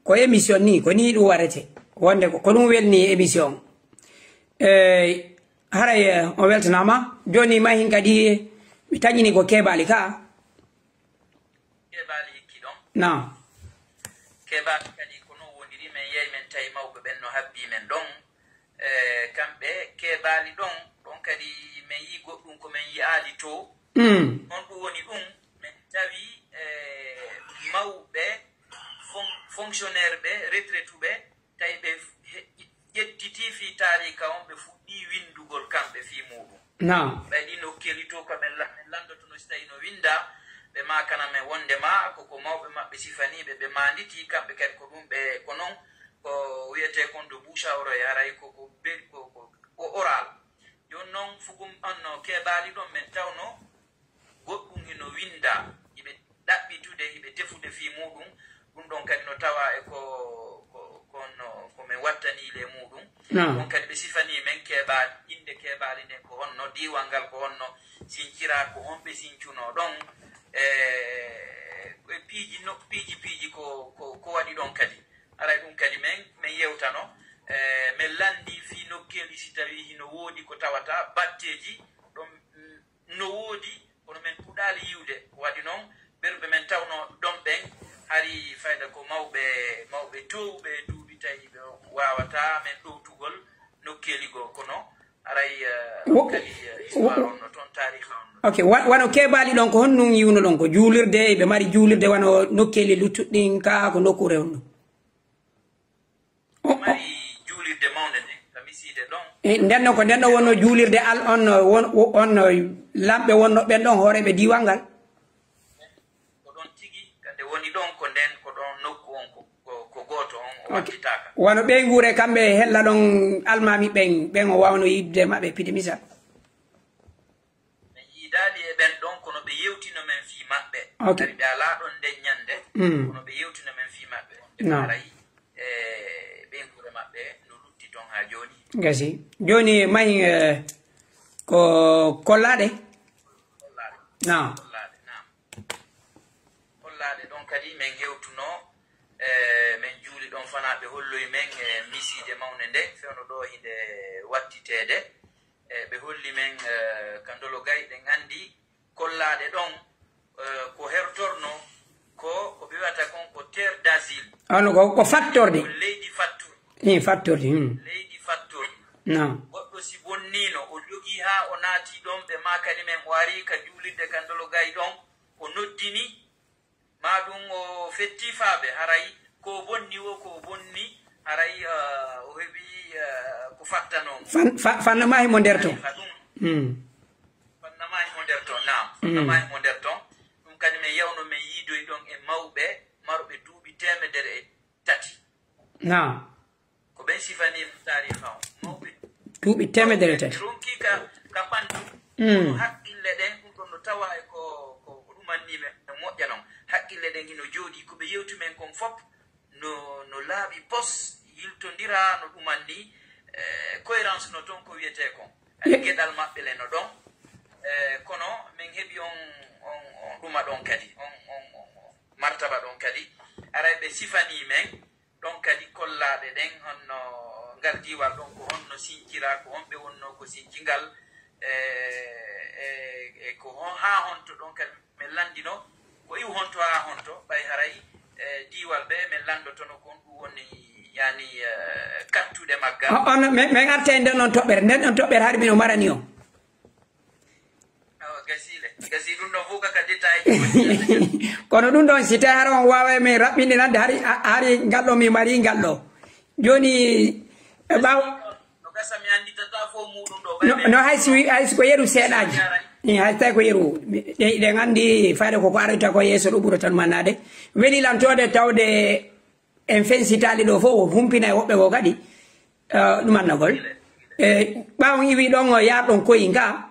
ko émission ni, ko ni ɗum warete. Wonde ko, ko ɗum welni émission. E, haray, e, on weltanaama. Jooni mahin kadi, mi taƴini ko keebaali ka. Keebaali hikki ɗon. Naam. Keebaali kadi ko non woniri, men yehi men tawi mawɓe ɓen no habbii men ɗon. E, kamɓe keebaali ɗon, ɗon kadi men yi'i goɗɗum ko men yi'aali to. Mm. Honɗum woni ɗum? Men tawi, e, mawɓe fon-, fonctionnaire ɓe, retraituɓe, tawi ɓe he-, ƴettitii fii taariika on, ɓe fuɗɗii winndugol kamɓe fii muuɗum. Naam. Ɓay ɗi nokkeeli to ka men la-, men lanndotono si tawii no winndaa, ɓe maakana men wonndema ko, ko mawɓe maɓɓe sifaniiɓe, ɓe maanditii, kamɓe kadi ko ɗum ɓe, ko non ko wi'etee kon de bouche à oreille, haray ko, ko be-, ko, ko, ko oral. Jooni non, Fugum on no keebaali ɗon men tawno, goɗɗum hino winndaa, hiɓe ɗaɓɓitude, hiɓe tefude fii muuɗum, ɗum ɗon kadi no tawaa e ko, ko, ko no, ko men wattanii le muuɗum. Naam. Ɗon kadi ɓe sifanii men keebaali, innde keebaali nden ko honno, diiwal ngal ko honno sinciraa, ko honɓe sincunoo ɗon, e, e piiji no, piiji, piiji ko, ko, ko waɗi ɗon kadi. Haray ɗum kadi men, men yewtano, e, men lanndii fii nokkeeli si tawii hino woodi ko tawata batteeji, ɗon, mm, no woodi, kono men puɗaali yi'ude. Ko waɗi non, ɓerɓe men tawno ɗon ɓen, hari fayda ko mawɓe, mawɓe toowuɓe e duuɓi, tawi ɓe waawataa men ɗowtugol nokkeeli goo. Kono haray, eh, Wo-, kadi, eh, wo-, histoire on no ton, taariha on no ton. Ok, wa-, wano keebaali ɗon, ko honɗum yi'unoɗon? Ko juulirde, ɓe mari juulirde wano nokkeeli luttuɗin ka, ko nokkuure honɗum? O, o. Mari juulirde mawnde nden, ka misiide ɗon. E, nden non ko nden ɗon wonno juulirde al-, on, on, on, lamɓe wonno ɓen ɗon hooreeɓe diiwal ngal? Ko ɗon tigi, ka nde woni ɗon, ko nden, ko ɗon nokku on, ko, ko, ko gooto on, o Ok. wattitaaka. Wano ɓeynguure kamɓe hella ɗon almaami ɓen, ɓen o waawno yiidude maɓɓe, pide misal. Men yiidaali e ɓen ɗon, kono ɓe yewtino men fii maɓɓe. Ok. Hari ɓe alaa ɗon nden ɲande, Mm. kono ɓe yewtino men fii maɓɓe. Wonde No. haray, e, ɓeynguure maɓɓe no lutti ton haa jooni. Gasi. Jooni, mahi, eh, ko kollaaɗe? Kollaaɗe. Naam. Kollaaɗe, naam. Kollaaɗe ɗon kadi men hewtuno, e, men juuli ɗon fanaa ɓe holloyi men, e, misiide mawnde nde, fewndo ɗo hinde wattiteede. E, ɓe holli men, e, ka Ndolo Gay, ɗen anndi kollaaɗe ɗon, e, ko hertorno, ko, ko ɓe wi'ata kon ko terre d'asile. Hono ko, ko fattordi. Ko leydi fattordi. Ii, fattordi, hmm. Leydi fattordi. Naam. Goɗɗo si bonniino, o jogii haa o naati ɗon, ɓe maakani men o arii ka juulirde ka Ndolo Gay ɗon, o noddini, maa ɗum o fettii faaɓe, haray ko o bonni woo, ko o bonni, haray, ah, o heɓi, ah, ko fattanoo mo. Fan-, fa-, fanna maahi mo nder ton. Ka ɗum. Mm. Fanna maahi mo nder ton, naam. Fanna Mm. maahi mo nder ton. Ɗum kadi men yawno men yiidoyi ɗon e mawɓe marɓe duuɓi teemedere e tati. Naam. Ko ɓen sifanii taariika on. Mawɓe Duuɓi teemedere e tati. Ɓe ronki ka, ka ɓandu. Mm. Kono haqqille ɗen, ɗum ɗon no tawa e ko, ko, ko ɗumanni men moƴƴa non. Haqqille ɗen hino jooɗii, ko ɓe yewti men kon fop no, no laaɓi pos, yiltondiraa no ɗumanni, eh, cohérence no ton ko wiyetee kon. Ye- Geɗal maɓɓe le no ɗon. Eh, kono men heɓi on, on, on ɗuma ɗon kadi, on, on, on, on martaba ɗon kadi. Aray ɓe sifanii men, ɗon kadi kollaaɗe ɗen, honno ngal diiwal ɗon, ko honno sinciraa, ko honɓe wonnoo ko sinci ngal, e, e, e ko hon-, haa honto ɗon kadi men lanndino, ko iw honto haa honto, ɓay haray, e, diiwal ɓe men lanndotono kon ɗum woni, yani, e, kattuɗe maggal. O-, on, men, men arta e nden ɗon toɓɓere, nden ɗon toɓɓere hari mino marani on. Awa, gasii le. Gasii ɗum ɗon fof ko ka détail ji woni. Kono ɗum ɗon, si tawi hara on waaway men raɓɓinɗinande, hari, a-, hari ngal ɗo mi mari ngal ɗo. Jooni, e ɓaawo No gasa mi annditata fof muuɗum ɗo, ɓay no, men no hay si wi-, hay si ko yeru seeɗaaji. Yaray. Ni hay tawi ko yeru, ɗe, ɗen anndi fayde ko ko arata ko yeeso ɗo ɓurata ɗumannaade. Weli lan tawde tawde en fensitaali ɗo fof, humpina e woɓɓe goo kadi, eh, ɗumannagol. E ɓaawo on iwi ɗon o yaar ɗon koyi nga.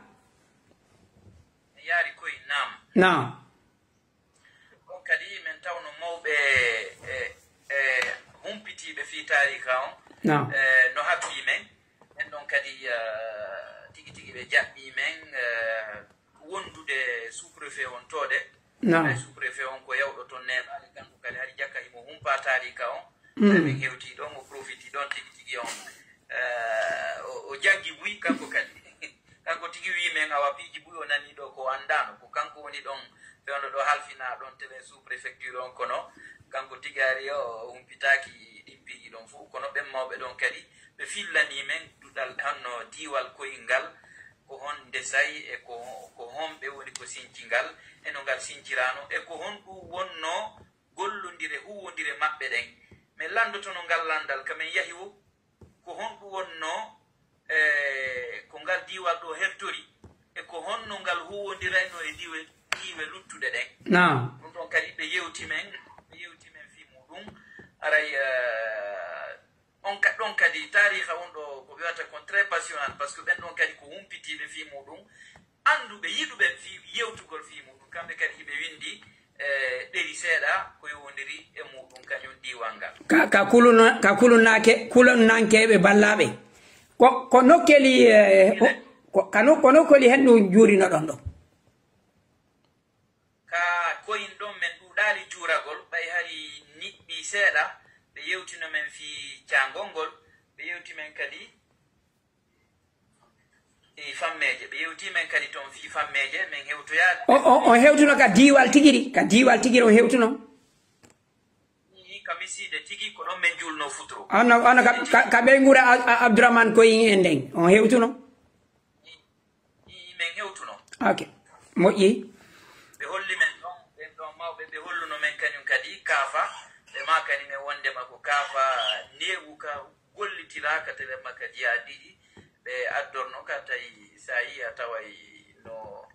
Yaari koyi, naam. Naam. Ɗon kadi men tawno mawɓe, e, e, humpitiiɓe fii taariika on, Naam. e, no habbii men. Ɓen ɗon kadi, eh, tigi tigi ɓe jaɓɓii men, eh, wondude sous-préfet on tooɗe. Naam. Hay sous-préfet on ko yawɗo ton neeɓaali, kanko kadi hari jaka himo humpa taariika on. Mm. Hay men hewtii ɗon, o profitii ɗon tigi tigi on. Eh, o, o jaggi buy kanko kadi. Kanko tigi wi'i men, awa, piiji buy o nanii ɗo ko anndaano, ko kanko woni ɗon fewndo ɗo halfinaa ɗon telen sous-préfecture on, kono kanko tigi ari o, o humpitaaki ɗin piiji ɗon fof. Kono ɓen mawɓe ɗon kadi, ɓe fillanii men duɗal honno diiwal koyɗal ngal, ko honde sa'i e ko, ko honɓe woni ko sinci ngal, e no ngal sinciraano, e ko honɗum wonnoo gollondire, huuwondire maɓɓe ɗen. Men lanndotono ngal lanndal, ka men yahi woo, ko honɗum wonnoo, e, ko ngal diiwal ɗoo hertori, e ko honno ngal huuwondirayno e diiwe, diiwe luttuɗe ɗen. Naam. Ɗum ɗon kadi ɓe yewti men, ɓe yewti men fii muuɗum. Aray, eh, on ka, ɗon kadi taariika on ɗoo ko ɓe wiyata kon très passionnant, parce que ɓen ɗon kadi ko humpitiiɓe fii muuɗum. Annduɓe, yiɗuɓe fii yewtugol fii muuɗum, kamɓe kadi hiɓe winndi, eh, ɗeri seeɗa ko yowondiri e muuɗum, kañum diiwal ngal. Ka, ka kuluna-, ka kulunake-, kulunankeeɓe ballaaɓe. Ko, ko nokkeeli, eh, ko, ko no-, ko nokkeeli hen ɗum juurinoɗon ɗo? Ka koyin ɗon men ɗuuɗaali juuragol, ɓay hari niɓɓii seeɗa, ɓe yewtino men fii caangol ngol, ɓe yewti men kadi fii fammeeje, ɓe yewtii men kadi ton fii fammeeje, men hewtoyaali. O, o, on hewtuno ka diiwal tigiri, ka diiwal tigiri on hewtuno? Ii, ka misiide tigi, ko ɗon men juulnoo futuro. Ono, ono ka, ka, ka ɓeynguure Al-, A-, Abdourahmane Koyin en nden, on hewtuno? Ii, ii, men hewtuno. Ok, moƴƴi. Ɓe holli men ɗon, ɓen ɗon mawɓe, ɓe holluno men kañum kadi kaafa, ɓe maakani men wonndema ko kaafa neeɓu ka gollitiraaka telen ma ka jiha ɗiɗi, ɓe addorno ka tawi sa yi'i a taway no,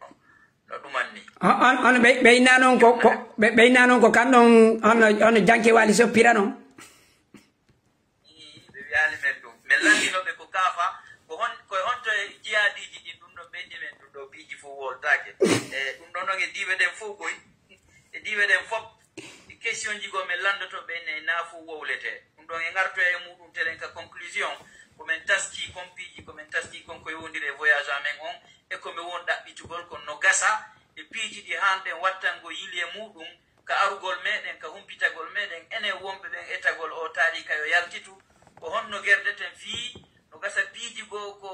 no ɗumanni. On, on, on ɓe, ɓe inna non ko, ko, ɓe, ɓe inna non ko kan ɗon, on, on janke wali soppira non. Ii, ɓe wiyaali men ɗum. Men lanndino ɓe ko kaafa, ko hon, ko e honto e jihaadiiji ɗin ɗum ɗon ɓeydi men ɗum ɗo piiji fof wowltaake. E ɗum ɗon ɗon e diiwe ɗen fof koy, e diiwe ɗen fof, e questionji goo men lanndoto ɓe ne naa fof wowletee. Ɗum ɗon e ngartoya e muuɗum telen ka conclusion, ko men taskii kon piiji, ko men taskii kon ko yowondiri e voyage amen on, e ko men woni ɗaɓɓitugol kon no gasa, e piiji ɗi haanɗen wattango yili e muuɗum, ka arugol meɗen, ka humpitagol meɗen, enen wonɓe ɓen etagol oo taariika yo yaltitu, ko honno gerdeten fii no gasa piiji goo ko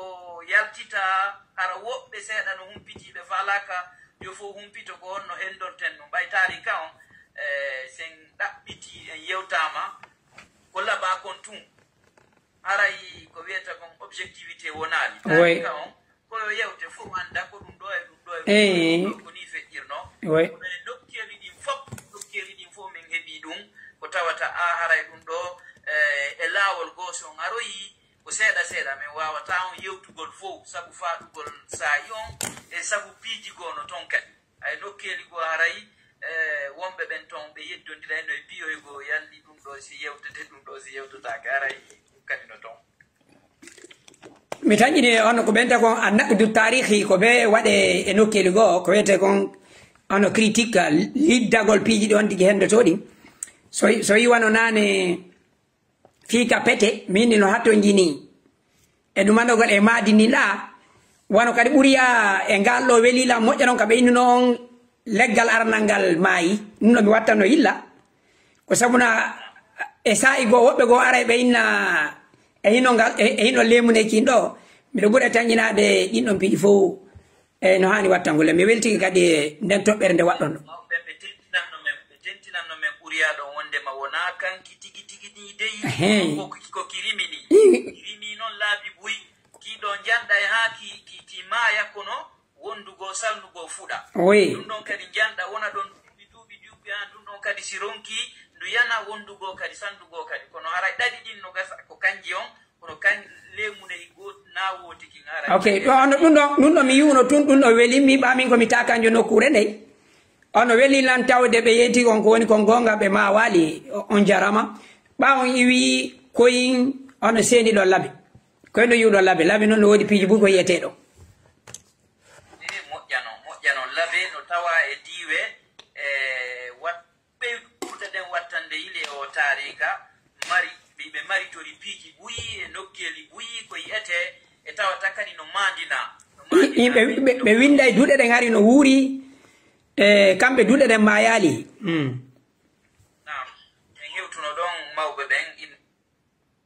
yaltitaa, hara woɓɓe seeɗa no humpitii ɓe faalaaka, yo fow humpito ko honno henndorten ɗum. Ɓay taariika on, eh, sen ɗaɓɓitii en yewtaama, ko labaa kon tun. Haray ko wiyata kon objectivité wonaali. Oui. Taariika on, ko yo yewte fow annda ko ɗum ɗoo e ɗum ɗoo e ɗum ɗoo e ɗum ɗoo, ko nii feƴƴirnoo. Oui. Kono e nokkeeli ɗin fow, nokkeeli ɗin fow min heɓii ɗum, ko tawata a haray ɗum ɗoo, eh, e laawol goo si on aroyii, ko seeɗa seeɗa, min waawataa on yewtugol fow, sabu faaɗugol saa'i on, e sabu piiji goo no ton kadi. Hay nokkeeli goo haray, eh, wonɓe ɓen ton ɓe yeddondirayno e piyoy goo, yalli ɗum ɗoo si yewtete, ɗum ɗoo si yewtotaake, haray ɗum kadi no ton. Mi tanƴini on ko ɓen tawi kon annaqdu taarihi, ko ɓe waɗe e nokkeeli goo, ko wiyetee kon hono critique, liddagol piiji ɗi on tigi henndotoo ɗin. So, so yi wano naane fii ka pete, min no hattonjini e ɗumandogol e maadi ni laa, wano kadi ɓuriya e ngal ɗoo weli lan moƴƴa non ka ɓe innuno on leggal aranal ngal maayi, ɗum ɗo mi wattanno yilla. Ko sabuna e saa'i goo woɓɓe goo aray ɓe inna e hino ngal, e, e hino leemuneekin ɗoo, miɗo ɓuri tanƴinaade ɗin ɗon piiji fow. Eey, no haani wattangol. Mi weltike kadi e nden toɓɓere nde waɗɗon ɗo. Mawɓe ɓe tentinanno men, ɓe tentinanno men ɓuriya ɗon wondema wonaa kanki tigi tigi nii dey. Ehe. Ko ki, ko ki rimini. Ii. Ki rimii non laabi buy. Kii ɗoo njanɗa e haa ki, ki, ki maaya kono wondugoo salnugoo fuɗa. Oui. Ɗum ɗon kadi njanɗa wona ɗon duuɓi, duuɓi, duuɓi, haa ɗum ɗon kadi si ronkii ndu yana wondugoo kadi sandugoo kadi. Kono haray ɗaɗi ɗin no gasa ko kanji on, kono kan leemuney goot-, Na wooti kin ara. Ok, ɗo, on, ɗum ɗo, ɗum ɗo mi yi'uno tun, ɗum ɗo welimmi, ɓa min ko mi takanjo nokkuure ndey. Ono weli lan tawde ɓe yetti on ko woni kon goonga, ɓe maawaali. O-, on jarama. Ɓa on iwi koyin, ono seeni ɗon labi. Koy no yi'uɗon labi. Labi non no woodi piiji buy ko yi'etee ɗo. E moƴƴano, moƴƴano. Labi no tawa e diiwe, e wat-, ɓe ɓurɗe ɗen wattande yile o taariika, mari, ɓe, ɓe maritori piiji buy e nokkeeli buy ko yi'etee, e tawata kadi no maandina, no I-, i-, maandina. Ɓe, ɓe, ɓe winda e duɗe ɗen hari no wuuri, e kamɓe duɗe ɗen maayaali. Mm. Naam, en hewtuno ɗon mawɓe ɓen, in-,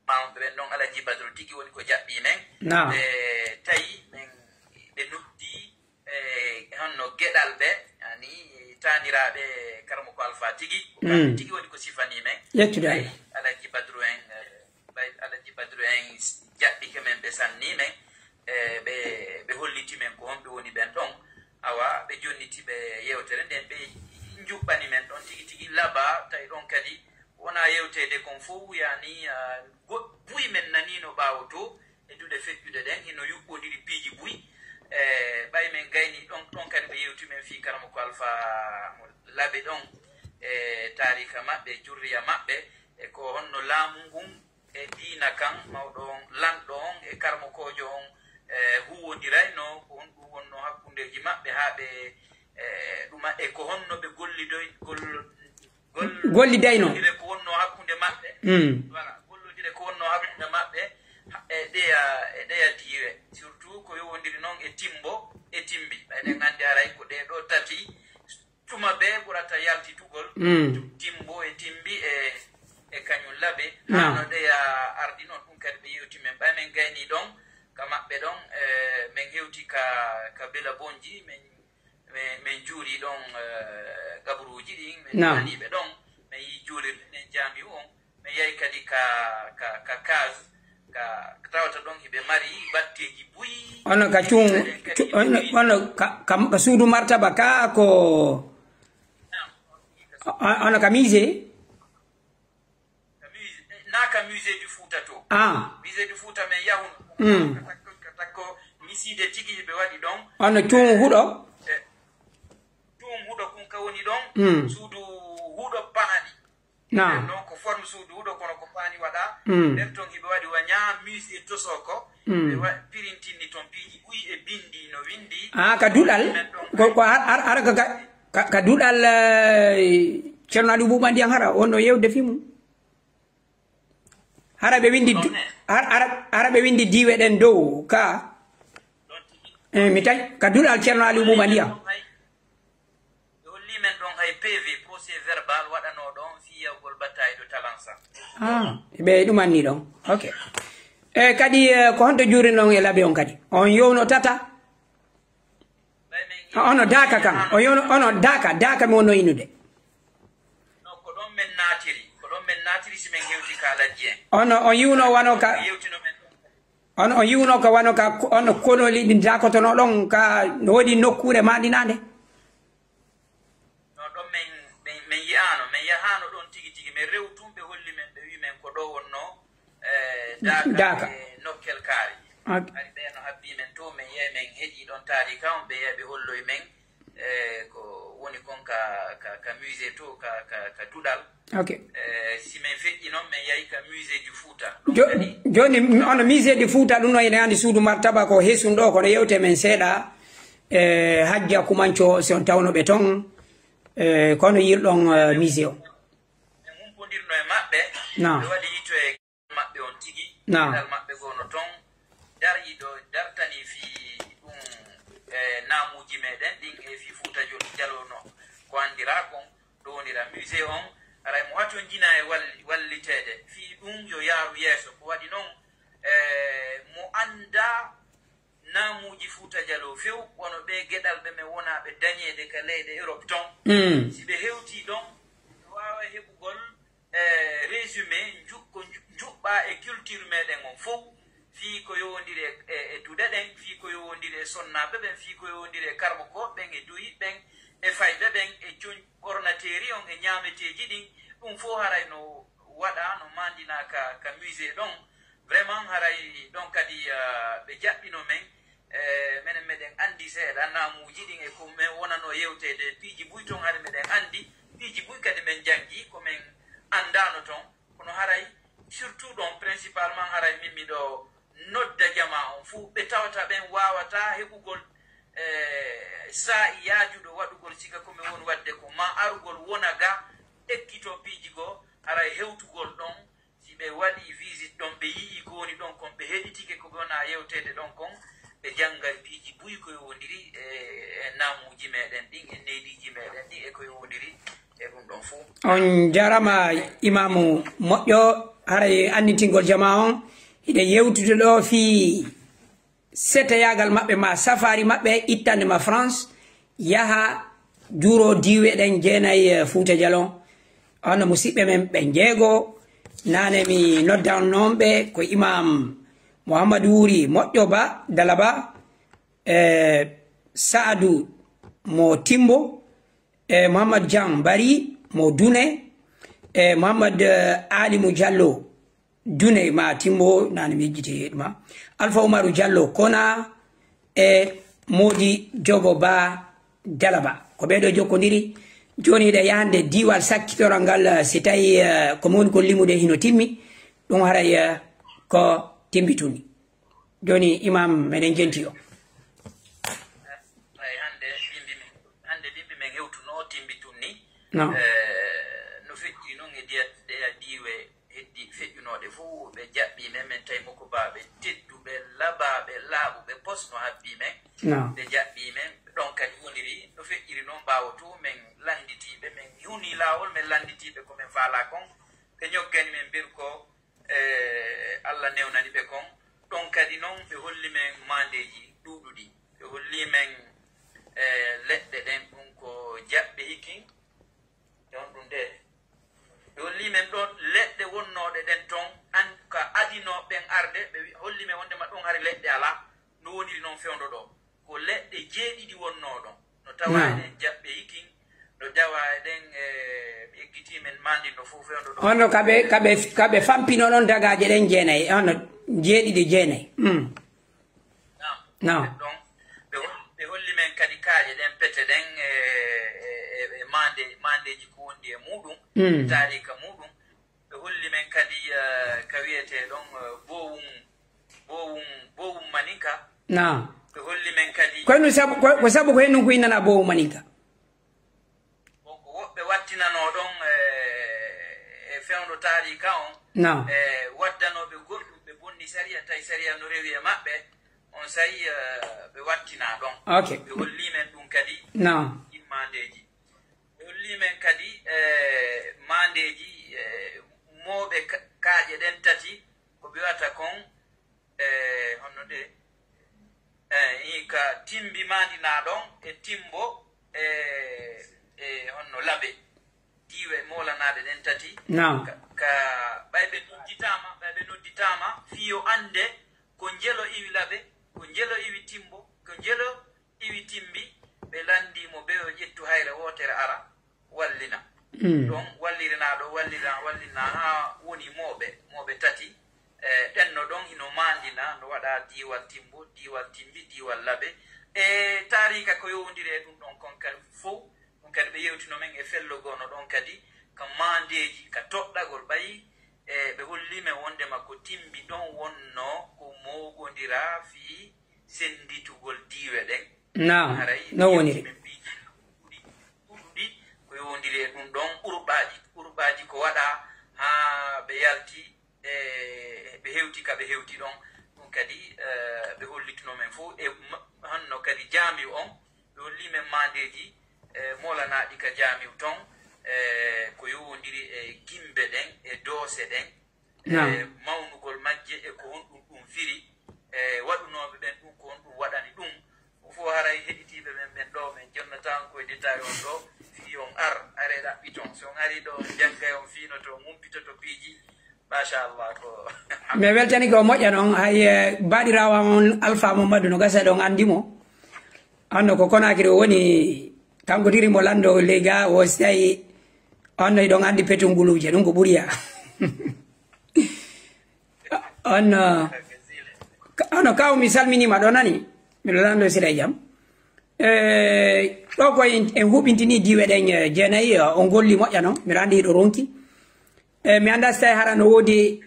mawɓe ɓen ɗon Alaji Badru tigi woni ko jaɓɓii men. Naam. Ɓe tawi men, ɓe noddi, e honno geɗal ɓe, ani taaniraaɓe Karamoko Alfa tigi, ko kamɓe Mm. tigi woni ko sifanii men. Ƴettude Ɓay Allah. Alaji Badru en, eh, ɓay Alaji Badru en s-, jaɓɓike men, ɓe sannii men, e ɓe, ɓe holliti men ko honɓe woni ɓen ɗon. Awa, ɓe jonniti ɓe yewtere nden, ɓe njuɓɓani men ɗon tigi tigi laba, tawi ɗon kadi wona yewteede kon fow, yani, ah, go-, buy men naniino ɓaawo to, e duɗe feƴƴuɗe ɗen, hino yuɓɓondiri piiji buy. E ɓay men gayni ɗon, ɗon kadi ɓe yewti men fii Karamoko Alfa mo Labe ɗon, e taarika maɓɓe, jurriya maɓɓe, e ko honno laamu ngun e diina kan, mawɗo on, lanɗo on, e karamokoojo on, e huuwondirayno, ko honɗum wonno hakkundeeji maɓɓe haa ɓe, e ɗuma, e ko honno ɓe gollidoy-, gol-, gol-, Gollidayno. Gollidire ko wonno hakkunde maɓɓe. Mm. Voilà, gollodire ko wonno hakkunde maɓɓe, ha-, e ɗeya, e ɗeya diiwe. Surtout ko yowondiri non e timbo, e timbi. Eɗen anndi haray ko ɗee ɗoo tati, tuma ɓe ɓurata yaltitugol, Mm. tu-, timbo e timbi e, e kañum labe. Naam. Haa no ɗeya ardi non, ɗum kadi ɓe yewti men. Ɓay men gayni ɗon, ka maɓɓe ɗon, e, men hewti ka, ka Bela Bonji, men Men, men juuri ɗon, eh, gaburuuji ɗin, men Naam. Juulaniiɓe ɗon, men yi juulirde nden jaami'u on, men yahi kadi ka, ka, ka case, ka, ka tawata ɗon hiɓe mari batteeji buy. Ono ka cuun, Kadi cu-, ono, ono ka, ka, ka suudu martaba ka ko, Naam. o-, ono ka musée? Ka musée, naa ka Musée du Fouta to. Ah. Musée du Fouta men yahuno. Mm. Ka takko, ka takko misiide tigi ɓe waɗi ɗon. Ono cuun huɗo? Eh, cuun huɗo kun ka woni ɗon. Mm. Suudu huɗo paani. Naam. Non ko forme suudu huɗo kono ko paani waɗa. Mm. Nder ton hiɓe waɗi wa ñaa musée tosoko. Mm. Ɓe wa-, pirintini ton piiji buy e bindi no windi. Ah, ka duɗal? Men ɗon Ko, ko har, har, har ka, ka, ka, ka duɗal, eh, Ceerno Aliou Bouba Ndiaye hara, on no yewde fii mum. Hara ɓe windi du-, har, hara, hara ɓe windi diiwe ɗen dow ka. Eh, mi tawi ka duɗal Ceerno Aliou Bouba Ndiaye. Ɓe holli men ɗon hay P V, procès verbal, waɗanoo ɗon fii yahugol Bataille de Talansa. Ah, ɓe ɗum anni ɗon. Ok. E kadi, eh, ko honto juurinon e labe on kadi? On yowno tata? Ono daaka kan, o yono, ono daaka, daaka mi wonno inude. No, ko ɗon men naatiri, ko ɗon men naatiri si men hewti ka Alhaji en. Ono, on yiwno wano ka, Yewtino men ɗon. Ono, on yiwno ka wano ka, ono konoli ɗin daakotono ɗon ka, no woodi nokkuure maandinaande? No, ɗon men, men, men yi'aano, men yahaano ɗon tigi tigi, men rewu tun, ɓe holli men, ɓe wi'i men ko ɗo wonno, eh, Daaka Daaka. E nokkel kaari. Ok. Hari ɓe no habbii men to, men yahi men heɗii ɗon taariika on, ɓe yahi ɓe holloyi men, eh, ko woni kon ka, ka, ka musée to, ka, ka, ka duɗal. Ok. Eh, si men feƴƴi non, men yahi ka musée du Fouta. Ɗum Jo-, kadi jooni, ono musée du Fouta, ɗum no ene andi suudu martaba ko hesun ɗo, kono yewte men seeɗa, eh, Hajja Kumanco, si on tawno ɓe ton, eh, kono yirɗon, eh, musée o. Men humpondirno e maɓɓe, Naam. Ɓe waɗi yito e maɓɓe on tigi, Naam. Geɗal maɓɓe goo no ton, dar yiɗo, dartani fii ɗum, e naamuuji meɗen ɗin, e fii Fuuta Jol-, Jaloo no ko anndiraa kon, ɗo wonira musée on, aray mo hatonjina e wal-, walliteede, fii ɗum yo yaaru yeeso. Ko waɗi non, e mo anndaa naamuuji Fuuta Jaloo few, wano ɓee geɗalɓe men wonaaɓe dañeede ka leyɗe Europe ton. Mm. Si ɓe hewtii ɗon, ɓe waawa heɓugol, eh, résumé nju-, ko nju-, njuɓɓaa e culture meɗen on fow, fii ko yowondiri e, e, e duɗe ɗen, fii ko yowondiri e sonnaaɓe ɓen, fii ko yowondiri e karmokooɓe ɓen, e duhiiɓe ɓen, e fayɓe ɓen, e coñ-, ɓornateeri on, e ñaameteeji ɗin, ɗum fow haray no waɗaa, no maandinaa ka, ka musée ɗon. Vraiment, haray ɗon kadi, ah, ɓe jaɓɓino men. Eh, menen meɗen anndi seeɗa naamuuji ɗin e ko men wonano yewteede, piiji buy ton hari meɗen anndi, piiji buy kadi men janngi ko men anndaano ton. Kono haray, surtout ɗon, principalement, haray min miɗo nodda jamaa on fuu, ɓe tawata ɓen waawataa heɓugol, eh, saa'i yaajuɗo waɗugol siga ko men woni waɗde ko, maa arugol wona ga, ekkitoo piiji goo, haray hewtugol ɗon, si ɓe waɗii visite ɗon, ɓe yi'ii ko woni ɗon kon, ɓe heɗitike ko ɓe wona yewteede ɗon kon, ɓe janngay piiji buy ko yowondiri e, e naamuuji meɗen ɗin, e nehdiiji meɗen ɗin, e ko yowondiri e ɗum ɗon fuu. On jarama, Imaamu moƴƴo, haray annitingol jamaa on, hiɗen yewtude ɗo fii seteyaagal maɓɓe, maa safaari maɓɓe, ittande ma France, yaha juuro diiwe ɗen jeenay, eh, Fuuta Jalon. Hono musiɓɓe men ɓe jeego, naane mi noddan noon ɓe, ko Imaam Muhammad Wuuri Moƴƴo Ba, Dalaba, eh, Saadu mo Timbo, eh, Muhammad Jan Bari mo Dune, eh, Muhammad, eh, Alimu Jallo Dune ma Timbo, naane mi yejjiti e ɗuma. Alfa Umaru Jallo Kona e Moodi Jogo Ba Dalaba. Ko ɓee ɗoo jokkondiri. Jooni hiɗen yahande diiwal sakkitoral ngal, eh, si tawi, eh, ko mi woni ko limude hino timmi, ɗum haray, eh, ko timmbitun ni. Jooni, Imam, meɗen jenti o. Ay, hannde bimbi men, hannde bimbi men hewtuno timmbitun ni. No. Eh, no feƴƴi non e diya-, ɗeya diiwe heddi feƴƴunooɗe fof, ɓe jaɓɓii men, men tawi mokobaaɓe tedduɓe, labaaɓe, laaɓuɓe, pos no habbii men. No. Ɓe jaɓɓii men, ɗon kadi woniri, no feƴƴiri non ɓaawo too, men lannditiiɓe, men hunii laawol, men lannditiiɓe ko men faalaa kon. Ɓe ñoggani men mberu ko, eh, Alla newnani ɓe kon. Ɗon kadi non ɓe holli men maandeeji ɗuuɗuɗi. Ɓe holli men, eh, leɗɗe ɗen, ɗum ko jaɓɓe hikin, e on ɗum de. Ɓe holli men ɗon leɗɗe wonnooɗe ɗen ton, an ka adinooɓe ɓen arde, ɓe wi-, holli men wondema ɗon hari leɗɗe alaa, no woniri non fewndo ɗoo. Ko leɗɗe jeeɗiɗi wonnoo ɗon. No tawaa Naam. eɗen jaɓɓe hikin, no tawaa eɗen, eh, ɓe eggitii men maandin no fow fewndo ɗon. Hono ka ɓe, ka ɓe, ka ɓe fampino ɗon dagaaje ɗen jeenay, hono jeeɗiɗi jeenay. Mm. Naam. Naam. Ɗon, ɓe hol-, ɓe holli men kadi kaaƴe ɗen pete ɗen, e, e, e, e maande, maandeeji ko wondi e muuɗum, Mm. taariika muuɗum. Ɓe holli men kadi, eh, ka wiyetee ɗon, eh, Bowum, Bowum, Bowum Maninka. Naam. Ɓe holli men kadi Kono sabu, ko, ko sabu ko hennun ko innanaa Bowum Maninka? Ko, ko woɓɓe wattinanoo ɗon, eh, e fewndo taariika on, Naam. eh, waddanooɓe goɗɗum, ɓe bonni sariya, tawi sariya no rewi e maɓɓe, on sa'i, eh, ɓe wattinaa ɗon. Ok. Ɓe holli men ɗum kadi Naam. ɗin maandeeji. Ɓe holli men kadi, eh, maandeeji, eh, mooɓe ka-, kaaƴe ɗen tati, ko ɓe wi'ata kon, eh, honno de, eh, i ka Timbi Maandinaa ɗon e Timbo, eh, e honno Labe. Diiwe moolanaaɗe ɗen tati. Naam. Ka, ka ɓay ɓe nodditaama, ɓay ɓe nodditaama, fii yo annde ko njelo iwi Labe, ko njelo iwi Timbo, ko njelo iwi Timbi, ɓe lanndii mo ɓe yo ƴettu hayre wootere ara, wallina. Mm. Ɗon wallirinaa ɗo, wallira, wallina haa woni mooɓe, mooɓe tati. E, ɗen no ɗon hino maandina, no waɗa diiwal Timbo, diiwal Timbi, diiwal Labe. E taariika ko yowondiri e ɗum ɗon kon kadi fow, ɗum kadi ɓe yewtino men e fello goo no ɗon kadi, ka maandeeji, ka toɗɗagol ɓayi, e ɓe holli men wondema ko Timbi ɗon wonnoo ko moogondiraa fii sennditugol diiwe ɗen. Naam, Haray no woniri. Men piiji ɗuuɗuɗi, ɗuuɗuɗi ko yowondiri e ɗum ɗon, urɓaaji, urɓaaji ko waɗa haa ɓe yalti, e ɓe hewti ka ɓe hewti ɗon. Ɗum kadi, eh, ɓe hollituno men fow e ma-, honno kadi jaamiu on, ɓe holli men maandeeji, eh, moolanaaɗi ka jaamiu ton, eh, ko yowondiri e gimbe ɗen, e doose ɗen, Naam. e mawnugol majje e ko honɗum ɗum firi, e waɗunooɓe ɓen ɗum ko honɗum waɗani ɗum. Ɗum fof haray heɗitiiɓe men ɓen ɗo, men jonnataa on koye détail on ɗo, fii on ar, aree ɗaɓɓiton. Si on arii ɗo, on janngay, on fiinoto, on humpitoto piiji. Machallah, ko Mi weltani ko moƴƴa non, hay, eh, baɗiraawo am on Alfa Mamadu no gasa ɗon anndi mo. Honno ko Konaakiri o woni, kanko tiri mo lanndo ley ga, o si tawi honno hiɗon anndi petunguluuje, ɗum ko ɓuriya. On, uh, ka-, ono kaw mi salminiima ɗo nani. Miɗo lanndo sira e jam. Eh, ɗo ko en, en huɓintinii diiwe ɗen, eh, jeenayi, eh, on golli moƴƴa non. Miɗo anndi hiɗo ronki. Eh, mi anndaa si tawi hara no woodi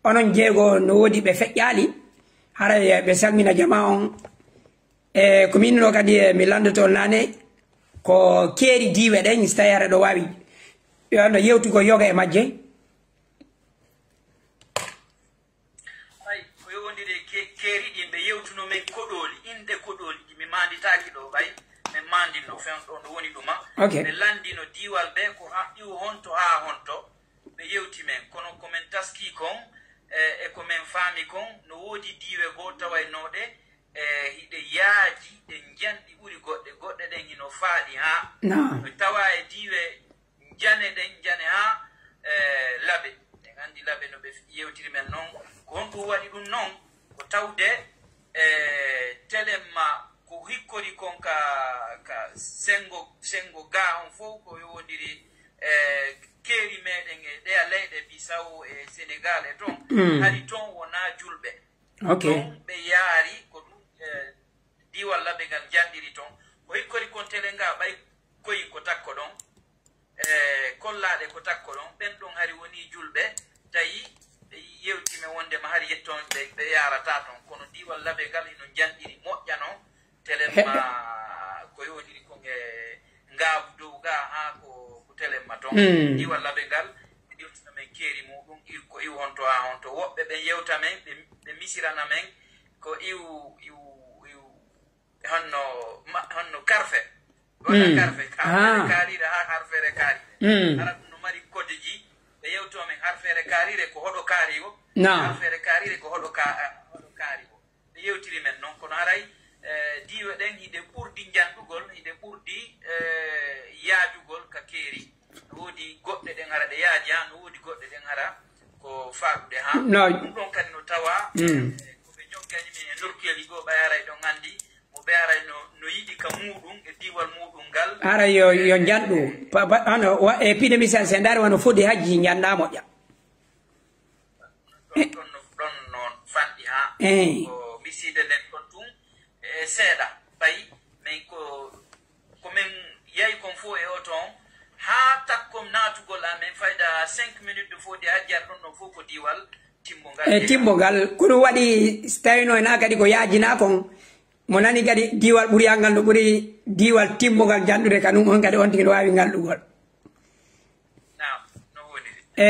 onon jeego no woodi ɓe feƴƴaali. Hara, eh, ɓe salmina jamaa on. Eh, ko min no kadi, eh, mi lanndoto on naane. Ko keeri diiwe ɗen, si tawi hara ɗo waawi, yo, no yewtugol yoga e majje. Ɓay ko yowondiri e ke-, keeri ɗin, ɓe yewtuno men koɗooli, inɗe koɗooli ɗi mi maanditaaki ɗo, ɓay men maandinno fen ɗo no woni ɗuma. Ok. Ɓe lanndino diiwal ɓe ko ha, iwo honto haa honto, ɓe yewti men. Kono ko men taskii kon, e, e ko men faami kon, no woodi diiwe goo tawaynooɗe, e, hiɗe yaaji, ɗe njanɗi ɓuri goɗɗe, goɗɗe ɗen hino faaɗi haa. Naam. No tawaa e diiwe njane ɗen, njane haa, eh, laɓe. En anndi laɓe no ɓe yewtiri men non. Ko honɗum waɗi ɗum non? Ko tawde, eh, telemma ko hikkori kon ka, ka sengo, sengo gaa on fow ko yowondiri, eh, keeri meɗen e ɗeya leyɗe Bisawo e Senegal e ton. Mm. Hari ton wonaa julɓe. Ok. Ton ɓe yaari ko ɗum, eh, diiwal laɓe ngal njanɗiri ton. Ko hikkori kon tele ngaa ɓay koyin ko takko ɗon. E kollaaɗe ko takko ɗon, ɓen ɗon hari wonii julɓe, tawi ɓe yewti men wonndema hari yetton ɓe, ɓe yaarataa ton. Kono diiwal laɓe ngal hino njanɗiri moƴƴa non, telemma ko yowondiri kon e ngaabu dow gaa haa ko, ko telemma ton. Mm. Diiwal laɓe ngal, ɓe yewtina men keeri muɗum, iw-, ko iw honto haa honto. Woɓɓe ɓen yewta men, ɓe, ɓe misirana men, ko iw, iw, iw, honno, ma-, honno karfe. Wona karfe, harfeere kaariire haa harfeere kaariire. Mm. Hara ɗum no mari kodeji, ɓe yewtoo men harfeere kaariire ko hoɗo kaari o, naam, harfeere kaariire ko hoɗo ka-, hoɗo kaari o. Ɓe yewtiri men non, kono haray, eh, diiwe ɗen hiɗe ɓurdi njanɗugol, hiɗe ɓurdi, eh, yaajugol ka keeri. No woodi goɗɗe ɗen hara ɗe yaaji haa, no woodi goɗɗe ɗen hara ko faaɗuɗe haa. No. Ɗum ɗon kadi no tawa, mm, eh, ko ɓe joggani men e nokkeeli goo ɓay haray ɗon anndi, mo ɓe haray no, no yiɗi ka muuɗum e diiwal muuɗum ngal. Haray yo, yo njanɗu. Pa-, pa-, hano, wa-, e piɗe misal, si en ndaari wano fodi hajji njanɗaa moƴƴa. Ɗon, ɗon no, ɗon no fanɗi haa. Eh. Ko misiide nden ɗon tun, e seeɗa. Ɓay, men ko, ko men yahi kon fow e oto on, haa takkon naatugol amen fayda cinq minutes de fodi hajji ar ɗon no fow ko diiwal timbo ngal. E timbo ngal, ko ɗum waɗi si tawino e naa kadi ko yaajinaa kon, mo nani kadi diiwal ɓuriyal ngal no ɓuri diiwal timbo ngal janɗude ka ɗum, on kadi on tigi no waawi ngalɗugol. Naam, no woniri. E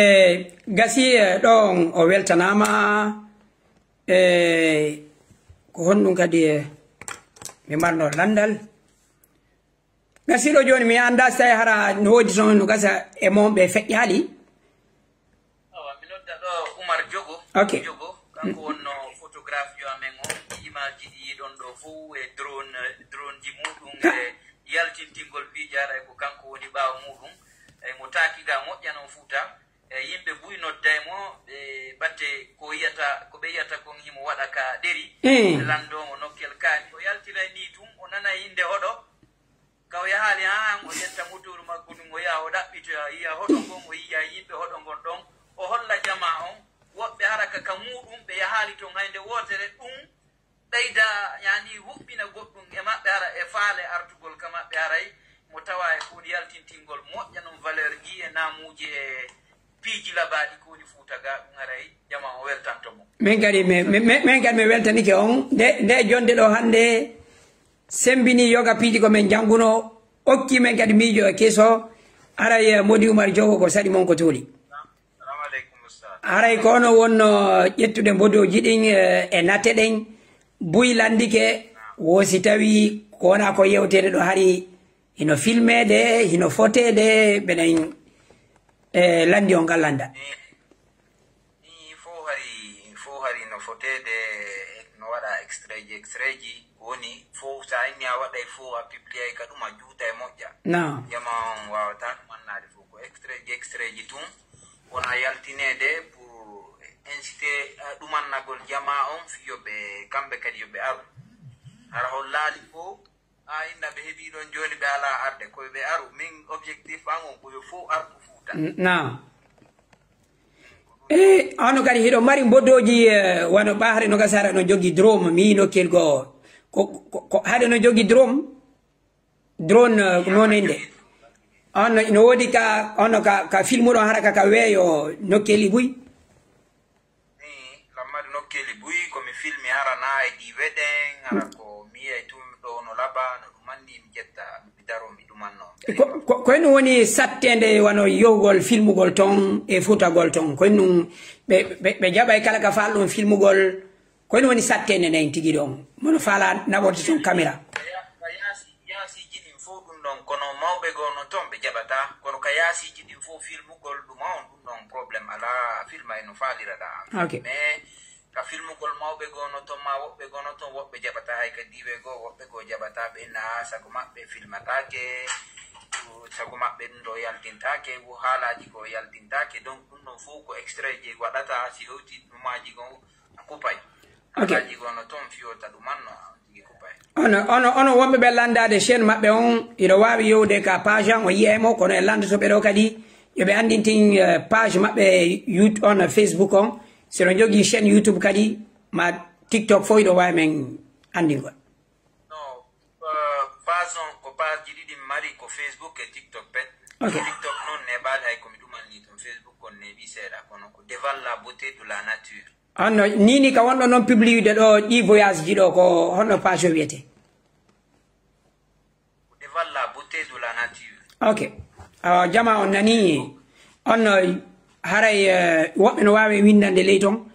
gasi, e, ɗon o weltanaama, e ko honɗum kadi, e, mi marno lanndal. Gasi ɗo jooni mi anndaa si tawi hara no woodi ton no gasa e mon ɓe feƴƴaali. Awa, mi nodda ɗo Umar Jogo. Ok. Jogo, kanko wonno photographe yo amen on. Image ɗi yiɗon ɗo fow e drone, drone ji muɗum e yaltintingol piiji haray ko kanko woni ɓaawo muɗum. E mo taaki ga moƴƴa non Fuuta. E yimɓe buy nodday mo, ɓe batte ko yiyata, ko ɓe yiyata kon himo waɗa ka ɗeri. Mm. Ɓe lanndoo mo nokkel kaari. O yaltiray ni tun, o nanay innde hoɗo. Ka o yahaali haa han, o ƴetta motooru makko ndun, o yaha o ɗaɓɓitoya, o yi'a hoɗo ngon, o yi'a yimɓe hoɗo ngon ɗon, o holla jamaa on, woɓɓe hara ka, ka muuɗum, ɓe yahaali ton hay nde wootere, ɗum ɓeyda, yani, huɓɓina goɗɗum e maɓɓe, hara e faale artugol ka maɓɓe, haray mo tawa e ko woni yaltintingol moƴƴa non valeur ji e naamuuji e piiji labaaɗi ko woni Fuuta ga, ɗum haray jamaa on weltanto mo. Min kadi, min, min, min, min kadi mi weltanike on. Nde, nde jonde ɗo hannde, sembini yoga piiji ko min jannguno, okki min kadi miijo e keso. Aray, eh, Modi Umar Jogo ko saɗi mon ko tuuli. Salamu aleykum, Ustaz. Aray ko ono wonno ƴettude mbodooji ɗin, eh, e nate ɗen, buy lanndike, wo si tawi ko wona ko yewteede ɗo hari hino filmeede, hino foteede, mbeɗen, eh, lanndi on ngal lannda. Ni fow hari, fow hari no foteede, no waɗa extrait ji, extrait ji woni fow, sa inni a waɗay fow, a publiyay ka ɗum, a juuta e moƴƴa. Naam. Jama on waawata ɗum annaade fow. Ko extrait ji, extrait ji tun wona yaltineede pour inciter, eh, ɗumannagol jama on, fii yo ɓe, kamɓe kadi yo ɓe aru. Hara hollaali fow, a inna ɓe heɓii ɗon jooni, ɓe alaa arde, ko ɓe aru. Min objectif an on ko yo fow artu Fuuta. N-, naam. Ko E, hono kadi hiɗo mari mboddooji, eh, wano ɓaa haɗe no gasa haɗa no jogi drone, mi yii nokkel goo. Ko, ko, ko haɗe no jogi drone? Drone, eh, ko noon innde. On no, no woodi ka, on no ka, ka filmuɗon hara ka, ka weeyo nokkeeli buy? Mi lammari nokkeeli buy, ko mi filmi hara naa e ɗi weɗen, hara ko mi yi'ay tun ɗo no laba, no ɗum anni mi ƴetta, mi daro, mi ɗumanno. Ko, ko, ko honɗum woni satteende wano yohugol filmugol ton e fuutagol ton? Ko honɗum ɓe, ɓe, ɓe jaɓay kala ka faal ɗum filmugol? Ko honɗum woni satteende nden tigi ɗon? Mono faala naɓorte ton kamera. Ka ya-, ka yaasi, yaasiiji ɗin fow ɗum ɗon, kono mawɓe goo no ton ɓe jaɓataa. Kono ka yaasiiji ɗin fow filmugol ɗum on, ɗum ɗon problème alaa, filma e no faaliraɗaa. Ok. Mais ka filmugol mawɓe goo no ton, maa woɓɓe goo no ton, woɓɓe jaɓataa hay ka diiwe goo, woɓɓe goo jaɓataa ɓe naa sago maɓɓe filmataake, sago maɓɓe ɗum ɗo yaltintaake, wo haalaaji goo yaltintaake. Donc ɗum ɗon fow ko extrait je waɗata, si hewti ɗumaaji goo a kupay. Ok. Haalaaji goo no ton fiyota ɗum anno, a tigi kupay. Ono, ono, ono wonɓe ɓe landaade chaîne maɓɓe on, hiɗo waawi yowde ka page an, o yi'ay mo, kono e landoto ɓe ɗo kadi, yo ɓe anndintin, eh, page maɓɓe Yout-, on Facebook on. Si no jogii chaîne YouTube kadi, ma TikTok fof hiɗo waawi men anndingol. No, eh, page on ko page ji ɗiɗi mi mari, ko Facebook e TikTok pet. Ok. TikTok non neeɓaali hay ko mi ɗumanni ton, Facebook on neeɓi seeɗa, kono ko Devant la beauté de la nature. Honno, nii nii ka wonɗo non publiyude ɗo ɗii voyage ji ɗo, ko honno page o wiyetee? Devant la beauté de la nature. Ok. Awa, jama on nanii, honno, haray, eh, woɓɓe no waawi winndande ley ton.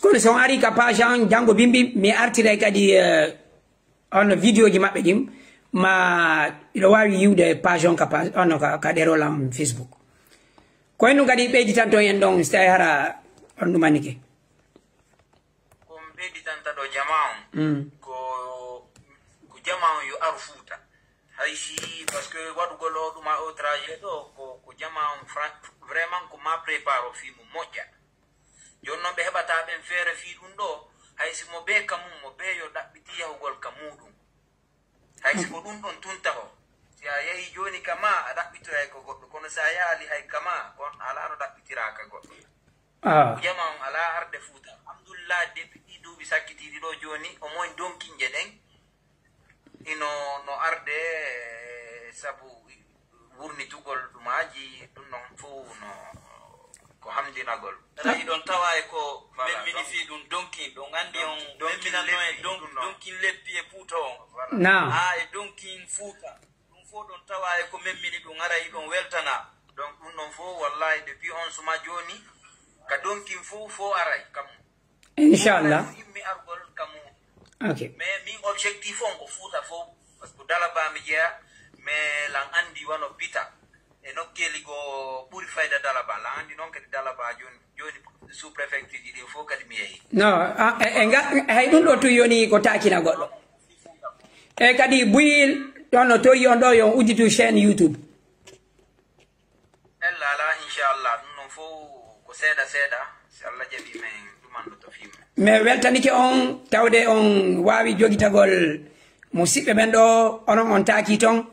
Kono si on arii ka page an, janngo bimbi, mi artiray kadi, eh, honno vidéo ji maɓɓe ɗin, ma hiɗo waawi yi'ude page on ka page, honno ka, ka ɗerol an Facebook. Ko e ɗun kadi ɓeyditanto en ɗon, si tawii hara on ɗumani ke. Ko mi ɓeyditanta ɗo jama on, mm, ko, ko jama on yo aru Fuuta. Hay si, parce que waɗugol o ɗuma o trajet ɗo, ko, ko jama on fra-, vraiment ko ma prépare o fii mum moƴƴa. Jooni non ɓe heɓataa ɓen feere fii ɗun ɗo, hay si mo bee ka mum, mo bee yo ɗaɓɓiti yahugol ka muuɗum. Hay si ko ɗun ɗon tun taho, si a yahii jooni ka maa, a ɗaɓɓitoyay ko goɗɗo, kono si a yahaali hay ka maa, kon alaa no ɗaɓɓitiraa ka goɗɗo. Ah. Jama on alaa arde Fuuta. Alhamdulillah, depuis ɗii duuɓi sakkitiiɗi ɗoo jooni, au moins donkinje ɗen, hino no arde, sabu wurnitugol ɗumaaji, ɗun non fow no ko hamdinagol. Aray, hiɗon tawa e ko memmini fii ɗun donkin, ɗun anndi on memminanno en don-, donkin leppi e Fuuta on. Naam. Haa e donkin Fuuta. Ɗun fow ɗon tawa e ko memmini ɗun, aray hiɗon weltana. Donc, ɗun ɗon fow, wallahi, depuis on suma jooni, ka donkin fow, fow aray kam. Inchallah. Ɗun immi argol kam. Ok. Mais min objectif on ko Fuuta fow, parce que Dalaba mi jeyaa, mais lan anndi wano Bita e nokkeeli goo ɓuri fayda Dalaba, lan anndi non kadi Dalaba jooni, jooni sous-préfecture ji ɗin fow kadi mi yehi. No, a, e, e nga, hay ɗun ɗo tun yoni ko taakina goɗɗo. E kadi Buyil, ɗon no tori on ɗo, yo on udditu chaîne YouTube. Ella alaa, inchallah, ɗun non fow ko seeɗa seeɗa, si Allah jaɓii men ɗumanno to fii mun. Mi weltanike on, tawde on waawi jogitagol musiɓɓe ɓen ɗo, onon on taakii ton.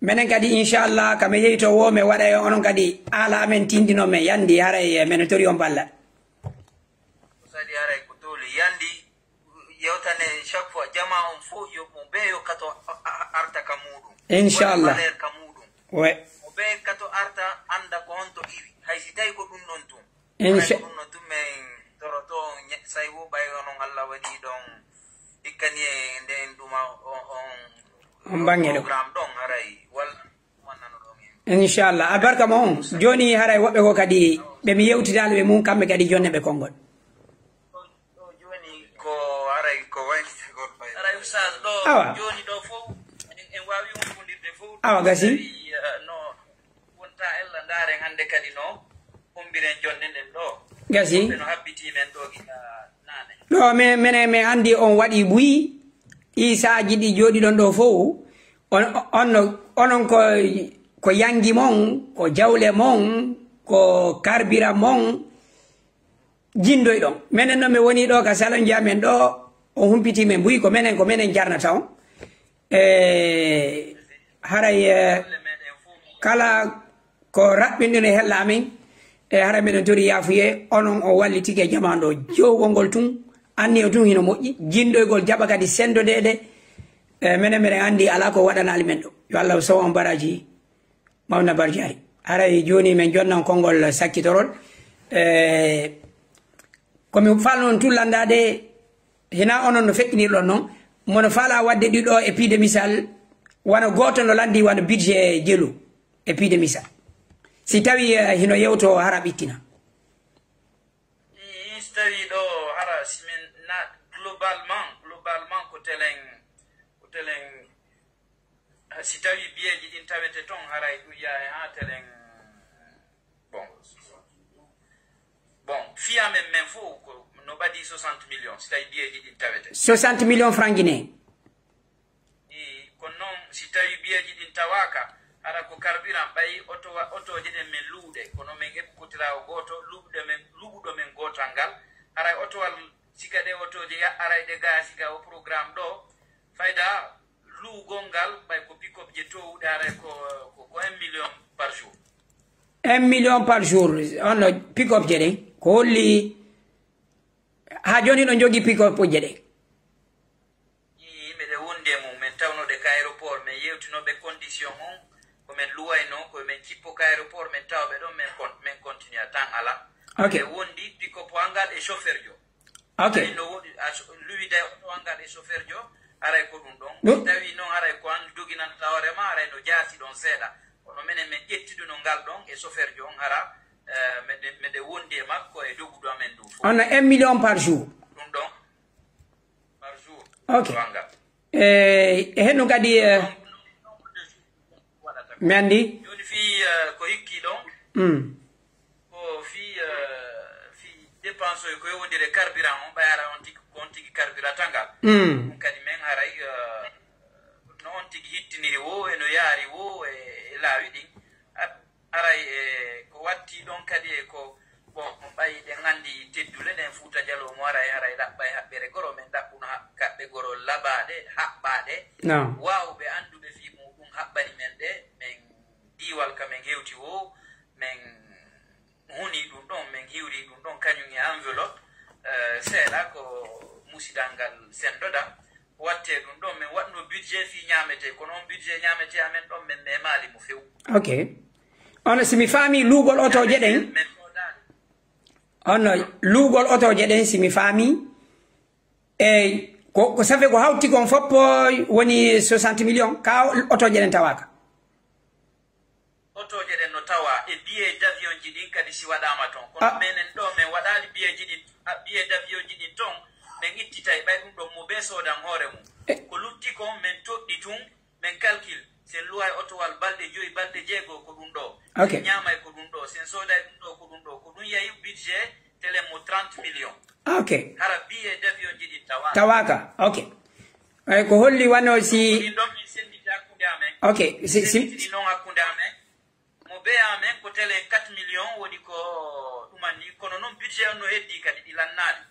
Menen kadi, inchallah, ka mi yeytoo woo, mi waɗa e onon kadi haala amen tinndino men, yanndi haray menen tori on balla. Ko sadi haray ko doole yanndi. Yewtane chaque fois, jama on fow yo mo bee yo kato a-, a-, arta ka muuɗum. Inchallah. Wala valeur ka muuɗum. Ouais. Mo bee kato arta, annda ko honto iwi. Hay si tawi ko ɗun ɗon tun. Incha- Hay ko ɗun ɗon tun, men toroto on ñe-, say wo ɓay onon Allah waɗi ɗon ikkani e nden ɗuma on, on On bange ɗo. Programme ɗon haray wal-, wannano ɗon en. Inchallah. Albarka mo on. Jooni haray woɓɓe ko kadi ɓe mi yewtidaali ɓe mun, kamɓe kadi jonne ɓe konngol. Ɗo jooni ko aray ko waylitagol ɓay. Aray Oustaz ɗo. Awa. Jooni ɗo fow, en, en waawi humpondirde fow. Awa, gasi. Tawi, eh, no wonta ella ndaaren hannde kadi no humbiren jonde nden ɗo. Gasi. Ɓe no habbiti men ɗo gila naane. Ɗo me-, mene, mi anndi on waɗi buy. Ɗi saaji ɗi jooɗiɗon ɗo fow, on, on no, onon ko, ko yangi mon, ko jawle mon, ko karbira mon, jindoyɗon. Menen non, mi woni ɗo ka salon ji amen ɗo, o humpiti men buy, ko menen, ko menen jarnata on. E, haray, e, kala ko raɓɓinɗo e hella amen, E hara miɗen tori yaafuyee, onon on wallitike jamaanu ɗoo. Jowgol ngol tun, anniya tun hino moƴƴi. Jinɗoygol jaɓa kadi senndodeede. E menen, miɗen anndi alaa ko waɗanaali men ɗoo. Yo Allah sow on baraaji mawna barjaari. Haray jooni men jonnan konngol sakkitorol. E ko mi faalno on tun lanndaade, hinaa onon no feƴƴinirɗon non, mono faalaa waɗde ɗi ɗoo e piide misal, wano gooto no lanndii wano budget jelu e piide misal. Si tawii, eh, hino yewtoo hara ɓittina. Ii, so tawii ɗoo hara si min na-, globalement, globalement ko telen, ko telen, ah, si tawii biyeeji ɗin tawete ton, haray ɗum yahay haa telen, bon. Bon, fii amen men fof ko no ɓadii soixante millions, si tawii biyeeji ɗin tawete. Soixante millions francs guinéens. Ii, kono noon, si tawii biyeeji ɗin tawaaka, hara ko carburant, ɓay oto wa-, otooje ɗen men luuɗe, kono men eɓɓotiraawo gooto, luuɓuɗo men, luuɓuɗo men gootal ngal, haray otowal, siga ɗe otooje yaɓɓaray ɗe gaa, siga o programme ɗoo, fayda luugol ngal, ɓay ko pick-up je towuɗe, haray ko, ko, ko un million par jour. Un million par jour, on no pick-up je ɗen, ko holli, haa jooni no jogii pick-up je ɗen? Yimɓe ɗe wondi e mum, men tawno ɗe ka aéroport, men yewtino ɓe condition on, ko men luwayno, ko men cippo ka aéroport, men tawa ɓe ɗon, men kon-, men continue tan ala. Ok. Ɓe wondi pick-up angal e chauffeur jo. Ok. Tawi no woodi, a so-, luwida e oto angal e chauffeur jo, aray ko ɗum ɗon. Ɗum Si tawi noon aray ko an doginanta hoore ma, aray no jaasi ɗon seeɗa. Kono menen men ƴettiduno ngal ɗon e chauffeur jo on hara, eh, meɗen, meɗen wondi e makko e dogudu amen ndu fof. On no un million par jour. Ɗum ɗon. Par jour. Ok. Wanga. Eh, e hendu kadi, eh, mi andi. Jooni fii, eh, ko hikki ɗon, mm, ko fii, eh, fii dépense o ko yowondire carburant on, ɓay hara on tigi, on tigi carburant ngal. Mm. Ɗum kadi men haray, eh, no on tigi hittiniri wo, e no yaari wo, e, e laawi ɗin. Ar-, Aray e ko watti ɗon kadi e ko, bon, ɓay ɗen anndi teddule ɗen Fuuta Jaloo mo aray, haray ɗaɓɓay haɓɓere goro, men ɗaɓɓuno haɓ-, kaɓɓe goro labaaɗe, haɓɓaaɗe. Naam. Waawuɓe annduɓe fii muuɗum haɓɓani men ɗe, men diiwal ka men hewti woo, men huni ɗum ɗon, men hiwri ɗum ɗon, kañum e enveloppe, eh, seeɗa ko musidal ngal senndoda. Wattee ɗum ɗon, men waɗno budget fii ñaametee, kono on budget ñaametee amen ɗon, men memaali mo few. Ok. Ono, si mi faami luugol otooje ɗen, men soodaali. Ono, luugol otooje ɗen, si mi faami, e ko, ko, ça fait ko hawti kon fof woni soixante millions, ka otooje ɗen tawaaka. Otooje ɗen no tawaa e billet d'avion ji ɗin kadi si waɗaama ton. Kono Ah. menen ɗoo, men waɗaali billet ji ɗin, a, billet d'avion ji ɗin ton, men ittitay, ɓay ɗum ɗon mo bee soodan hoore mum. Eh. Ko lutti kon, men toɗɗi tun, men calcul. Sen luway otowal balɗe joyi, balɗe jeego, ko ɗum ɗoo. Ok. Sen ñaamay, ko ɗum ɗoo. Sen sooday ɗum ɗoo, ko ɗum ɗoo. Ko ɗum yahi budget telen mo trente millions. Ah, ok. Hara billet d'avion ji ɗin tawaa. Tawaaka, ok. Ay, ko holli wano si Ko ɗin ɗon min sennditi hakkunde amen. Ok, si, si Sennditini non hakkunde amen. Mo beya amen ko telen quatre millions woni ko ɗuman ni. Kono non budget on no heddii kadi ɗi lannaali.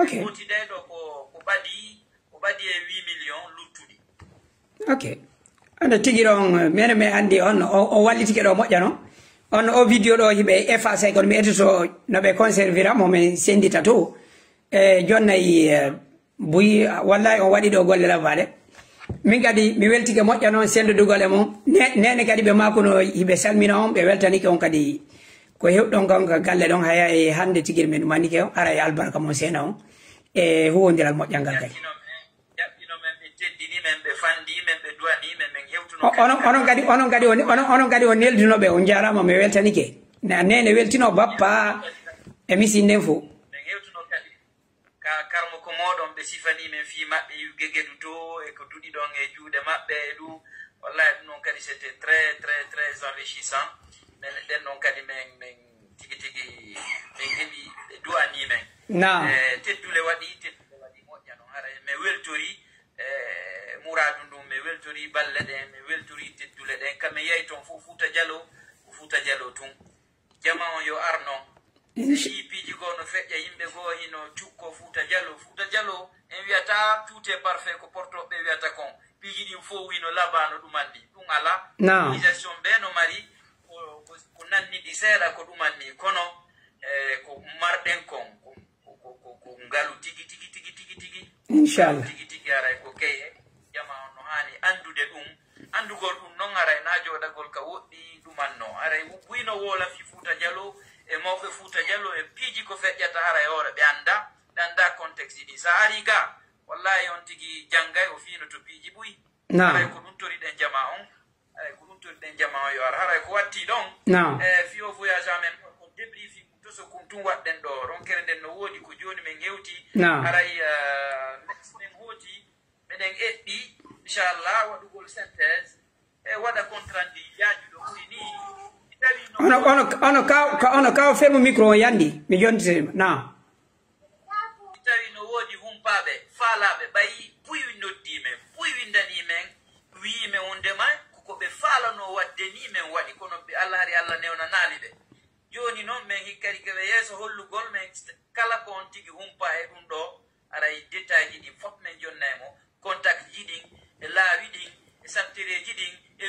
Ok. Ɓe ɓooti ɗee ɗoo ko, ko ɓadii, ko ɓadii e huit millions luttuɗi. Ok. Anda tigi ɗon, mene mi andi on, o, o wallitike ɗoo moƴƴa non. On o video ɗoo hiɓe effacer kono mi etoto no ɓe conservira mo men senndita to. E jonnay, eh, buy, wallahi on waɗi ɗoo golle labbaɗe. Min kadi mi weltike moƴƴa non senndudugol e mon. Ne-, nene kadi ɓe maakuno hiɓe salmina on, ɓe weltanike on kadi ko hewɗon kon ka galle ɗon, haya e hannde tigi min manike on, ara e albarka mon seena on. E huwondiral moƴƴal ngal kadi. Jaɓɓino men, ɓe teddini men, ɓe fandi men, ɓe duwani men, men hewtuno O-, onon, kadi. Onon kadi, onon, onon kadi on nelduno ɓe, on jaaraama, mi weltanike. Na nene weltino bappa e misin nden fof. Men hewtuno kadi. Ka karmo ko moɗon ɓe sifani men fii maɓɓe, yu gegedu to, e ko duɗi ɗon e juuɗe maɓɓe e ɗum. Wallahi ɗum non kadi c'était très, très, très enrichissant. Men ɗen non kadi men, men tigi tigi, men heɓi ɓe du'ani men. Naam. E teddule waɗi, teddule waɗi moƴƴa non. Hara mi weltori, e muraadu ndun, mi weltori balle ɗen, mi weltori teddule ɗen. Ka mi yahi ton fof Fuuta Jaloo, ko Fuuta Jaloo tun. Jama on yo ar non. Se Inch- yii piiji goo no feƴƴa, yimɓe goo hino cukko Fuuta Jaloo. Fuuta Jaloo, en wiyata tout est parfait, ko portooɓe wiyata kon. Piiji ɗin fow hino labaa no ɗuman ni. Ɗum alaa. Naam. Organisation ɓe no mari ko, ko, ko nanni ɗi seeɗa ko ɗuman ni. Kono marɗen kon, ko, ko, ko, ko ngalu tigi, tigi, tigi, tigi, tigi. Inchallah. Ngalu tigi, tigi, haray ko key e jama on no haani anndude ɗum. Anndugol ɗum non haray na jooɗagol ka woɗɗi ɗumanno. Haray buy no woola fii Fuuta Jaloo e mawɓe Fuuta Jaloo e piiji ko feƴƴata haray hoore ɓe annda, ɓe annda contexte ɗi. Sa ari ga, wallahi on tigi janngay o fiino to piiji buy. Naam. Haray ko ɗum toriɗen jama on. Haray ko ɗum toriɗen jama on yo ar. Haray ko watti ɗon. Naam. E, fii o voyage amen, ko débriefing toso kun tun waɗɗen ɗo. Ronkere nden no woodi ko jooni men hewti. Naam. Haray, eh, next men hooti, meɗen eɓɓi, inchallah, waɗugol synthèse. E waɗa compte rendu yaajuɗo ɓuri ni. Si tawi no Ono, ono, ono kaw, ka, ono kaw fermu micro on yandi. Mi jontitiri ma. Naam. Si tawi no woodi humpaaɓe, faalaaɓe, ɓay buy noddii men, buy winndanii men, wi'i men wonndema ko, ko ɓe faalanoo waɗde nii men waɗi, kono ɓe, Alla hari Alla newnanaali ɓe. Jooni non men hikkadi ke ɓe yeeso hollugol men kala ko on tigi humpaa e ɗum ɗoo, haray détail ji ɗin fof men jonna e mo, contact ji ɗin, e laawi ɗin, e sattereeji ɗin, e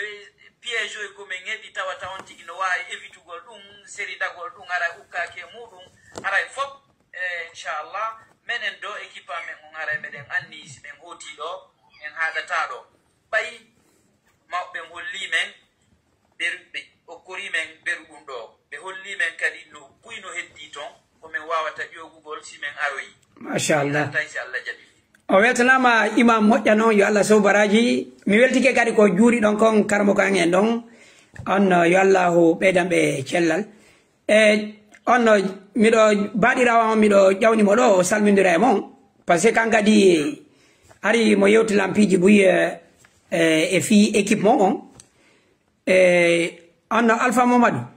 piège uji ko men heɓi tawata on tigi no waawi evitugol ɗum, serindagol ɗum, haray ukkaaki e muuɗum, haray fof, e inchallah, menen ɗoo équipe amen on, haray meɗen anni si men hootii ɗoo, en haaɗataa ɗoo. Ɓay mawɓe ɓen hollii men, ɓe, ɓe okkorii men ɓeru ɗum ɗoo. Ɓe hollii men kadi no buy no heddii ton, ko men waawata ƴoogugol si men aroyii. Machallah. Tawi si Alla jaɓii. O weltanaama, Imam moƴƴa non, yo Alla sow baraaji. Mi weltike kadi ko juuri ɗon kon, karamoko an en ɗon. On, yo Allahu ɓeydan ɓe cellal. E on no, miɗo, baaɗiraawo on, miɗo ƴawni mo ɗoo, o salmindira e mon. Parce que kan kadi ari mo yewti lampiiji buy, e, e, e fii équipe mon on. E on no Alpha Mamadou.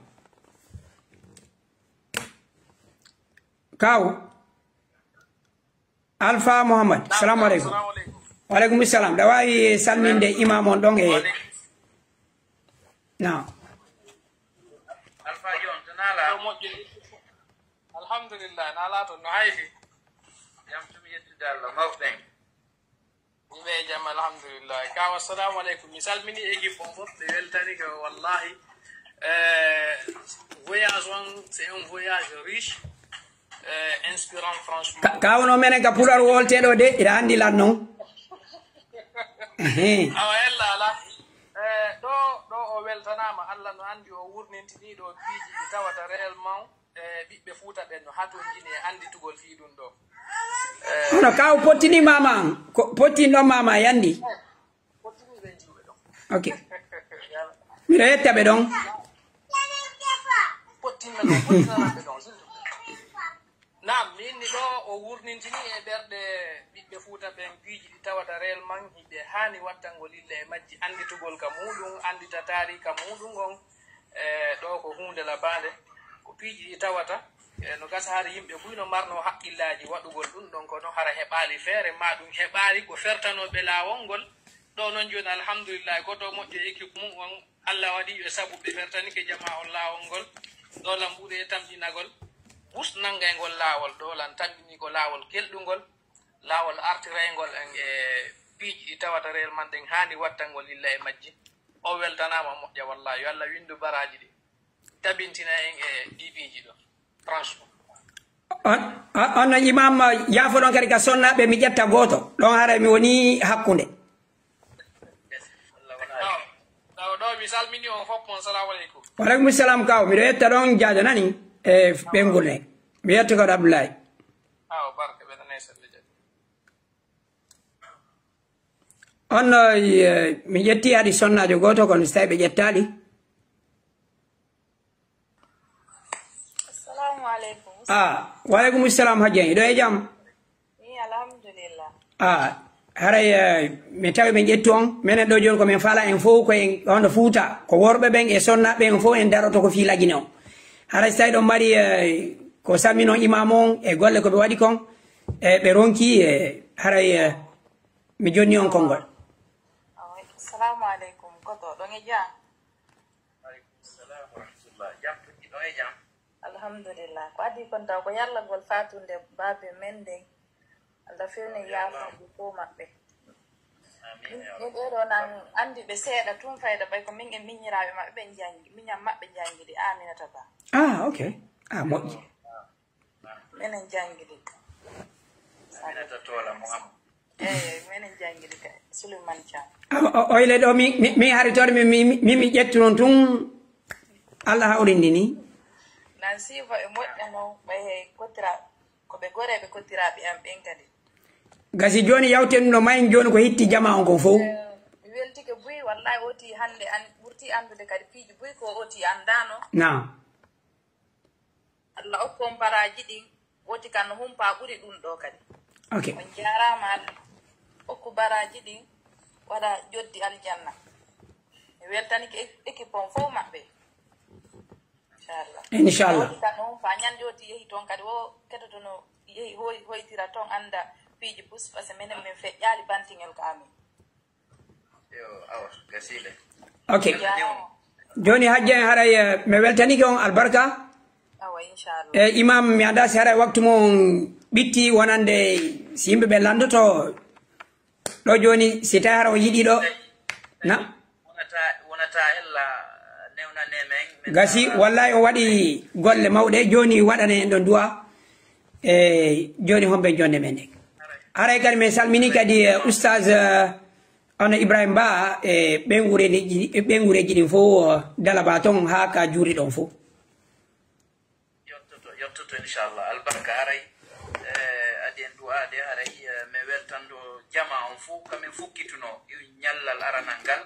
Kaw. Alpha Muhammad, salamu aleykum. Salamu aleykum. Wa aleykum salam. Ɗa waawi salminde imam on ɗon e. Wa aleykum. Naam. Alpha John, to naalaa? Ɗo moƴƴi. Alhamdulillah, naalaa to no hayfi. Jam tumi yettude Allah, mawɓe ɓen. Yimɓe e jam, alhamdulillah. Kaw, assalamu aleykum. Mi salmini équipe on fof, ɓe weltani ko wallahi. Eh, voyage on, c'est un voyage riche, eh, inspirant, franchement. Ka, ka wono menen ka pular wolteɗo de, ina andi lan non. Ehe. Awa, ella ala. Eh, ɗo, ɗo o weltanaama, Allah no andi o wurnintini ɗo piiji ɗi tawata réellement, eh, ɓiɓɓe Fuuta ɓen no hatonjini e anditugol fii ɗum ɗo. Eh, hono kaw pottini mama an, ko pottin ɗon mama yandi. Pottini ɓe juuɓe ɗon. Ok. Miɗo yetta ɓe ɗon. Pottinna ɗon, pottinana ɓe ɗon, s'il te plaît. Naam, mi inni ɗo o wurnintini e ɓerɗe ɓiɓɓe Fuuta ɓen piiji ɗi tawata réellement hiɓe haani wattangol yille e majji, annditugol ka muuɗum, anndita taarihi ka muuɗum on. E ɗo ko huunde labaande, ko piiji ɗi tawata, e no gasa hari yimɓe buy no marno haqqillaaji waɗugol ɗum ɗon, kono hara heɓaali feere, ma ɗum heɓaali ko fertanooɓe laawol ngol. Ɗo non jooni, alhamdulillahi, goto moƴƴo e équipe mum on, Allah waɗi yo sabu ɓe fertanike jama on laawol ngol. Ɗo lambuɗe e tamƴinagol, bus nangay ngol laawol, ɗo lan tamƴini ko laawol kelɗungol, laawol artirayngol en e piiji ɗi tawata réellement ɗen haani wattangol yille e majji. O weltanaama moƴƴa wallahi, yo Allah winndu baraaji ɗi. Tabintina en e ɗi piiji ɗo. Franchement. On, on, on no imam, yaafoɗon kadi ka sonnaaɓe, mi ƴetta gooto. Ɗon haray mi woni hakkunde. Awa, awa, ɗo mi salmini on fof, mon salamu aleykum. Wa aleykum salam kaw. Miɗo yetta ɗon jaajo nani e ɓenngol ne. Mi yetta ko Abdoulaye. Awa, barka, ɓe nane sella jaɓi. On no, eh, mi ƴetti haɗi sonnaajo gooto, kono si tawi ɓe ƴettaali. Assalamu aleykum. Ah, wa aleykum salam, Hajja. Hiɗo e jam? Ii, alhamdulillah. Ah, haray, eh, mi tawi ɓe ƴettu on. Menen ɗo jooni ko min faala en fof ko en hono Fuuta. Ko worɓe ɓen e sonnaaɓe ɓen fof en daroto ko fii lagine on. Haray si tawi ɗon mari, eh, ko salminon imam on e golle ko ɓe waɗi kon, e ɓe ronki, eh, haray, eh, mi jonni on konngol. Awa, assalamu aleykum. Koto, ɗon e jam? Aleykum salam wa rahmatullah. Jam tigi, ɗon e jam? Alhamdulillah. Ko adii kon taw ko yallagol faatunde baabe men nden. Allah fewne yaafaaji fow maɓɓe. Amin, ya Rabbi. Min ɓee ɗoo nan anndi ɓe seeɗa tun fayda, ɓay ko min e miñiraaɓe maɓɓe ɓe njanngi, miñan maɓɓe njanngidi. Aminata Ba. Ah, ok. Ah, moƴƴi. Menen jangidi. Aminata Tola Muhammad. Eey, menen jangidi kay. Suleiman Thiam. O, o, oyle ɗo mi, mi, mi hari toon mi, mi, mi, mi ƴettu noon tun. Allah hawrindi ni. Nan siifa e moƴƴa noon, ɓay hey kottira-, ko ɓe goreeɓe kottiraaɓe am ɓen kadi. Gasi jooni yawten no mayen jooni ko hitti jama on kon fow. Eh, mi weltike buy, wallahi oti hannde an, ɓurti anndude kadi piiji buy ko oti anndaano. Naam. Allah okku on baraaji ɗin, woti kan no humpaa ɓuri ɗun ɗoo kadi. Ok. On jaaraama Allah. Okku baraaji ɗin, waɗa joddi aljanna. Mi weltanike ek-, équipe on fow maɓɓe. Inchallah. Inchallah. Woti kan no humpaa, ñande woti yehi ton kadi, wo ketoto no yehi hoy-, hoytira ton, annda piiji bus, parce que menen min feƴƴaali bantingel ka amin. Yo, awa, gasiile. Ok. Jooni, hajja en haray, eh, mi weltanike on albarka. Awa, inchallah. E imam, mi anndaa si haray waktu mon ɓitti wonande si yimɓe ɓe lanndoto ɗo jooni, si tawi hara on yiɗi ɗo. Na? Wonata, wonata ella newnane men, men Gasi, tawa. Wallahi on waɗi golle mawɗe. Jooni waɗane en ɗon du'a. E jooni homɓe jonde men ɗen. Haray kadi min salmini kadi, eh, Oustaz, eh, Hono Ibrahim Ba, e ɓen wureeji, ɓen wureeji ɗin fof, dalaba ton haa ka juuri ɗon fof. Yottoto, yottoto, inchallah. Albarka haray. Eh, adi en du'aade haray, eh, mi weltando jama on fof, kamen fukkitunoo e ñallal aranal ngal.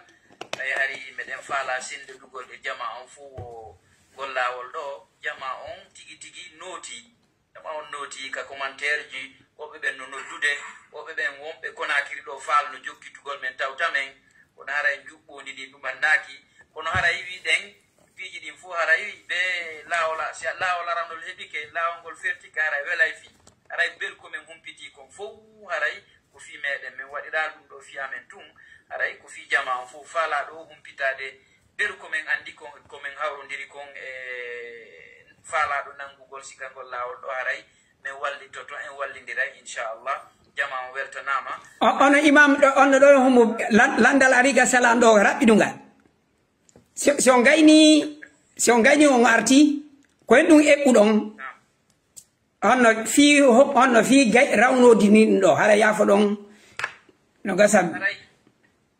Ɓay hari meɗen faala senndugol e jama on fof, wo ngol laawol ɗo, jama on tigi tigi nooti. Jama on nooti ka commentaire ji, woɓɓe ɓen no noddude, woɓɓe ɓen wonɓe Conakry ɗo faalno jokkitugol men tawta men, kono haray njuɓɓundi ndin ɗumannaaki. Kono haray wiɗen, piiji ɗin fof haray be laawol a-, si a-, laawol aranol heɓike, laawol ngol fertike, haray welay fii. Haray bel ko men humpitii kon fof, haray ko fii meɗen, men waɗiraa ɗum ɗo fii amen tun, haray ko fii jama on fof faalaa ɗo humpitaade. Ɓeru ko men anndi kon, ko men hawrondiri kon e faalaaɗo nanngugol sikkangol laawol ɗo haray, men wallitoto, en wallindiray, inchallah. Jama on weltanaama. O-, ono imam ɗo, onno ɗo homo lan-, lanndal ari ga salaan ɗo raɓɓiɗungal. Si, si on gayni, si on gayni on arti, ko en ɗum eɓɓuɗon. Naam. Honno fii ho-, honno fii gay-, rawnoodi nii ɗum ɗoo, hara yaafo ɗon no gasan. Haray,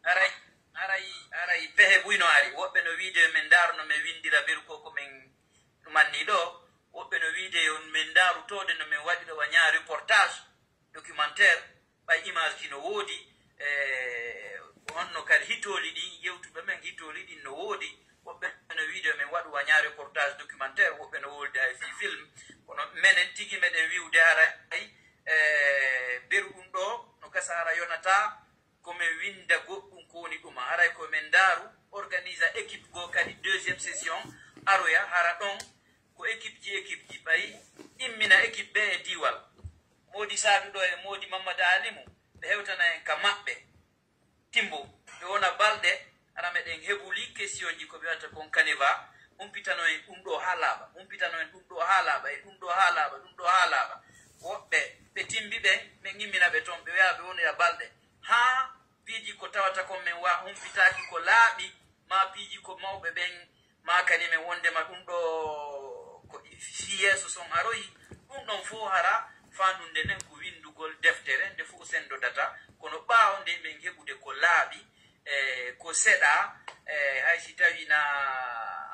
haray, haray, haray pehe buy no ari. Woɓɓe no wiide yo men ndaaru no men winndira beru ko, ko men ɗumannii ɗoo. Woɓɓe no wiide yo men ndaaru toode no men waɗira wa ñaa reportage, documentaire. Ɓay image ji no woodi, e, ko honno kadi hitooli ɗin, yewtuɓe men hitooli ɗin no woodi. Woɓɓe no wiide men waɗu wa ñaa reportage documentaire, woɓɓe no wolde hay fii film. Kono menen tigi meɗen wi'ude haray, e, beru ɗum ɗoo no gasa hara yonataa, ko men winnda goɗɗum ko woni ɗuma. Haray ko men ndaaru, organisa équipe goo kadi deuxième session, aroya hara ɗon. Ko équipe ji, équipe ji, ɓay immina équipe ɓe e diiwal. Moodi Saadu ɗo e Moodi Mammada Alimu, ɓe hewtana en ka maɓɓe. Timbo, ɓe wona balɗe, hara meɗen hebuli question ji ko ɓe watta kon Caneva, humpitano en ɗum ɗo haa laaɓa, humpitano en ɗum ɗo haa laaɓa, e ɗum ɗo haa laaɓa, ɗum ɗo haa laaɓa. Woɓɓe, ɓe timbi ɓe, men immina ɓe ton, ɓe wi'a ɓe wonira balɗe. Haa piiji ko tawata kon men wa humpitaaki ko laaɓi, maa piiji ko mawɓe ɓen maakani men wonndema ɗum ɗo ko fii yeeso son aroyi, ɗum ɗon fow hara faandunde nden ko winndugol deftere, nde fow senndodata, kono ɓaawo nde men heɓude ko laaɓi, e, ko seɗa, e, hay si tawi na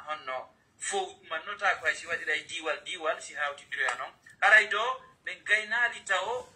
honno fow ɗumannotaako, hay si waɗiray diiwal diiwal, si hawtindiri non. Haray do men gaynaali tawo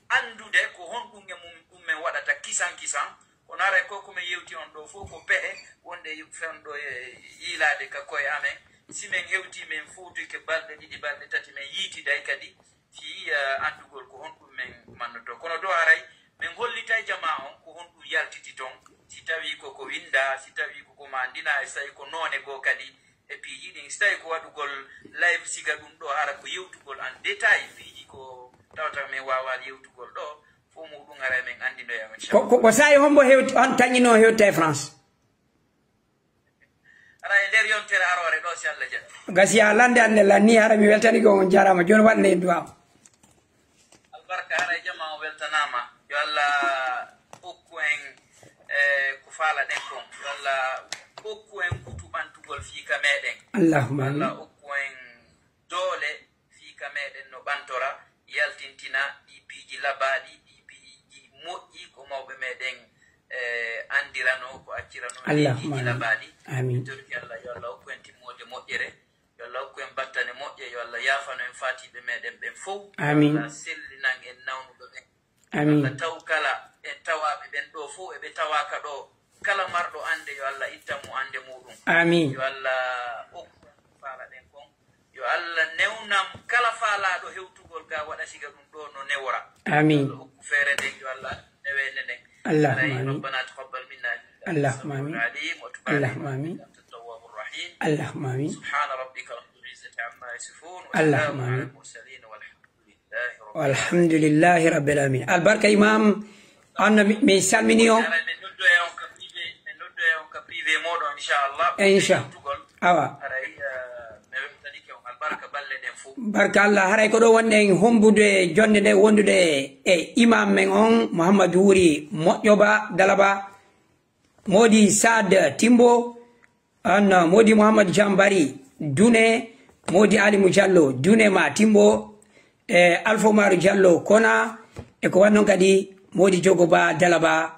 anndude ko honɗum e mum, ɗum men waɗata kisan kisan. Kono haray ko ko men yewti on ɗo fow ko pehe wonde fewndo e yiilaade ka koye amen. Si men hewti, men fowtoyke balɗe ɗiɗi, balɗe tati, men yiitiday kadi fii, eh, anndugol ko honɗum men mannotoo. Kono do haray men hollitay jamaa on ko honɗum yaltiti ton. Si tawii ko ko winndaa, si tawii ko ko maandinaa, e si tawii ko noone goo kadi, e piiji ɗin, si tawii ko waɗugol live, siga ɗum ɗo hara ko yewtugol en détail piiji ko tawata men waawaali yewtugol ɗo, fow muɗum haray men anndinoya on, ko, ko, ko saa'i hombo hewti, on tañinoo hewta e France? Hara e nder yontere aroore ɗo, si Allah jaɓi. Gasi a lande annde lanni, hara mi weltani ko on, jaaraama. Jooni waɗ nde en du'a. Albarka, haray jamaa on weltanaama. Yo Allah okku en, eh, ko faalaɗen kon. Yo Allah okku en kutuɓantugol fii ka meɗen. Allahumma amin. Yo Allah okku en doole fii ka meɗen no Labaaɗi ɗi mbi'i ɗi moƴƴi, ko mawɓe meɗen, eh, anndirano, ko accirano. Allahumma leydi amin. Labaaɗi. Amin. Min torki Allah, yo Allah hokku en timmoode moƴƴere, yo Allah hokku en battane moƴƴe, yo Allah yaafano en faatiiɓe meɗen ɓen fow. Amin. Yo Allah sellinan en nawnuɓe ɓen. Amin. Allah taw kala en tawaaɓe ɓen ɗo fow, e ɓe tawaaka ɗo, kala marɗo annde, yo Allah ittan mo annde muɗum. Amin. Yo Allah okku en ko faalaɗen kon. Yo Allah newnam kala faalaaɗo hewtugol ga waɗa siga ɗum ɗo no newora. Amin. Yo Allah okku feere nden, yo Allah newe enen. Allahumma amin. Rabbana taqabbal minna innaka antas samiul alim wa tub alaina innaka antat tawwabur rahim. Allahumma amin. Subhana rabbika rabbil izzati amma yasifun. Wa salamun alal mursalin walhamdulillahi rabbil alamin. Walhamdulillahi rabbil alamin. Albarka Imam, anno mi, mi salmini on. Haray ɓe noddoya on ka privé, ɓe noddoya on ka privé moɗon, inchallah. Inchallah. Awa. Haray, eh, mi weltanike on albarka balle ɗen fow. Barka Allah, haray ko ɗo wonɗen hombude jonde nde wondude e imam men on, Mouhamadou Wuri Moƴƴo Ba Dalaba, Modi Saad Timbo, an Modi Mouhamadou Jambari Dune, Modi Alimu Diallo Dune ma Timbo, e Alfa Umaru Diallo Kona, e ko wannon kadi Modi Jogo Ba Dalaba,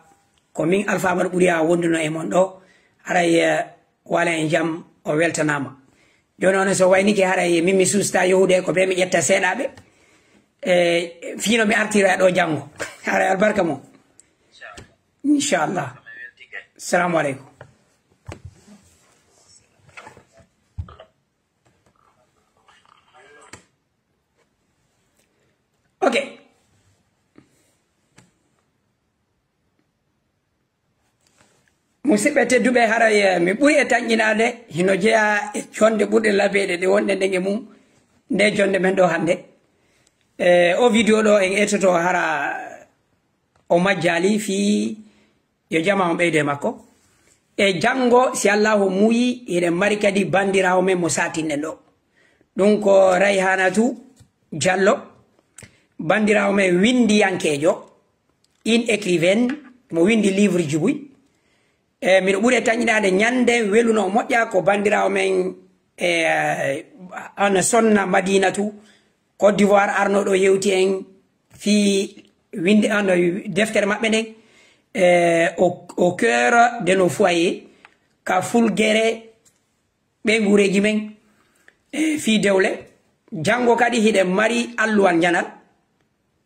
ko min Alfa Amadou Ɓuriya wonduno e mon ɗo, haray, eh, wala en jam, o weltanama. Jooni on so waynike haray min mi susta yahude ko ɓe mi ƴetta seeɗaɓe. E fino mi artira ɗo janngo. Haray albarka mo. Inchallah. Salamu aleykum. Ok. Musidɓe tedduɓe, haray, eh, mi ɓuri e tanƴinaade, hino jeyaa e jonde ɓurɗe labeede ɗe wonɗen ɗen e mum, nde jonde men ɗo hannde. Eh, o video ɗo en etoto hara o majjaali fii yo jama on ɓeydo e makko. E janngo, si Allaahu muuyii, hiɗen mari kadi banndiraawo men mo saatinɗen ɗo. Ɗum ko Rayhanatu Diallo, banndiraawo men winndiyankeejo, une écrivaine, mo winndi livre ji buy. E, miɗo ɓuri e tanƴinaade ñande weluno o moƴƴa ko banndiraawo men, e, ana sonna Madinatu, Côte d'Ivoire, arno ɗo yewti en fii winnde, ano, deftere maɓɓe nden, e, au, au cœur de nos foyers, ka fulgere ɓeynguureeji men, e, fii dewle. Janngo kadi hiɗen mari alluwal njanal.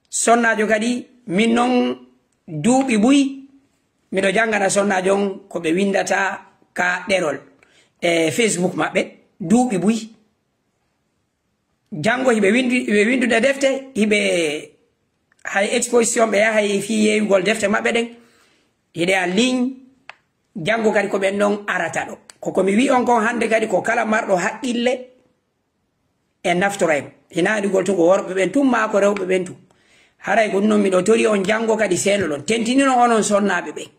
Sonnaajo kadi, min non duuɓi buy, miɗo janngana sonnaajo on ko ɓe winndata ka ɗerol, e, Facebook maɓɓe, duuɓi buy. Janngo hiɓe winndi-, hiɓe winndude defte, hiɓe, hay exposition ɓe yahay fii yeeyugol defte maɓɓe ɗen, hiɗe en ligne. Janngo kadi ko ɓen ɗon arata ɗo. Ko ko mi wi'i on kon hannde kadi ko kala marɗo haqqille e naftora en. Hinaa anndi gol tun ko worɓe ɓen tun maa ko rewɓe ɓen tun. Haray ko ɗum non miɗo tori on janngo kadi seenoɗon. Tentininon onon sonnaaɓe ɓen.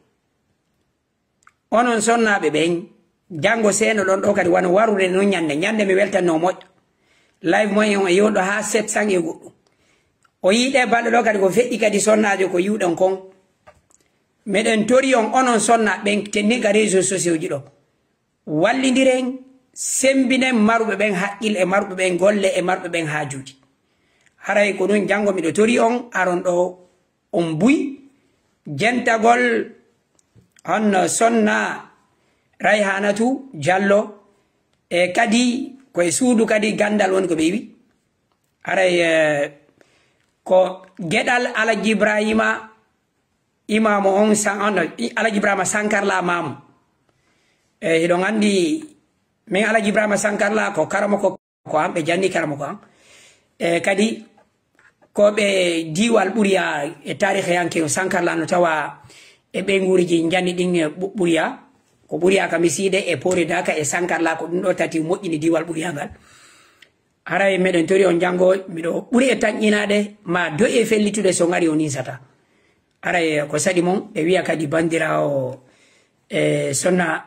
Onon sonnaaɓe ɓen, janngo seenoɗon ɗo kadi wano warude non ñande. Ñande mi weltanno moƴƴa. Live moyen on e yewndo haa sept cents e goɗɗum. O yii ɗe balɗe ɗo kadi ko feƴƴi kadi sonnaajo ko yi'uɗon kon. Miɗen tori on onon sonnaaɓe ɓen tenni ka réseaux sociaux ji ɗo. Wallindiren, semmbinen maruɓe ɓen haqqil e maruɓe ɓen golle e maruɓe ɓen haajuuji. Haray ko ɗum janngo miɗo tori on aron ɗo on buy jentagol honno sonna Rayhanatu Diallo, e kadi ko e suudu kadi ganndal woni ko ɓe iwi. Haray, eh, ko geɗal Alaji Ibrahima Imaamu on san-, on, i-, Alaji Ibrahima Sankarla maamu. E, hiɗon anndi, min Alaji Ibrahima Sankarla ko karamoko ko an, ɓe janni karamoko an. E, kadi, ko ɓe diiwal Ɓuriya e taarihiyanke on Sankarla no tawa e ɓeynguureeji janni ɗin e Ɓu-, Ɓuriya. Ko Ɓuriya ka Misiide e Poore Daaka e Sankarla ko ɗum ɗo tati moƴƴini diiwal Ɓuriya ngal. Haray meɗen tori on janngo, miɗo ɓuri e tanƴinaade, ma do'i e fellitude so ngari o ninsata. Haray ko saɗi mon, ɓe wi'a kadi banndiraawo, e, sonna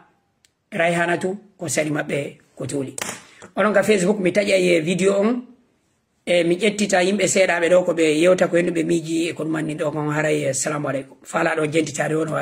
Rayhanatu, ko saɗi maɓɓe ko tuuli. Onon ka Facebook, mi taƴay e video on, e mi ƴettita yimɓe seeɗaaɓe ɗo ko ɓe yewta ko hendu ɓe miiji e ko ɗum anni ɗo kon. Haray, assalamu aleykum. Faalaaɗo jentitaade on o